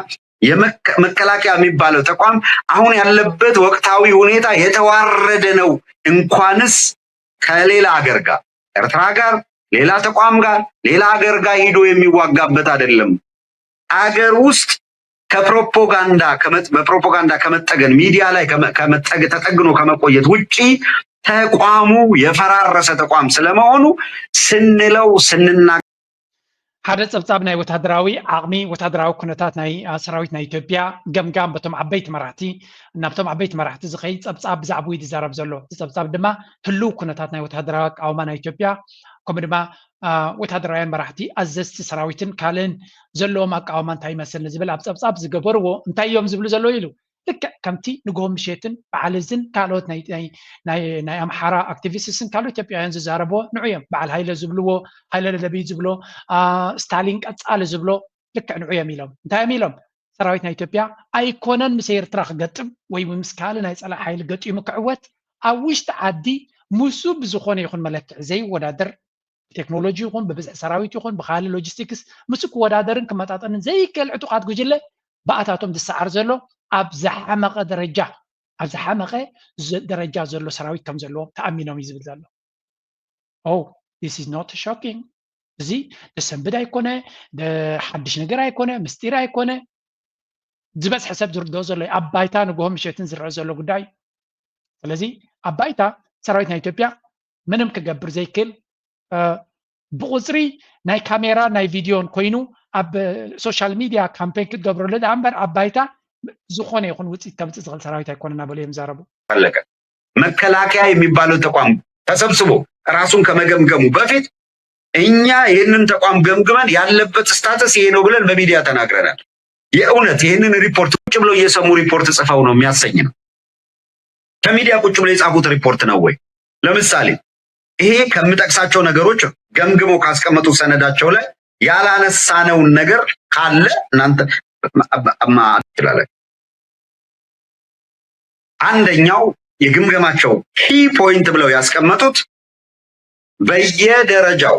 የመከላከያ የሚባለው ተቋም አሁን ያለበት ወቅታዊ ሁኔታ የተዋረደ ነው። እንኳንስ ከሌላ አገር ጋር ኤርትራ ጋር ሌላ ተቋም ጋር ሌላ አገር ጋር ሄዶ የሚዋጋበት አይደለም። አገር ውስጥ ከፕሮፓጋንዳ በፕሮፓጋንዳ ከመጠገን ሚዲያ ላይ ተጠግኖ ከመቆየት ውጪ ተቋሙ የፈራረሰ ተቋም ስለመሆኑ ስንለው ስንና ሓደ ጸብጻብ ናይ ወታደራዊ ዓቕሚ ወታደራዊ ኩነታት ናይ ሰራዊት ናይ ኢትዮጵያ ገምጋም በቶም ዓበይቲ መራሕቲ ናብቶም ዓበይቲ መራሕቲ ዝኸይድ ጸብጻብ ብዛዕባኡ እዩ ዝዛረብ ዘሎ። እቲ ጸብጻብ ድማ ህልው ኩነታት ናይ ወታደራዊ ኣቃውማ ናይ ኢትዮጵያ ከምኡ ድማ ወታደራውያን መራሕቲ ኣዘዝቲ ሰራዊትን ካልእን ዘለዎም ኣቃውማ እንታይ ይመስል ንዝብል ኣብ ጸብጻብ ዝገበርዎ እንታይ እዮም ዝብሉ ዘለዉ ኢሉ ልክዕ ከምቲ ንግሆ ምሸትን በዓል እዝን ካልኦት ናይ ኣምሓራ ኣክቲቪስትስን ካልኦት ኢትዮጵያውያን ዝዛረብዎ ንዑ እዮም። በዓል ሃይለ ዝብልዎ ሃይለ ለለብይ ዝብሎ ስታሊን ቀጻሊ ዝብሎ ልክዕ ንዑ እዮም ኢሎም። እንታይ እዮም ኢሎም? ሰራዊት ናይ ኢትዮጵያ ኣይኮነን ምስ ኤርትራ ክገጥም ወይ ምስ ካልእ ናይ ጸላእ ሓይሊ ገጢሙ ክዕወት ኣብ ውሽጢ ዓዲ ምሱ ብዝኾነ ይኹን መለክዒ ዘይወዳደር ብቴክኖሎጂ ይኹን ብብዝሒ ሰራዊት ይኹን ብካልእ ሎጂስቲክስ ምስ ክወዳደርን ክመጣጠንን ዘይክእል ዕጡቓት ጉጅለ ብኣታቶም ዝሰዓር ዘሎ ኣብ ዝሓመቐ ደረጃ ኣብ ዝሓመቐ ደረጃ ዘሎ ሰራዊት ከም ዘለዎ ተኣሚኖም እዩ ዝብል ዘሎ። Oh, this is not shocking። እዚ ዘሰንብድ ኣይኮነ፣ ሓድሽ ነገር ኣይኮነ፣ ምስጢር ኣይኮነ። ዝበዝሐ ሰብ ዝርድኦ ዘሎ ኣብ ባይታ ንግሆ ምሸትን ዝረአ ዘሎ ጉዳይ። ስለዚ ኣብ ባይታ ሰራዊት ናይ ኢትዮጵያ ምንም ክገብር ዘይክእል ብቁፅሪ ናይ ካሜራ ናይ ቪድዮን ኮይኑ ኣብ ሶሻል ሚድያ ካምፔን ክትገብረሉ ደኣ እምበር ኣብ ባይታ ዝኾነ ይኹን ውፅኢት ከምፅእ ዝኽእል ሰራዊት ኣይኮነ እናበሉ እዮም ይዛረቡ። ፈለገ መከላከያ የሚባለው ተቋም ተሰብስቦ ራሱን ከመገምገሙ በፊት እኛ ይህንን ተቋም ገምግመን ያለበት ስታተስ ይሄ ነው ብለን በሚዲያ ተናግረናል። የእውነት ይህንን ሪፖርት ቁጭ ብለው እየሰሙ ሪፖርት ጽፈው ነው የሚያሰኝ ነው። ከሚዲያ ቁጭ ብለው የጻፉት ሪፖርት ነው ወይ? ለምሳሌ ይሄ ከምጠቅሳቸው ነገሮች ገምግመው ካስቀመጡ ሰነዳቸው ላይ ያላነሳነውን ነገር ካለ እናንተ ትላለ። አንደኛው የግምገማቸው key point ብለው ያስቀመጡት በየደረጃው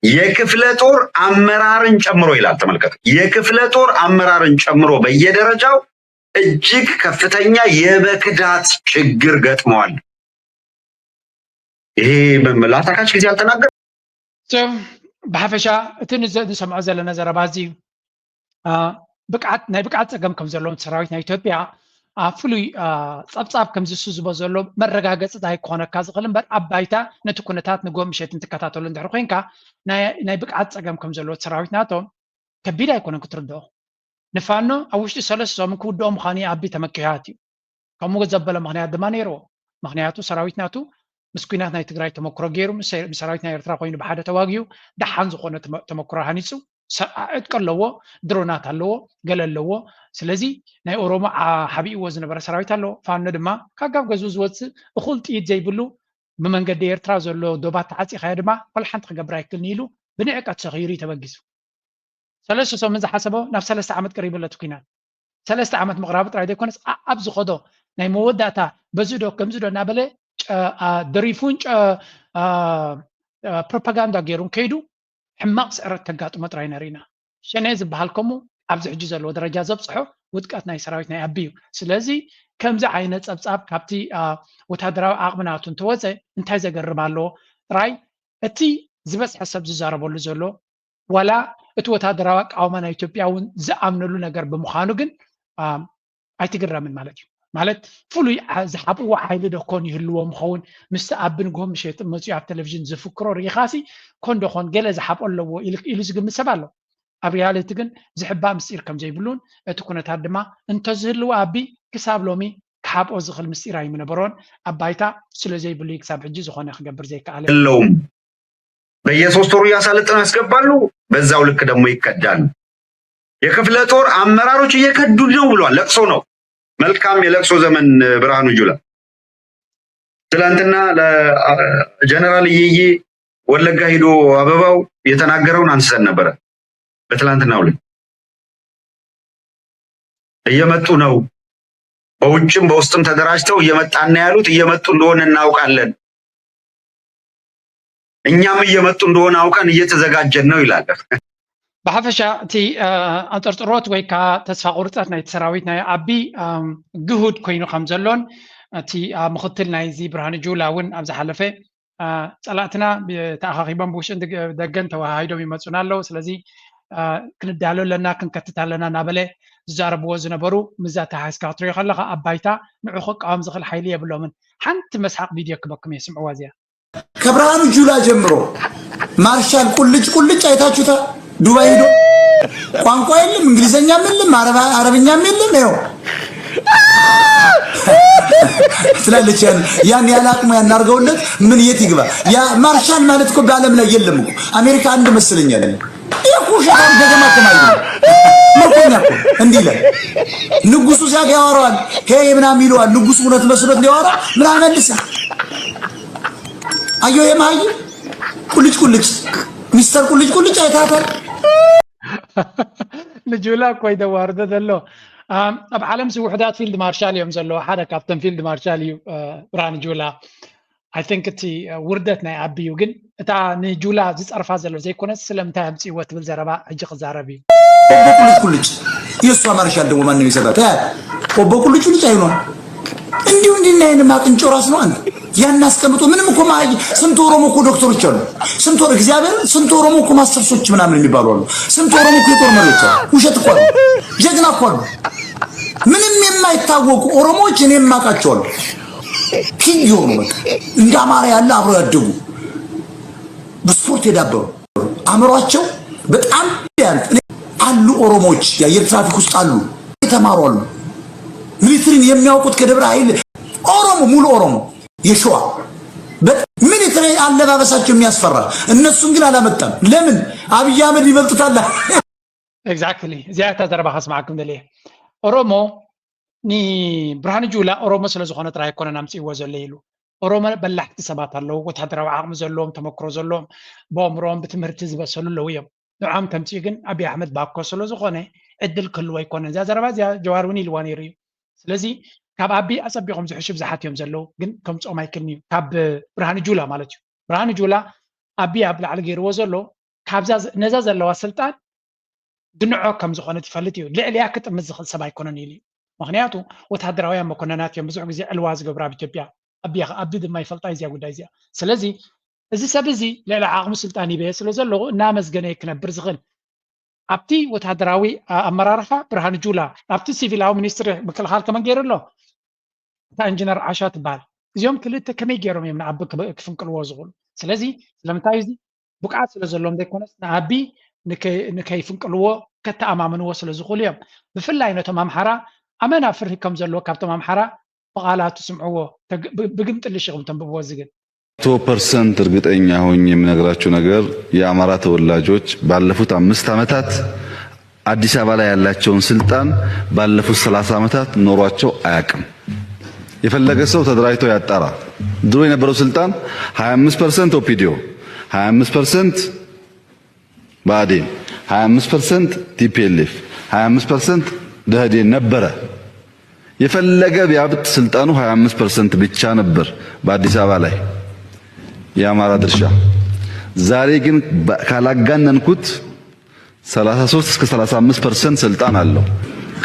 የክፍለ ጦር አመራርን ጨምሮ ይላል። ተመልከቱ፣ የክፍለ ጦር አመራርን ጨምሮ በየደረጃው እጅግ ከፍተኛ የመክዳት ችግር ገጥመዋል። ይሄ ላታካች ጊዜ አልተናገር ብሓፈሻ እቲ ንሰምዖ ዘለና ዘረባ እዚ ብቅዓት ናይ ብቅዓት ፀገም ከም ዘለዎም ሰራዊት ናይ ኢትዮጵያ ፍሉይ ፀብፃብ ከም ዝስዝቦ ዘሎ መረጋገፂ ኣይክኾነካ ዝኽእል እምበር ኣብ ባይታ ነቲ ኩነታት ንጎ ምሸት እንትከታተሉ እንድሕር ኮይንካ ናይ ብቅዓት ፀገም ከም ዘለዎ ሰራዊት ናቶም ከቢድ ኣይኮነን ክትርድኦ። ንፋኖ ኣብ ውሽጢ ሰለስተ ሰሙን ክውድኦ ምዃኑ ኣቢ ተመኪሓት እዩ። ከምኡ ዘበለ ምኽንያት ድማ ነይርዎ። ምኽንያቱ ሰራዊት ናቱ ምስ ኩናት ናይ ትግራይ ተመክሮ ገይሩ ምስ ሰራዊት ናይ ኤርትራ ኮይኑ ብሓደ ተዋጊኡ ደሓን ዝኾነ ተመክሮ ሃኒፁ ዕጥቂ ኣለዎ፣ ድሮናት ኣለዎ፣ ገለ ኣለዎ። ስለዚ ናይ ኦሮሞ ሓቢእዎ ዝነበረ ሰራዊት ኣለዎ። ፋኖ ድማ ካብ ጋብ ገዝኡ ዝወፅእ እኹል ጥይት ዘይብሉ ብመንገዲ ኤርትራ ዘሎ ዶባት ተዓፂኻዮ ድማ ወላ ሓንቲ ክገብር ኣይክልኒ ኢሉ ብንዕቀት ሰኺሩ እዩ ተበጊሱ። ሰለስተ ሰሙን ዝሓሰቦ ናብ ሰለስተ ዓመት ቀሪቡ ኣሎ እቲ ኩናት። ሰለስተ ዓመት ምቕራቡ ጥራይ ዘይኮነስ ኣብ ዝኸዶ ናይ መወዳእታ በዚ ዶ ከምዚ ዶ እናበለ ደሪፉን ፕሮፓጋንዳ ገይሩን ከይዱ ሕማቕ ስዕረት ተጋጥሞ ጥራይ ኢና ርኢና። ሸኔ ዝበሃል ከምኡ ኣብዚ ሕጂ ዘለዎ ደረጃ ዘብፅሖ ውድቀት ናይ ሰራዊት ናይ ኣቢ እዩ። ስለዚ ከምዚ ዓይነት ፀብፃብ ካብቲ ወታደራዊ ዓቕሚ ናቱ እንተወፀ እንታይ ዘገርም ኣለዎ? ጥራይ እቲ ዝበዝሐ ሰብ ዝዛረበሉ ዘሎ ዋላ እቲ ወታደራዊ ኣቃውማ ናይ ኢትዮጵያ እውን ዝኣምነሉ ነገር ብምዃኑ ግን ኣይትግረምን ማለት እዩ። ማለት ፍሉይ ዝሓብእዎ ሓይሊ ዶ ኮን ይህልዎ ምኸውን? ምስቲ ኣብ ብንግሆ ምሸት መፅኡ ኣብ ቴሌቪዥን ዝፍክሮ ርኢኻሲ ኮን ዶ ኮን ገለ ዝሓብኦ ኣለዎ ኢሉ ዝግምት ሰብ ኣሎ። ኣብ ሪያሊቲ ግን ዝሕባእ ምስጢር ከም ዘይብሉን እቲ ኩነታት ድማ እንተዝህልዎ ኣቢ ክሳብ ሎሚ ክሓብኦ ዝኽእል ምስጢር ኣይምነበሮን። ኣብ ባይታ ስለ ዘይብሉ ክሳብ ሕጂ ዝኾነ ክገብር ዘይከኣለ የለውም። በየሶስት ወሩ እያሳለጠኑ ያስገባሉ። በዛው ልክ ደግሞ ይከዳሉ። የክፍለ ጦር አመራሮች እየከዱ ነው ብሏል። ለቅሶ ነው። መልካም የለቅሶ ዘመን ብርሃኑ ጁላ። ትላንትና ለጀነራል እየዬ ወለጋ ሄዶ አበባው የተናገረውን አንስተን ነበረ። በትላንትናው ላይ እየመጡ ነው፣ በውጭም በውስጥም ተደራጅተው እየመጣን ነው ያሉት። እየመጡ እንደሆነ እናውቃለን። እኛም እየመጡ እንደሆነ አውቀን እየተዘጋጀን ነው ይላል። ብሓፈሻ እቲ ኣንጠርጥሮት ወይ ከዓ ተስፋ ቁርፀት ናይቲ ሰራዊት ናይ ኣቢ ግሁድ ኮይኑ ከም ዘሎን እቲ ምክትል ናይዚ ብርሃኑ ጁላ እውን ኣብ ዝሓለፈ ፀላእትና ተኣኻኺቦም ብውሽጥን ደገን ተወሃሂዶም ይመፁና ኣለዉ። ስለዚ ክንዳሎ ኣለና፣ ክንከትት ኣለና እናበለ ዝዛረብዎ ዝነበሩ ምዛ ተሓስካ ክትሪኦ ከለካ ኣብ ባይታ ንዑ ክቃወም ዝኽእል ሓይሊ የብሎምን። ሓንቲ መስሓቅ ቪድዮ ክበኩም እየ፣ ስምዕዋ እዚኣ። ከብርሃኑ ጁላ ጀምሮ ማርሻል ቁልጭ ቁልጭ አይታችሁታ? ዱባይ ሄዶ ቋንቋ የለም፣ እንግሊዘኛም የለም፣ አረብኛም የለም። ይኸው ትላለች። ያን ያን ያለ አቅሙ ያናርገውለት ምን የት ይግባ? ያ ማርሻል ማለት እኮ በዓለም ላይ የለም እኮ። አሜሪካ አንድ መስለኛል። ይህ እኮ ውሸታም ገገማ እኮ ማለት ነው። ምርኮኛ እኮ እንዲህ ይላል። ንጉሱ እዚያ ጋ ያወራዋል። ሄ ምናምን ይለዋል። ንጉሱ እውነት መስሎት ሊያወራ ምናምን መልስ። አየሁ የመሀይም ቁልጭ ቁልጭ ሚስተር ቁልጭ ቁልጭ አይታታል። ንጁላ እኮ ይደዋርዶ ዘሎ ኣብ ዓለም ሲ ውሕዳት ፊልድ ማርሻል እዮም ዘለዎ። ሓደ ካብቶም ፊልድ ማርሻል እዩ ብርሃን ጁላ። I think እቲ ውርደት ናይ ኣቢ እዩ። ግን እታ ንጁላ ዝፀርፋ ዘሎ ዘይኮነስ ስለምንታይ ኣምፅእዎ ትብል ዘረባ ሕጂ ክዛረብ እዩ። ቆቦ ቁልጭ ቁልጭ የእሷ ማርሻል ደግሞ ማንም ይሰጣት። ቆቦ ቁልጭ ቁልጭ አይሆንም። እንዲሁ እንዲና ይንማ ቅንጮ ራስ ነው አንተ ያናስቀምጦ ምንም እኮ ማይ ስንት ኦሮሞ እኮ ዶክተሮች አሉ። ስንት ኦሮ እግዚአብሔር ስንት ኦሮሞ እኮ ማስተርሶች ምናምን የሚባሉ አሉ። ስንት ኦሮሞ እኮ የጦር መሪዎች አሉ። ውሸት እኮ አሉ። ጀግና እኮ አሉ። ምንም የማይታወቁ ኦሮሞዎች እኔ የማውቃቸው አሉ። ኪንግ የሆኑ በቃ እንደ አማራ ያለ አብረው ያደጉ በስፖርት የዳበሩ አእምሯቸው በጣም ያንት አሉ። ኦሮሞዎች የአየር ትራፊክ ውስጥ አሉ፣ የተማሩ አሉ። ሚሊትሪን የሚያውቁት ከደብረ ኃይል ኦሮሞ ሙሉ ኦሮሞ የሸዋ ሚሊትሪ አለባበሳቸው የሚያስፈራ። እነሱን ግን አላመጣም። ለምን? አብይ አህመድ ይበልጡታል። Exactly። እዚኣ እታ ዘረባ ከስማዓኩም ደልየ። ኦሮሞ ንብርሃኑ ጁላ ኦሮሞ ስለ ዝኾነ ጥራይ ኣይኮነን ኣምፅእዎ ዘሎ ኢሉ። ኦሮሞ በላሕቲ ሰባት ኣለዉ፣ ወታደራዊ ዓቕሚ ዘለዎም፣ ተመክሮ ዘለዎም፣ ብኣእምሮኦም ብትምህርቲ ዝበሰሉ ኣለዉ እዮም። ንዖም ተምፅኡ ግን ኣብይ ኣሕመድ ባኮ ስለ ዝኾነ ዕድል ክህልዎ ኣይኮነን። እዛ ዘረባ እዚኣ ጀዋር እውን ኢልዋ ነይሩ እዩ። ስለዚ ካብ ኣቢ ኣጸቢቖም ዝሕሹ ብዙሓት እዮም ዘለዉ፣ ግን ከምጽኦም ኣይክእልን እዩ። ካብ ብርሃኑ ጁላ ማለት እዩ። ብርሃኑ ጁላ ኣቢ ኣብ ላዕሊ ገይርዎ ዘሎ ካብዛ ነዛ ዘለዋ ስልጣን ድንዖ ከም ዝኾነት ይፈልጥ እዩ። ልዕሊያ ክጥምት ዝኽእል ሰብ ኣይኮነን ኢሉ እዩ። ምኽንያቱ ወታደራውያን መኮነናት እዮም ብዙሕ ግዜ ዕልዋ ዝገብሩ ኣብ ኢትዮጵያ። ኣቢ ኣቢ ድማ ይፈልጣ እዚኣ ጉዳይ እዚኣ። ስለዚ እዚ ሰብ እዚ ልዕሊ ዓቕሙ ስልጣን ሂበዮ ስለ ዘለኹ እናመስገነ ክነብር ዝኽእል ኣብቲ ወታደራዊ ኣመራርሓ ብርሃኑ ጁላ፣ ኣብቲ ሲቪላዊ ሚኒስትሪ ምክልኻል ከመን ገይሩ ኣሎ? እታ ኢንጂነር ዓሻ ትበሃል። እዚኦም ክልተ ከመይ ገይሮም እዮም ንኣቢ ክፍንቅልዎ ዝኽእሉ? ስለዚ ስለምንታይ እዚ ብቕዓት ስለ ዘለዎም ዘይኮነስ ንኣቢ ንከይፍንቅልዎ ከተኣማምንዎ ስለ ዝኽእሉ እዮም። ብፍላይ ነቶም ኣምሓራ ኣመና ፍርሂ ከም ዘለዎ ካብቶም ኣምሓራ ብቓላት ትስምዕዎ ብግምጥልሽ ኢኹም ተንብብዎ እዚ ግን መቶ ፐርሰንት እርግጠኛ ሆኜ የምነግራችሁ ነገር የአማራ ተወላጆች ባለፉት አምስት ዓመታት አዲስ አበባ ላይ ያላቸውን ስልጣን ባለፉት ሠላሳ ዓመታት ኖሯቸው አያውቅም። የፈለገ ሰው ተደራጅቶ ያጣራ። ድሮ የነበረው ስልጣን ሃያ አምስት ፐርሰንት ኦፒዲዮ፣ ሃያ አምስት ፐርሰንት ብአዴን፣ ሃያ አምስት ፐርሰንት ቲ ፒ ኤል ኤፍ፣ ሃያ አምስት ፐርሰንት ደህዴን ነበረ። የፈለገ ቢያብጥ ስልጣኑ ሃያ አምስት ፐርሰንት ብቻ ነበር በአዲስ አበባ ላይ የአማራ ድርሻ። ዛሬ ግን ካላጋነንኩት ሠላሳ ሦስት እስከ ሠላሳ አምስት ፐርሰንት ስልጣን አለው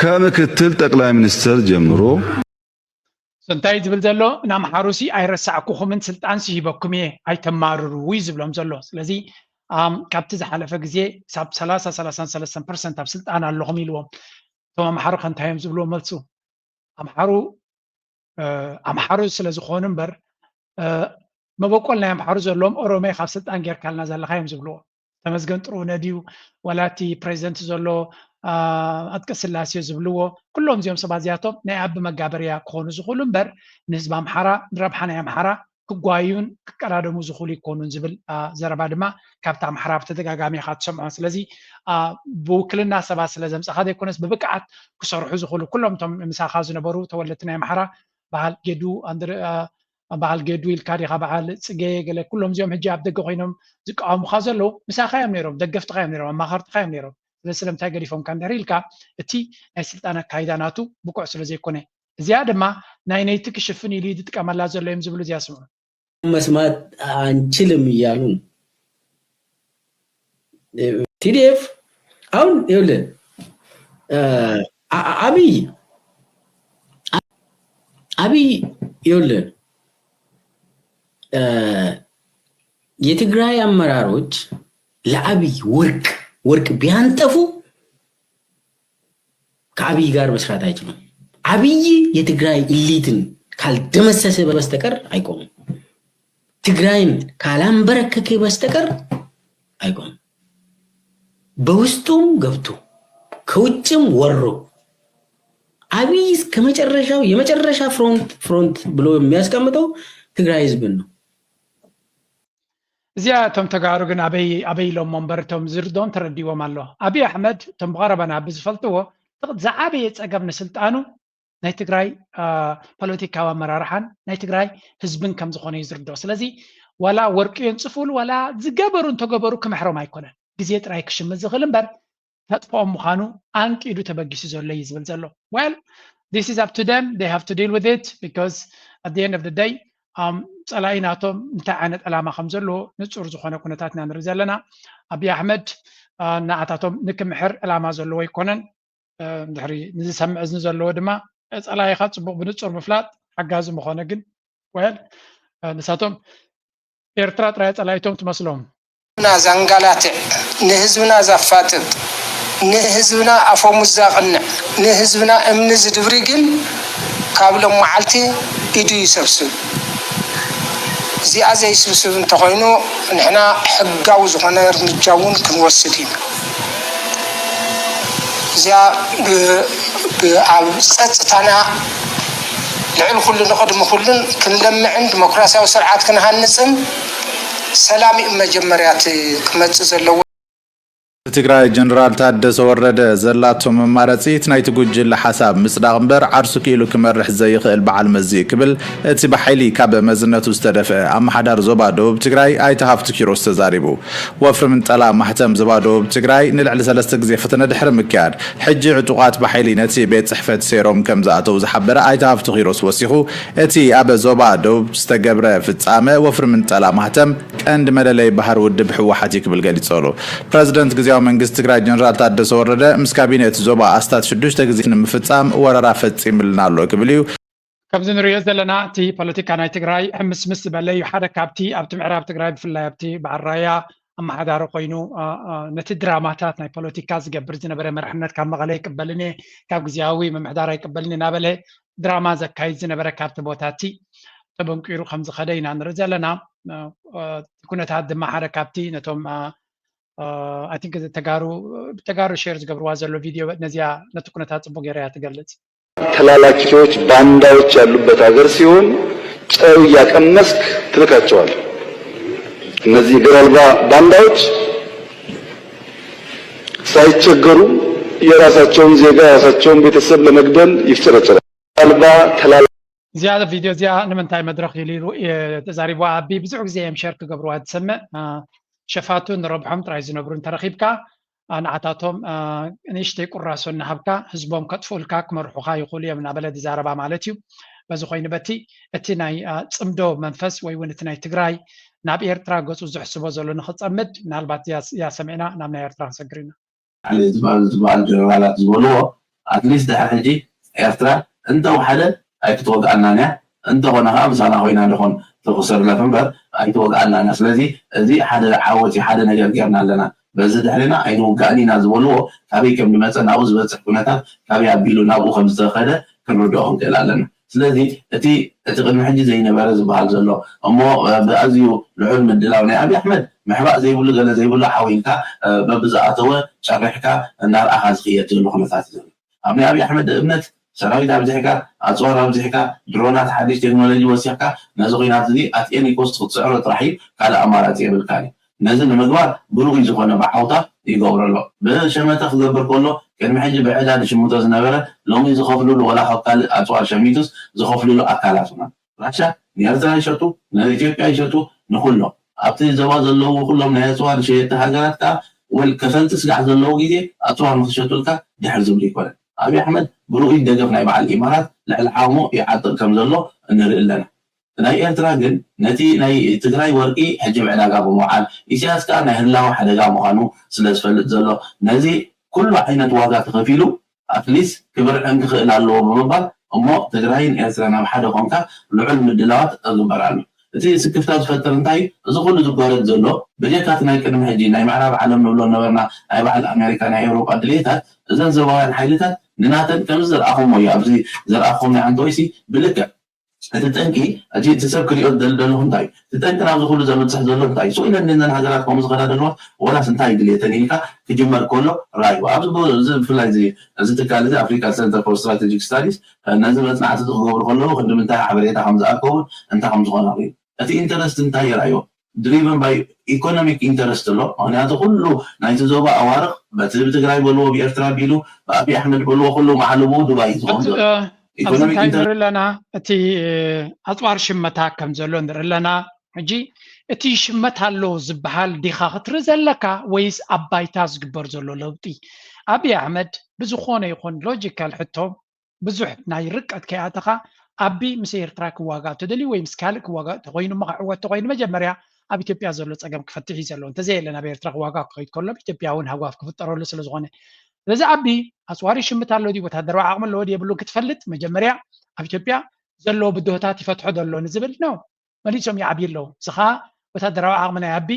ከምክትል ጠቅላይ ሚኒስትር ጀምሮ። እንታይ ዝብል ዘሎ ንኣምሓሩሲ ኣይረሳዕኩኹምን ስልጣንሲ ሂበኩም እየ ኣይተማርሩ እዩ ዝብሎም ዘሎ። ስለዚ ካብቲ ዝሓለፈ ግዜ ሳብ ሠላሳ ሠላሳን ሰለስተን ፐርሰንት ኣብ ስልጣን ኣለኹም ኢልዎም። እቶም ኣምሓሩ ከ እንታይ እዮም ዝብልዎ መልሱ? ኣምሓሩ ኣምሓሩ ስለ ዝኾኑ እምበር መበቆል ናይ ኣምሓሩ ዘለዎም ኦሮሜ ካብ ስልጣን ጌርካልና ዘለኻ እዮም ዝብልዎ። ተመስገን ጥሩነህ ድዩ ዋላ እቲ ፕሬዚደንት ዘሎ ኣጥቀ ስላሴ ዝብልዎ ኩሎም እዚኦም ሰባት እዚኣቶም ናይ ኣቢ መጋበርያ ክኾኑ ዝኽእሉ እምበር ንህዝቢ ኣምሓራ ንረብሓ ናይ ኣምሓራ ክጓዩን ክቀዳደሙ ዝኽእሉ ይኮኑን ዝብል ዘረባ ድማ ካብቲ ኣምሓራ ብተደጋጋሚ ኢኻ ትሰምዖ። ስለዚ ብውክልና ሰባት ስለ ዘምጻኻ ዘይኮነስ ብብቅዓት ክሰርሑ ዝኽእሉ ኩሎም እቶም ምሳኻ ዝነበሩ ተወለድቲ ናይ ኣምሓራ በዓል ጌዱ በዓል ጌዱ ኢልካ ዲኻ በዓል ጽጌ ገለ ኩሎም እዚኦም ሕጂ ኣብ ደገ ኮይኖም ዝቃወሙኻ ዘለዉ ምሳኻ እዮም ነይሮም ደገፍትኻ እዮም ነይሮም ኣማኸርትኻ እዮም ነይሮም። ስለዚ ስለምንታይ ገዲፎምካ እንድሕር ኢልካ እቲ ናይ ስልጣን ኣካይዳ ናቱ ብቁዕ ስለ ዘይኮነ እዚኣ ድማ ናይ ነይቲ ክሽፍን ኢሉ ዝጥቀመላ ዘሎ እዮም ዝብሉ እዚኣ ስምዑ። መስማት አንችልም እያሉ ቲ ዲ ኤፍ አሁን ይኸውልህ አብይ አብይ ይኸውልህ የትግራይ አመራሮች ለአብይ ወርቅ ወርቅ ቢያንጠፉ ከአብይ ጋር መስራት አይችሉም። አብይ የትግራይ ኢሊትን ካልደመሰሰ በስተቀር አይቆምም። ትግራይን ካላንበረከከ በስተቀር አይቆምም። በውስጡም ገብቶ ከውጭም ወሮ አብይ እስከ መጨረሻው የመጨረሻ ፍሮንት ፍሮንት ብሎ የሚያስቀምጠው ትግራይ ህዝብን ነው። እዚኣ እቶም ተጋሩ ግን ኣበይ ኣበይ ኢሎሞ እምበር እቶም ዝርድኦም ተረዲዎም ኣሎ። ኣብይ ኣሕመድ እቶም ብቐረባ ናብ ዝፈልጥዎ ዝዓበየ ፀገም ንስልጣኑ ናይ ትግራይ ፖለቲካዊ ኣመራርሓን ናይ ትግራይ ህዝብን ከም ዝኾነ እዩ ዝርድኦ። ስለዚ ዋላ ወርቂ የንፅፉሉ ዋላ ዝገበሩ እንተገበሩ ክምሕሮም ኣይኮነን። ግዜ ጥራይ ክሽምት ዝኽእል እምበር ተጥፍኦም ምዃኑ ኣንቂዱ ተበጊሱ ዘሎ እዩ ዝብል ዘሎ። Well, this is up to them, they have to deal with it because at the end of the day ጸላኢ ናቶም እንታይ ዓይነት ዕላማ ከም ዘለዎ ንጹር ዝኾነ ኩነታት ኢና ንርኢ ዘለና። ኣብይ ኣሕመድ ንኣታቶም ንክምሕር ዕላማ ዘለዎ ኣይኮነን። እንድሕሪ ንዝሰምዕ እዝኒ ዘለዎ ድማ ጸላኢኻ ጽቡቕ ብንጹር ምፍላጥ ሓጋዚ ምኾነ ግን well ንሳቶም ኤርትራ ጥራይ ጸላኢቶም ትመስሎም። ና ዛንጋላትዕ ንህዝብና ዛፋጥጥ ንህዝብና ኣፈሙዝ ዛቕንዕ ንህዝብና እምኒ ዝድብሪ ግን ካብ ሎም መዓልቲ ኢዱ ይሰብስብ። እዚኣ ዘይስብስብ እንተኾይኑ ንሕና ሕጋዊ ዝኾነ እርምጃ እውን ክንወስድ ኢና። እዚኣ ኣብ ፀፅታና ልዕሊ ኩሉ ንቕድሚ ኩሉን ክንለምዕን ዲሞክራሲያዊ ስርዓት ክንሃንፅን ሰላም እዩ መጀመርያ እቲ ክመፅእ ዘለዎ። ትግራይ ጀነራል ታደሰ ወረደ ዘላቶ መማረፂ እቲ ናይቲ ጉጅለ ሓሳብ ምፅዳቕ እምበር ዓርሱ ክኢሉ ክመርሕ ዘይኽእል በዓል መዚ እዩ ክብል እቲ ብሓይሊ ካብ መዝነቱ ዝተደፍአ ኣመሓዳሪ ዞባ ደቡብ ትግራይ ኣይተ ሃፍቱ ኪሮስ ተዛሪቡ። ወፍሪ ምንጠላ ማህተም ዞባ ደቡብ ትግራይ ንልዕሊ ሰለስተ ግዜ ፈተነ ድሕሪ ምክያድ ሕጂ ዕጡቓት ብሓይሊ ነቲ ቤት ፅሕፈት ሰይሮም ከም ዝኣተው ዝሓበረ ኣይተ ሃፍቱ ኪሮስ ወሲኹ እቲ ኣብ ዞባ ደቡብ ዝተገብረ ፍፃመ ወፍሪ ምንጠላ ማህተም ቀንዲ መለለይ ባህሪ ውድብ ህወሓት እዩ ክብል ገሊፁ ኣሎ። ፕረዚደንት ግዝያዊ መንግስቲ ትግራይ ጀነራል ታደሰ ወረደ ምስ ካቢኔት ዞባ ኣስታት ሽዱሽተ ግዜ ንምፍፃም ወረራ ፈፂምልና ኣሎ ክብል እዩ። ከምዚ ንሪኦ ዘለና እቲ ፖለቲካ ናይ ትግራይ ሕምስምስ ዝበለ እዩ። ሓደ ካብቲ ኣብቲ ምዕራብ ትግራይ ብፍላይ ኣብቲ በዓል ራያ ኣመሓዳሪ ኮይኑ ነቲ ድራማታት ናይ ፖለቲካ ዝገብር ዝነበረ መራሕነት ካብ መቐለ ይቅበልን እየ፣ ካብ ግዝያዊ ምምሕዳር ኣይቅበልን እየ እናበለ ድራማ ዘካይድ ዝነበረ ካብቲ ቦታ እቲ ተበንቂሩ ከም ዝኸደ ኢና ንርኢ ዘለና። እቲ ኩነታት ድማ ሓደ ካብቲ ነቶም I think ተጋሩ ብተጋሩ ሼር ዝገብርዋ ዘሎ ቪድዮ ነዚያ ነቲ ኩነታት ጽቡቅ ገይራ እያ ትገልጽ። ተላላኪዎች ባንዳዎች ያሉበት ሀገር ሲሆን ጨው እያቀመስክ ትልካቸዋል። እነዚህ እግር አልባ ባንዳዎች ሳይቸገሩ የራሳቸውን ዜጋ የራሳቸውን ቤተሰብ ለመግደል ይፍጨረጨራል። አልባ ተላላ እዚኣ ቪድዮ እዚኣ ንምንታይ መድረኽ ኢሉ ኢሉ ተዛሪቡ ኣቢ ብዙሕ ግዜ እዮም ሸር ክገብርዋ ትሰምዕ። ሸፋቱ ንረብሖም ጥራይ ዝነብሩ እንተረኺብካ ንዓታቶም ንእሽተይ ቁራሶ እናሃብካ ህዝቦም ከጥፍኡልካ ክመርሑኻ ይኽእሉ እዮም እናበለ ዝዛረባ ማለት እዩ። በዚ ኮይኑ በቲ እቲ ናይ ፅምዶ መንፈስ ወይ እውን እቲ ናይ ትግራይ ናብ ኤርትራ ገፁ ዘሕስቦ ዘሎ ንክፀምድ ምናልባት እያ ሰሚዕና ናብ ናይ ኤርትራ ክንሰግር ኢና። ዝበሃል ጀነራላት ዝበልዎ ኣትሊስት ድሕሪ ሕጂ ኤርትራ እንተወሓደ ኣይክትወግኣናን እያ፣ እንተኾነ ከዓ ምሳና ኮይና ደኾን ትኽሰር ለፍ እምበር ኣይትወግኣናን እያ። ስለዚ እዚ ሓደ ዓወት እዩ፣ ሓደ ነገር ጌርና ኣለና። በዚ ድሕሪና ኣይንውጋእን ኢና ዝበልዎ ካበይ ከም ዝመፀ ናብኡ ዝበፅሕ ኩነታት ካበይ ኣቢሉ ናብኡ ከም ዝተኸደ ክንርድኦ ክንክእል ኣለና። ስለዚ እቲ እቲ ቅድሚ ሕጂ ዘይነበረ ዝበሃል ዘሎ እሞ ብኣዝዩ ልዑል ምድላው ናይ ኣብይ ኣሕመድ ምሕባእ ዘይብሉ ገለ ዘይብሉ ሓዊልካ በብዝኣተወ ጨሪሕካ እንዳርኣኻ ዝኽየድ ዘሎ ኩነታት እዩ ዘሎ። ኣብ ናይ ኣብይ ኣሕመድ እምነት ሰራዊት ኣብዚሕካ፣ ኣፅዋር ኣብዚሕካ፣ ድሮናት ሓድሽ ቴክኖሎጂ ወሲኽካ ነዚ ኹናት እዚ ኣት ኤኒ ኮስት ክትፅዕሮ ጥራሕ እዩ፣ ካልእ ኣማራፂ የብልካን እዩ። ነዚ ንምግባር ብርኡይ ዝኾነ ብዓውታ ይገብሮ ኣሎ። ብሸመተ ክገብር ከሎ ቅድሚ ሕጂ ብዕዳ ዝሽምቶ ዝነበረ ሎሚ ዝኸፍልሉ ወላ ካብ ካልእ ኣፅዋር ሸሚቱስ ዝኸፍልሉ ኣካላት ኹና ራሻ ንኤርትራ ይሸጡ፣ ንኢትዮጵያ ይሸጡ፣ ንኹሎም ኣብቲ ዘባ ዘለዉ ኩሎም ናይ ኣፅዋር ሸየጥቲ ሃገራት ከዓ ወል ከፈልቲ ስጋዕ ዘለዉ ግዜ ኣፅዋር ንክሸጡልካ ድሕር ዝብሉ ይኮነን። ኣብይ ኣሕመድ ብርኡይ ደገፍ ናይ በዓል ኢማራት ልዕሊ ዓቕሙ ይዓጥቕ ከም ዘሎ ንርኢ ኣለና። ናይ ኤርትራ ግን ነቲ ናይ ትግራይ ወርቂ ሕጂ ብዕዳጋ ብምውዓል ኢሳያስ ከዓ ናይ ህላወ ሓደጋ ምዃኑ ስለ ዝፈልጥ ዘሎ ነዚ ኩሉ ዓይነት ዋጋ ተኸፊሉ ኣትሊስ ክብርዕን ክኽእል ኣለዎ ብምባል እሞ ትግራይን ኤርትራን ኣብ ሓደ ኮንካ ልዑል ምድላዋት እግበር ኣሎ። እቲ ስክፍታ ዝፈጥር እንታይ እዩ? እዚ ኩሉ ዝጓረድ ዘሎ በጀካት ናይ ቅድሚ ሕጂ ናይ ምዕራብ ዓለም ንብሎ ነበርና ናይ በዓል ኣሜሪካ ናይ ኤውሮጳ ድልየታት እዘን ዘባውያን ሓይልታት ንናተን ከምዚ ዝረኣኹሞ እዩ ኣብዚ ዝረኣኹም ናይ ኣንቶይሲ ብልክዕ እቲ ጠንቂ እቲ ሰብ ክሪኦ ዝደሊ ዘለኹ እንታይ እቲ ጠንቂ ናብዚ ኩሉ ዘምፅሕ ዘሎ እንታይ ስኢለን ነዘን ሃገራት ከምኡ ዝኸዳ ዘለዋ ወላስ እንታይ ድልየተን ኢልካ ክጅመር ከሎ ራዩ ኣብዚ ብፍላይ እዚ ትካል እዚ ኣፍሪካ ሰንተር ፎር ስትራቴጂክ ስታዲስ ነዚ መፅናዕቲ ክገብሩ ከለዉ ክንዲ ምንታይ ሓበሬታ ከም ዝኣከቡን እንታይ ከም ዝኾነ ሪዩ እቲ ኢንተረስት እንታይ ይረኣዮ ድሪቨን ባይ ኢኮኖሚክ ኢንተረስት ኣሎ ምክንያቱ ኩሉ ናይቲ ዞባ ኣዋርቕ በቲ ብትግራይ በልዎ ብኤርትራ ቢሉ ብኣቢ ኣሕመድ በልዎ ኩሉ ማዕልቡ ዱባይ ዝኸውን ዘሎ ኣብዚ እንታይ ንርኢ ኣለና እቲ ኣፅዋር ሽመታ ከም ዘሎ ንርኢ ኣለና ሕጂ እቲ ሽመት ኣሎ ዝበሃል ዲኻ ክትርኢ ዘለካ ወይስ ኣብ ባይታ ዝግበር ዘሎ ለውጢ ኣብይ ኣሕመድ ብዝኾነ ይኹን ሎጂካል ሕቶ ብዙሕ ናይ ርቀት ከይኣተኻ ኣቢ ምስ ኤርትራ ክዋጋእ ተደልዩ ወይ ምስ ካልእ ክዋጋእ ተኮይኑ እሞ ክዕወት ተኮይኑ መጀመርያ ኣብ ኢትዮጵያ ዘሎ ፀገም ክፈትሕ እዩ ዘለዎ እንተዘየለ ናብ ኤርትራ ክዋጋእ ክኸይድ ከሎ ኣብ ኢትዮጵያ እውን ሃጓፍ ክፍጠረሉ ስለዝኾነ ስለዚ ኣቢ ኣፅዋር ይሽምት ኣሎ ድዩ ወታደራዊ ዓቕሚ ኣለዎ ድዩ የብሉን ክትፈልጥ መጀመርያ ኣብ ኢትዮጵያ ዘለዎ ብድሆታት ይፈትሖ ዶ ኣሎ ንዝብል ነው መሊሶም ይዓብዩ ኣለዉ እዚ ከዓ ወታደራዊ ዓቕሚ ናይ ኣቢ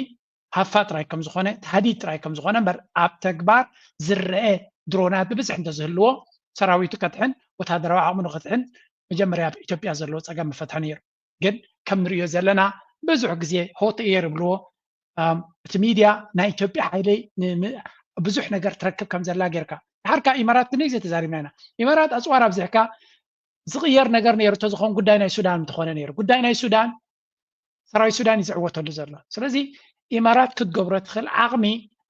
ሃፋ ጥራይ ከም ዝኾነ ታህዲድ ጥራይ ከም ዝኾነ እምበር ኣብ ተግባር ዝረአ ድሮናት ብብዝሒ እንተዝህልዎ ሰራዊቱ ከጥሕን ወታደራዊ ዓቕሙ ንክጥሕን መጀመርያ ኣብ ኢትዮጵያ ዘለዎ ፀገም ምፈትሐ ነይሩ ግን ከም ንሪኦ ዘለና ብዙሕ ግዜ ሆት ኤር ይብልዎ እቲ ሚድያ ናይ ኢትዮጵያ ሓይለይ ብዙሕ ነገር ትረክብ ከም ዘላ ጌርካ ድሓርካ ኢማራት ክንደይ ግዜ ተዛሪብና ኢና ኢማራት ኣፅዋር ኣብዚሕካ ዝቕየር ነገር ነይሩ ተዝኸውን ጉዳይ ናይ ሱዳን ምተኾነ ነይሩ ጉዳይ ናይ ሱዳን ሰራዊት ሱዳን እዩ ዝዕወተሉ ዘሎ ስለዚ ኢማራት ክትገብሮ ትኽእል ዓቕሚ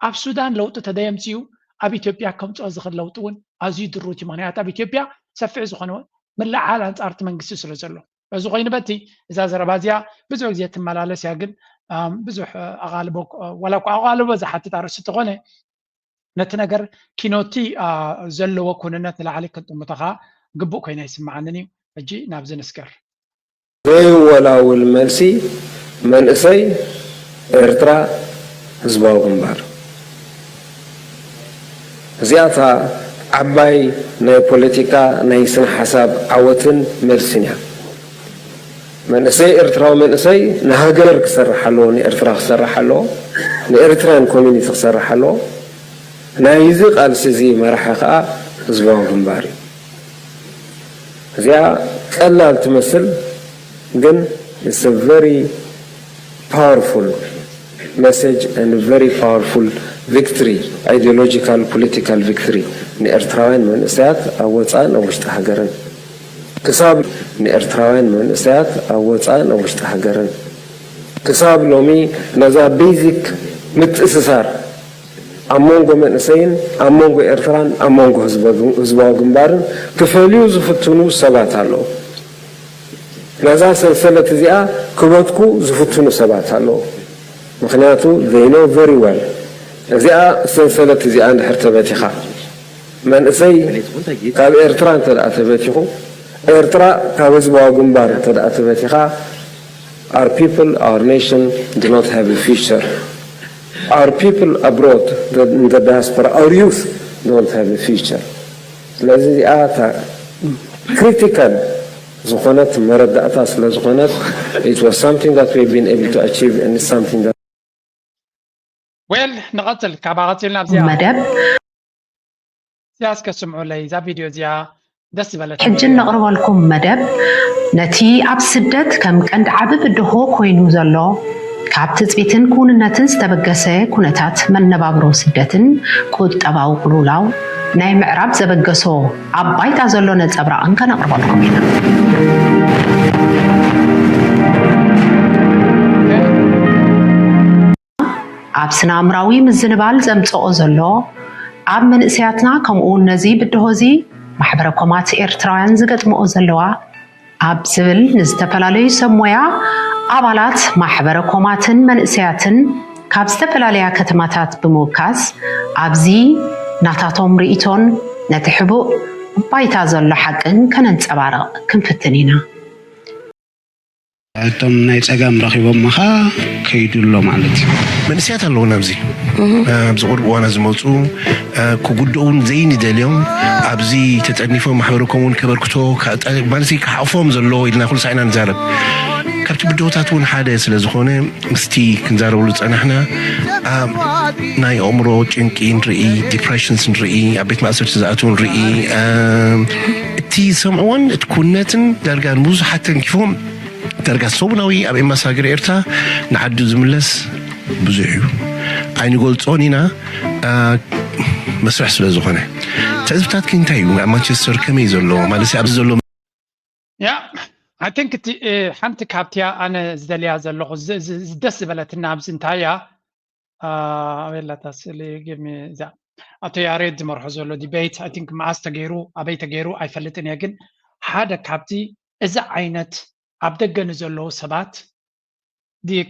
ኣብ ሱዳን ለውጢ ተደየምፅኡ ኣብ ኢትዮጵያ ከምፅኦ ዝኽእል ለውጢ እውን ኣዝዩ ድሩት እዩ። ምክንያቱ ኣብ ኢትዮጵያ ሰፊሕ ዝኾነ ምልዓል ኣንፃርቲ መንግስቲ ስለ ዘሎ። በዚ ኮይኑ በቲ እዛ ዘረባ እዚኣ ብዙሕ ግዜ ትመላለስ እያ፣ ግን ብዙሕ ኣቓልቦ ዋላ እኳ ኣቓልቦ ዝሓትት ኣርእስቲ ተኾነ ነቲ ነገር ኪኖቲ ዘለዎ ኩንነት ንላዕሊ ክንጥምቶ ከዓ ግቡእ ኮይና ይስምዓንን እዩ። ሕጂ ናብዚ ንስገር። ዘይወላውል መልሲ መንእሰይ ኤርትራ ህዝባዊ ግንባር። እዚኣታ ዓባይ ናይ ፖለቲካ ናይ ስነ ሓሳብ ዓወትን መልስን እያ። መንእሰይ ኤርትራዊ መንእሰይ ንሃገር ክሰርሕ ኣለዎ፣ ንኤርትራ ክሰርሕ ኣለዎ፣ ንኤርትራን ኮሚኒቲ ክሰርሕ ኣለዎ። ናይዚ ቃልሲ እዚ መራሒ ከዓ ህዝባዊ ግንባር እዩ። እዚኣ ቀላል ትመስል ግን it's a very powerful message and very powerful victory, ideological political victory ንኤርትራውያን መንእሰያት ኣብ ወፃእን ኣብ ውሽጢ ሃገርን ክሳብ ንኤርትራውያን መንእሰያት ኣብ ወፃእን ኣብ ውሽጢ ሃገርን ክሳብ ሎሚ ነዛ ቤዚክ ምትእስሳር ኣብ መንጎ መንእሰይን ኣብ መንጎ ኤርትራን ኣብ መንጎ ህዝባዊ ግንባርን ክፈልዩ ዝፍትኑ ሰባት ኣለዉ። ነዛ ሰንሰለት እዚኣ ክበትኩ ዝፍትኑ ሰባት ኣለዉ። ምክንያቱ they know very well እዚኣ ሰንሰለት እዚኣ እንድሕር ተበቲኻ መንእሰይ ካብ ኤርትራ እንተ ደኣ ተበቲኹ ኤርትራ ካብ ህዝባዊ ግንባር እንተ ደኣ ተበቲኻ our people, our nation do not have a future. Our people abroad, the, in the diaspora, our youth don't have a future. ስለዚ እዚኣ እታ ክሪቲካል ዝኾነት መረዳእታ ስለ ዝኾነት it was something that we've been able to achieve and it's something that well ንቐጽል ካባ ቀጺልና ኣብዚኣ መደብ እዚኣ እስከ ስምዑለይ እዛ ቪድዮ እዚኣ ደስ ዝበለት ሕጂ እነቕርበልኩም መደብ ነቲ ኣብ ስደት ከም ቀንዲ ዓቢ ብድሆ ኮይኑ ዘሎ ካብ ትጽቢትን ክውንነትን ዝተበገሰ ኩነታት መነባብሮ ስደትን ቁጠባዊ ቅልውላው ናይ ምዕራብ ዘበገሶ ኣብ ባይታ ዘሎ ነጸብራቕን ከነቕርበልኩም ኢና። ኣብ ስነ ኣእምራዊ ምዝንባል ዘምጽኦ ዘሎ ኣብ መንእሰያትና ከምኡ እውን ነዚ ብድሆ እዚ ማሕበረ ኮማት ኤርትራውያን ዝገጥምኦ ዘለዋ ኣብ ዝብል ንዝተፈላለዩ ሰብ ሞያ ኣባላት ማሕበረ ኮማትን መንእሰያትን ካብ ዝተፈላለያ ከተማታት ብምውካስ ኣብዚ ናታቶም ርእይቶን ነቲ ሕቡእ ባይታ ዘሎ ሓቅን ከነንጸባርቕ ክንፍትን ኢና። እቶም ናይ ጸጋም ረኺቦም ኸዓ ከይዱ ኣሎ ማለት እዩ። መንእሰያት ኣለዉ ናብዚ ኣብዚ ቁሩብ እዋና ዝመፁ ክጉድኡ እውን ዘይንደልዮም ኣብዚ ተጠርኒፎም ማሕበረ ኮም እውን ከበርክቶ ማለት ክሓቑፎም ዘለዎ ኢልና ኩሉ ሳዕ ኢና ንዛረብ። ካብቲ ብድሆታት እውን ሓደ ስለ ዝኾነ ምስቲ ክንዛረበሉ ዝፀናሕና ናይ ኣእምሮ ጭንቂ ንርኢ፣ ዲፕሬሽንስ ንርኢ፣ ኣብ ቤት ማእሰርቲ ዝኣትዉ ንርኢ። እቲ ዝሰምዕዎን እቲ ኩነትን ዳርጋ ንብዙሓት ተንኪፎም ዳርጋ ሰሙናዊ ኣብ ኤምባሲ ሃገረ ኤርትራ ንዓዱ ዝምለስ ብዙሕ እዩ። ኣይንገልጾን ኢና መስርሕ ስለ ዝኾነ። ትዕዝብታትኪ እንታይ እዩ? ኣብ ማንቸስተር ከመይ ዘሎ ማለት ኣብዚ ዘሎ ያ I think እቲ ሓንቲ ካብቲያ ኣነ ዝደልያ ዘለኹ ደስ ዝበለትና ኣብዚ እንታይ እያ ኣበይ ኣላታ ስእሊ give me እዛ ኣቶ ያሬድ ዝመርሖ ዘሎ debate I think መዓስ ተገይሩ ኣበይ ተገይሩ ኣይፈልጥን እየ ግን ሓደ ካብቲ እዚ ዓይነት ኣብ ደገ ንዘለዉ ሰባት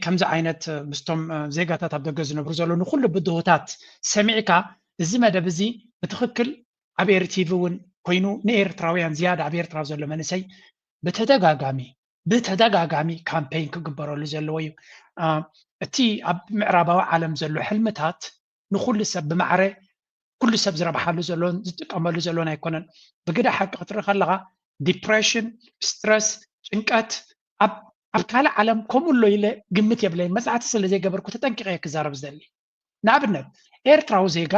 ከምዚ ዓይነት ምስቶም ዜጋታት ኣብ ደገ ዝነብሩ ዘለዉ ንኩሉ ብድሆታት ሰሚዕካ እዚ መደብ እዚ ብትኽክል ኣብ ኤሪ ቲቪ እውን ኮይኑ ንኤርትራውያን ዝያዳ ኣብ ኤርትራ ዘሎ መንእሰይ ብተደጋጋሚ ብተደጋጋሚ ካምፔን ክግበረሉ ዘለዎ እዩ። እቲ ኣብ ምዕራባዊ ዓለም ዘሎ ሕልምታት ንኩሉ ሰብ ብማዕረ ኩሉ ሰብ ዝረብሓሉ ዘሎን ዝጥቀመሉ ዘሎን ኣይኮነን። ብግዳ ሓቂ ክትርኢ ከለኻ ዲፕሬሽን፣ ስትረስ፣ ጭንቀት ኣብ ኣብ ካልእ ዓለም ከምኡ ኣሎ ኢለ ግምት የብለይን። መጽናዕቲ ስለ ዘይገበርኩ ተጠንቂቐ እየ ክዛረብ ዝደሊ። ንኣብነት ኤርትራዊ ዜጋ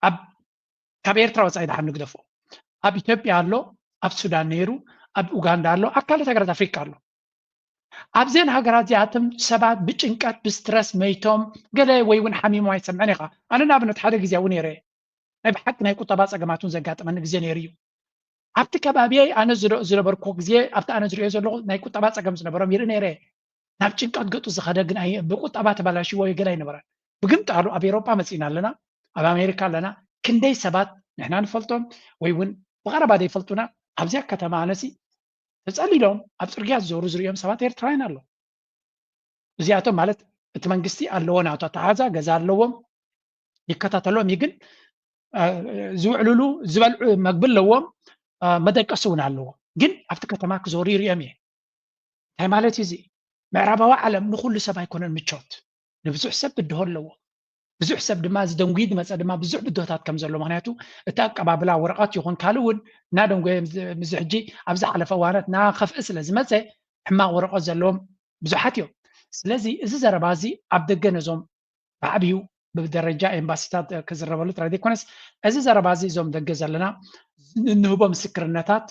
ኣብ ካብ ኤርትራ ወጻኢ ድሓን ንግደፎ ኣብ ኢትዮጵያ ኣሎ፣ ኣብ ሱዳን ነይሩ፣ ኣብ ኡጋንዳ ኣሎ፣ ኣብ ካልኦት ሃገራት ኣፍሪቃ ኣሎ። ኣብዘን ሃገራት እዚኣቶም ሰባት ብጭንቀት ብስትረስ መይቶም ገለ ወይ እውን ሓሚሞም ኣይሰምዕን ኢኻ። ኣነ ንኣብነት ሓደ ግዜ ኣብኡ ነይረ ናይ ብሓቂ ናይ ቁጠባ ጸገማት እውን ዘጋጠመኒ ግዜ ነይሩ እዩ። ኣብቲ ከባቢየይ ኣነ ዝነበርኩ ግዜ ኣብቲ ኣነ ዝሪኦ ዘለኹ ናይ ቁጠባ ጸገም ዝነበሮም ይርኢ ነይረ። ናብ ጭንቀት ገጡ ዝኸደ ግን ብቁጠባ ተባላሽዎ ገለ ኣይነበረን። ብግምጣሉ ኣብ ኤውሮጳ መጺና ኣለና፣ ኣብ ኣሜሪካ ኣለና። ክንደይ ሰባት ንሕና ንፈልጦም ወይ እውን ብቐረባ ዘይፈልጡና ኣብዚኣ ከተማ ኣነሲ ተጸሊሎም ኣብ ጽርግያ ዝዞሩ ዝርእዮም ሰባት ኤርትራውያን ኣለዉ። እዚኣቶም ማለት እቲ መንግስቲ ኣለዎ ናቱ ኣተሓዛ ገዛ ኣለዎም፣ ይከታተሎም እዩ። ግን ዝውዕልሉ ዝበልዑ መግቢ ኣለዎም፣ መደቀሲ እውን ኣለዎም። ግን ኣብቲ ከተማ ክዞሩ ይርእዮም እየ። እንታይ ማለት እዩ እዚ? ምዕራባዊ ዓለም ንኩሉ ሰብ ኣይኮነን ምቾት፣ ንብዙሕ ሰብ ብድሆ ኣለዎ። ብዙሕ ሰብ ድማ እዚ ደንጉዩ ዝመፀ ድማ ብዙሕ ብድሆታት ከም ዘሎ፣ ምክንያቱ እቲ ኣቀባብላ ወረቐት ይኹን ካልእ እውን እናደንጎየ፣ እዚ ሕጂ ኣብ ዝሓለፈ እዋናት እናኸፍአ ስለ ዝመፀ ሕማቕ ወረቐት ዘለዎም ብዙሓት እዮም። ስለዚ እዚ ዘረባ እዚ ኣብ ደገ ነዞም ብዓብዩ ብደረጃ ኤምባሲታት ክዝረበሉ ጥራይ ዘይኮነስ፣ እዚ ዘረባ እዚ እዞም ደገ ዘለና እንህቦ ምስክርነታት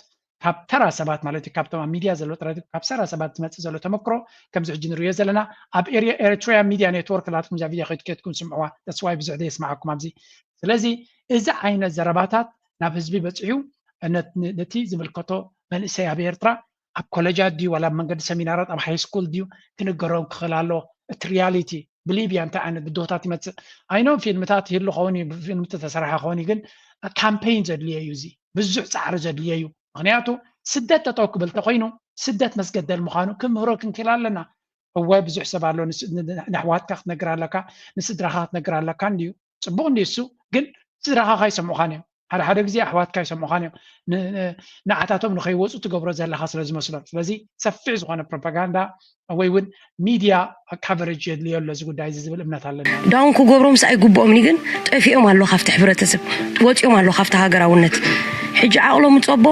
ካብ ተራ ሰባት ማለት እዩ፣ ካብቶም ኣብ ሚድያ ዘሎ ጥራይ ካብ ተራ ሰባት ዝመፅእ ዘሎ ተመክሮ ከምዚ ሕጂ ንሪኦ ዘለና ኣብ ኤርትራውያን ሚድያ ኔትወርክ ናትኩም እዛ ቪድዮ ከይትከትኩም ስምዕዋ። ተስዋይ ብዙሕ ዘየስማዓኩም ኣብዚ። ስለዚ እዚ ዓይነት ዘረባታት ናብ ህዝቢ በፂሑ ነቲ ዝምልከቶ መንእሰይ ኣብ ኤርትራ ኣብ ኮለጃት ድዩ ዋላ ኣብ መንገዲ ሰሚናራት ኣብ ሃይ ስኩል ድዩ ክንገሮም ክኽእል ኣሎ። እቲ ሪያሊቲ ብሊብያ እንታይ ዓይነት ብድሆታት ይመፅእ ኣይኖም ፊልምታት ይህሉ ኸውን እዩ፣ ፊልም ተሰራሐ ኸውን እዩ። ግን ካምፔይን ዘድልዮ እዩ፣ እዚ ብዙሕ ፃዕሪ ዘድልዮ እዩ። ምክንያቱ ስደት ጠጠው ክብል ተኮይኑ ስደት መስገደል ምዃኑ ክምህሮ ክንክእል ኣለና። እወ ብዙሕ ሰብ ኣሎ፣ ንኣሕዋትካ ክትነግር ኣለካ፣ ንስድራካ ክትነግር ኣለካ እንድዩ። ፅቡቕ እንዲ እሱ ግን ስድራኻ ካይሰምዑኻን እዮም። ሓደ ሓደ ግዜ ኣሕዋትካ ይሰምዑኻን እዮም። ንዓታቶም ንኸይወፁ ትገብሮ ዘለኻ ስለ ዝመስሎም። ስለዚ ሰፊሕ ዝኾነ ፕሮፓጋንዳ ወይ እውን ሚድያ ካቨሬጅ የድልዮ ኣሎ እዚ ጉዳይ እዚ ዝብል እምነት ኣለኒ። ዳውን ክገብሮ ምስ ኣይግብኦም ግን ጠፊኦም ኣሎ ካብቲ ሕብረተሰብ፣ ወፂኦም ኣሎ ካብቲ ሃገራውነት። ሕጂ ዓቕሎም ጸቦ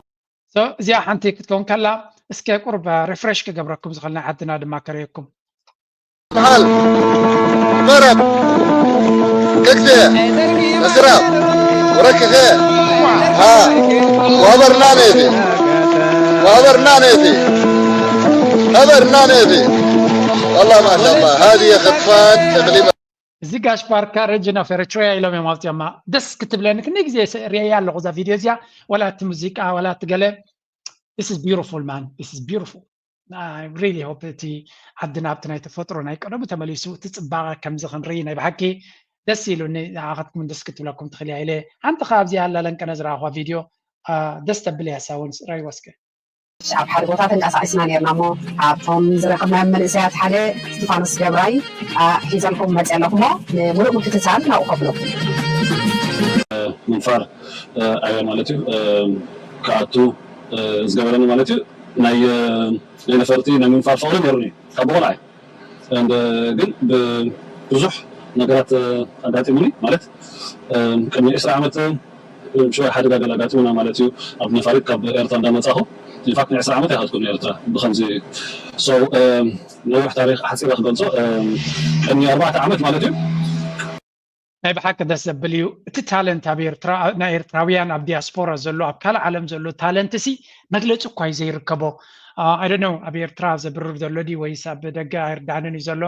እዚኣ ሓንቲ ክትከውን ከላ እስከ ቁርብ ሪፍሬሽ ክገብረኩም ዝኽእል ናይ ዓድና ድማ ከርእየኩም። በዓል መረብ ክልተ እስራብ ወረክኸ ሃ ወበርና ነቲ ወበርና ነቲ ሀበርና ነቲ والله ما شاء الله هذه خطفان تقريبا እዚ ጋሽ ባርካ region of Eritrea ኢሎም እዮም ኣውፅኦማ። ደስ ክትብለኒ ክንደይ ግዜ ርእያ ኣለኹ እዛ ቪድዮ እዚኣ። ወላ እቲ ሙዚቃ ወላ እቲ ገለ this is beautiful man, this is beautiful. I really hope እቲ ዓድና ኣብቲ ናይ ተፈጥሮ ናይ ቀደሙ ተመሊሱ እቲ ፅባቐ ከምዚ ክንርኢ ናይ ብሓቂ ደስ ኢሉኒ። ንዓኻትኩም ደስ ክትብለኩም ትኽእል እያ ኢለ ሓንቲ ካብዚ ኣላለንቀነ ዝረኣኹዋ ቪድዮ ደስ ተብል እያ። ሳውን ራይ ወስከ ኣብ ሓደ ቦታ ተንቀሳቒስና ነርና እሞ ኣብቶም ዝረኸብናዮም መንእሰያት ሓደ እስጢፋኖስ ገብራይ ሒዘልኩም መፅእ ኣለኹ እሞ ንምሉእ ምክትታል ናብኡ ከብለኩም። ምንፋር ኣዮ ማለት እዩ ክኣቱ ዝገበረኒ ማለት እዩ። ናይ ናይ ነፈርቲ ናይ ምንፋር ፍቕሪ ነይሩኒ ካብ ብቆልዓይ። ግን ብዙሕ ነገራት ኣጋጢሙኒ ማለት ቅድሚ ዕስራ ዓመት ሽወይ ሓደጋ ገለ ኣጋጢሙና ማለት እዩ። ኣብ ነፋሪት ካብ ኤርትራ እንዳመጻኹ ኢንፋክት ንዕስራ ዓመት ይሃትኩ ንኤርትራ ብከምዚ ነዊሕ ታሪክ ሓፂረ ክገልፆ ቅድሚ ኣርባዕተ ዓመት ማለት እዩ። ናይ ብሓቂ ደስ ዘብል እዩ እቲ ታለንት ኣብ ኤርትራ ናይ ኤርትራውያን ኣብ ዲያስፖራ ዘሎ ኣብ ካልእ ዓለም ዘሎ ታለንት ሲ መግለፂ እኳ እዩ ዘይርከቦ። I don't know ኣብ ኤርትራ ዘብርር ዘሎ ድዩ ወይስ ኣብ ደገ ኣይርዳእንን እዩ ዘሎ።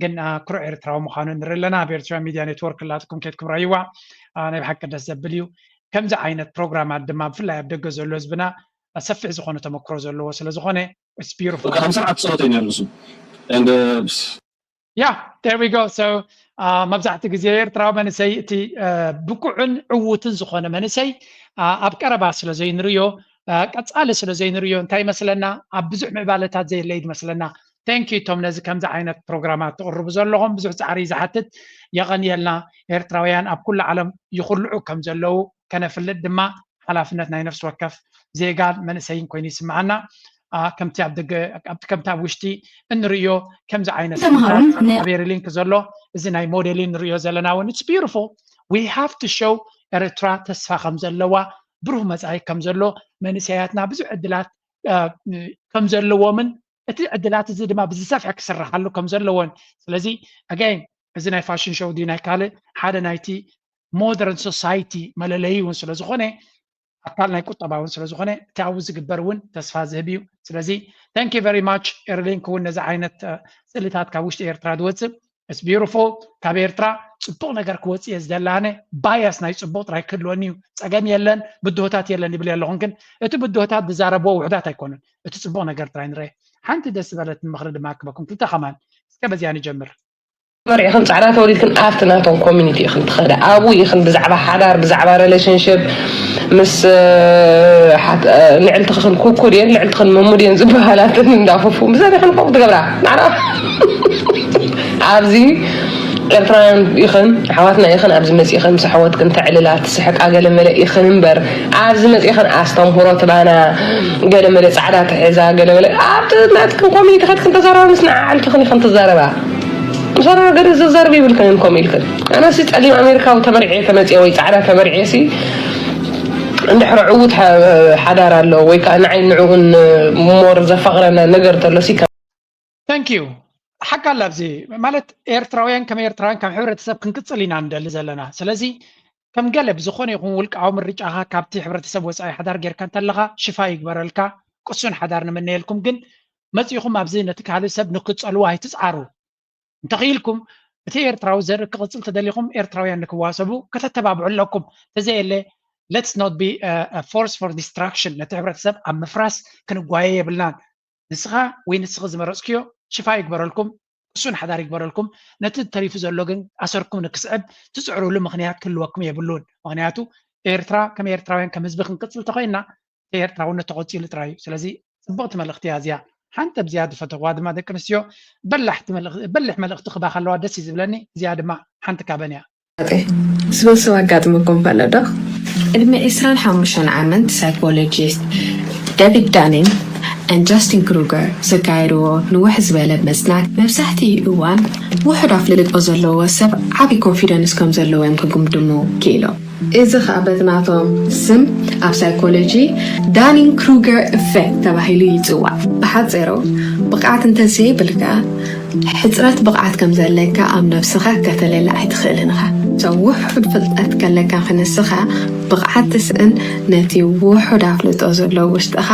ግን ኩሩዕ ኤርትራዊ ምዃኑ ንርኢ ኣለና። ኣብ ኤርትራ ሚድያ ኔትወርክ ላትኩም ኬድኩም ረይዋ። ናይ ብሓቂ ደስ ዘብል እዩ። ከምዚ ዓይነት ፕሮግራማት ድማ ብፍላይ ኣብ ደገ ዘሎ ህዝብና ሰፊሕ ዝኾነ ተመክሮ ዘለዎ ስለ ዝኾነ it's beautiful። ከም ስርዓት ፀሎት እዩ ነይሩ ንሱ። And, uh, yeah, there we go. So መብዛሕትኡ ግዜ ኤርትራዊ መንእሰይ እቲ ብቁዕን ዕዉትን ዝኾነ መንእሰይ ኣብ ቀረባ ስለ ዘይንርእዮ ቀጻሊ ስለ ዘይንርእዮ እንታይ ይመስለና ኣብ ብዙሕ ምዕባለታት ዘየለ እዩ ዝመስለና። Thank you እቶም ነዚ ከምዚ ዓይነት ፕሮግራማት ትቕርቡ ዘለኹም ብዙሕ ጻዕሪ እዩ ዝሓትት። የቐንየልና። ኤርትራውያን ኣብ ኩሉ ዓለም ይኹልዑ ከም ዘለዉ ከነፍልጥ ድማ ሓላፍነት ናይ ነፍሲ ወከፍ ዜጋን መንእሰይን ኮይኑ ይስምዓና። ከምቲ ኣብ ደገ ከምቲ ኣብ ውሽጢ እንርእዮ ከምዚ ዓይነት ተምሃሮን ኣብ ኤሪ ሊንክ ዘሎ እዚ ናይ ሞዴሊን ንርእዮ ዘለና እውን it's beautiful. We have to show ኤርትራ ተስፋ ከም ዘለዋ ብሩህ መጻኢ ከም ዘሎ መንእሰያትና ብዙሕ ዕድላት ከም ዘለዎምን እቲ ዕድላት እዚ ድማ ብዝሰፍሐ ክስራሓሉ ከም ዘለዎን ስለዚ again እዚ ናይ ፋሽን ሾው ድዩ ናይ ካልእ ሓደ ናይቲ ሞደርን ሶሳይቲ መለለዪ እውን ስለ ዝኾነ ኣካል ናይ ቁጠባ እውን ስለ ዝኾነ እቲ ኣብኡ ዝግበር እውን ተስፋ ዝህብ እዩ። ስለዚ thank you very much ኤርሊንክ እውን ነዚ ዓይነት ስእልታት ካብ ውሽጢ ኤርትራ ዝወፅእ it's beautiful ካብ ኤርትራ ፅቡቕ ነገር ክወፅእ እየ ዝደላነ ባያስ ናይ ፅቡቕ ጥራይ ክህልወኒ እዩ። ፀገም የለን ብድሆታት የለን ይብል ኣለኹን ግን እቲ ብድሆታት ዝዛረብዎ ውሕዳት ኣይኮኑን። እቲ ፅቡቕ ነገር ጥራይ ንርአ። ሓንቲ ደስ ዝበለት ምኽሪ ድማ ክበኩም ክልተ ከማን እስከ በዚያ ንጀምር። መርዒኽን ፃዕዳ ተወሊድክን ኣብቲ ናቶም ኮሚኒቲ ኢኽን ትኸዳ። ኣብኡ ኢኽን ብዛዕባ ሓዳር፣ ብዛዕባ ሪሌሽንሽፕ ምስ ንዕልትኽን ኩኩ ድየን ንዕልትኽን መሙ ድየን ዝበሃላትን እንዳፈፉ ምሳን ኢኽን ከምኡ ትገብራ። ንዓና ኣብዚ ኤርትራውያን ኢኽን ኣሕዋትና ኢኽን ኣብዚ መፂእኽን ምስ ኣሕዋትክን ተዕልላ ትስሕቃ ገለ መለ ኢኽን እምበር ኣብዚ መፂእኽን ኣስተምህሮ ትባና ገለ መለ ፃዕዳ ትሕዛ ገለ መለ ኣብቲ ናትክን ኮሚኒቲ ከድክን ተዛረባ ምስ ንዓዓልትኽን ኢኽን ትዛረባ። ምሳና ገለ ዘዛርብ ይብልክን ከምኡ ኢልክን ኣነሲ ፀሊም ኣሜሪካዊ ተመርዕየ ተመፅየ ወይ ፃዕዳ ተመርዕየ ሲ እንድሕር ዕዉት ሓዳር ኣሎ ወይ ከዓ ንዓይ ንዕኡን ሞር ዘፋቕረና ነገር ተሎ ሲ Thank you ሓቂ ኣላ ኣብዚ ማለት ኤርትራውያን ከም ኤርትራውያን ከም ሕብረተሰብ ክንቅፅል ኢና ንደሊ ዘለና። ስለዚ ከም ገለ ብዝኾነ ይኹን ውልቃዊ ምርጫኻ ካብቲ ሕብረተሰብ ወፃኢ ሓዳር ጌርካ እንተለኻ ሽፋ ይግበረልካ። ቅሱን ሓዳር ንምነየልኩም። ግን መፂኹም ኣብዚ ነቲ ካልእ ሰብ ንክፀልዎ ኣይትፅዓሩ። እንተኽኢልኩም እቲ ኤርትራዊ ዘርኢ ክቕፅል ተደሊኹም ኤርትራውያን ንክዋሰቡ ከተተባብዑ ኣለኩም። ተዘየለ let's not be force for destruction። ነቲ ሕብረተሰብ ኣብ ምፍራስ ክንጓየ የብልናን። ንስኻ ወይ ንስኺ ዝመረፅክዮ ሽፋ ይግበረልኩም፣ ቅሱን ሓዳር ይግበረልኩም። ነቲ ተሪፉ ዘሎ ግን ኣሰርኩም ንክስዕብ ትፅዕሩሉ ምኽንያት ክህልወኩም የብሉን። ምኽንያቱ ኤርትራ ከም ኤርትራውያን ከም ህዝቢ ክንቅፅል ተኾይንና ኤርትራውነት ተቆፂሉ ጥራይ እዩ። ስለዚ ፅብቕቲ መልእኽቲ እያ እዚኣ። ሓንቲ ኣብዚኣ ዝፈተዋ ድማ ደቂ ኣንስትዮ በላሕ መልእኽቲ ክባ ከለዋ ደስ እዩ ዝብለኒ። እዚኣ ድማ ሓንቲ ካበን እያ። ስብስብ ኣጋጥመኩም ፈለዶ? ቅድሚ ዕስራን ሓሙሽተን ዓመት ሳይኮሎጂስት ዴቪድ ዳኒን and ጃስቲን ክሩገር ዘካየድዎ ንውሕ ዝበለ መጽናዕቲ መብዛሕትኡ እዋን ውሑድ ኣፍልጦ ዘለዎ ሰብ ዓቢ ኮንፊደንስ ከም ዘለዎ እዮም ክግምድሙ ክኢሎም። እዚ ኸኣ በቲ ናቶም ስም ኣብ ሳይኮሎጂ ዳኒን ክሩገር ኢፌክት ተባሂሉ ይጽዋዕ። ብሓጺሩ ብቕዓት እንተዘይብልካ ሕጽረት ብቕዓት ከም ዘለካ ኣብ ነብስኻ ከተለሊ ኣይትኽእልን ኢኻ። So ውሑድ ፍልጠት ከለካ ክንስኻ ብቕዓት ትስእን ነቲ ውሑድ ኣፍልጦ ዘሎ ውሽጥኻ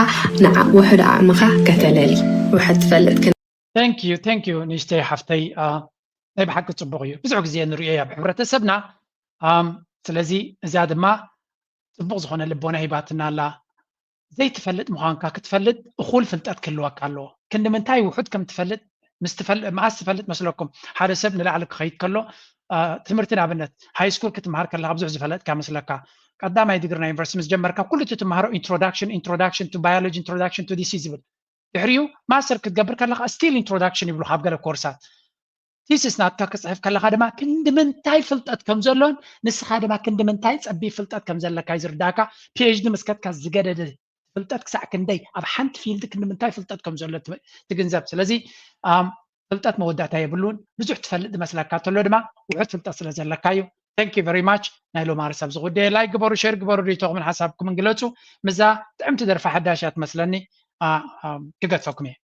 ንዓ ውሑድ ዓቕምኻ ከተለሊ ውሑድ ትፈልጥ ክን Thank you thank you ንእሽተይ ሓፍተይ። ናይ ብሓቂ ጽቡቕ እዩ። ብዙሕ ግዜ ንርእዮ ኣብ ሕብረተሰብና። ስለዚ እዚኣ ድማ ጽቡቕ ዝኾነ ልቦና ሂባትና ኣላ። ዘይትፈልጥ ምዃንካ ክትፈልጥ እኹል ፍልጠት ክህልወካ ኣለዎ። ክንዲ ምንታይ ውሑድ ከም ትፈልጥ ምስ ትፈል- መኣስ ትፈልጥ መስለኩም? ሓደ ሰብ ንላዕሊ ክኸይድ ከሎ ትምህርቲ ንኣብነት ሃይ ስኩል ክትምሃር ከለካ ብዙሕ ዝፈለጥካ መስለካ። ቀዳማይ ዲግሪ ናይ ዩኒቨርሲቲ ምስ ጀመርካ ኩሉ እቲ ትምሃሮ introduction introduction to biology introduction to this ዝብል ድሕሪኡ ማስተር ክትገብር ከለካ still introduction ይብሉካ ኣብ ገለ ኮርሳት። ቲስስ ናትካ ክፅሕፍ ከለካ ድማ ክንዲ ምንታይ ፍልጠት ከም ዘሎን ንስኻ ድማ ክንዲ ምንታይ ፀቢብ ፍልጠት ከም ዘለካ እዩ ዝርዳእካ። ፒኤችዲ ምስ ከድካ ዝገደደ ፍልጠት ክሳዕ ክንደይ ኣብ ሓንቲ ፊልድ ክንዲ ምንታይ ፍልጠት ከም ዘሎ ትግንዘብ። ስለዚ ፍልጠት መወዳእታ የብሉን። ብዙሕ ትፈልጥ ዝመስለካ እንተሎ ድማ ውሑድ ፍልጠት ስለ ዘለካ እዩ። Thank you very much። ናይ ሎማሪ ሰብ ዝጉዳየ ላይክ ግበሩ፣ ሼር ግበሩ፣ ርእይቶኹምን ሓሳብኩምን ግለፁ። ምዛ ጥዕምቲ ደርፊ ሓዳሽ እያ ትመስለኒ። ክገድፈኩም እየ።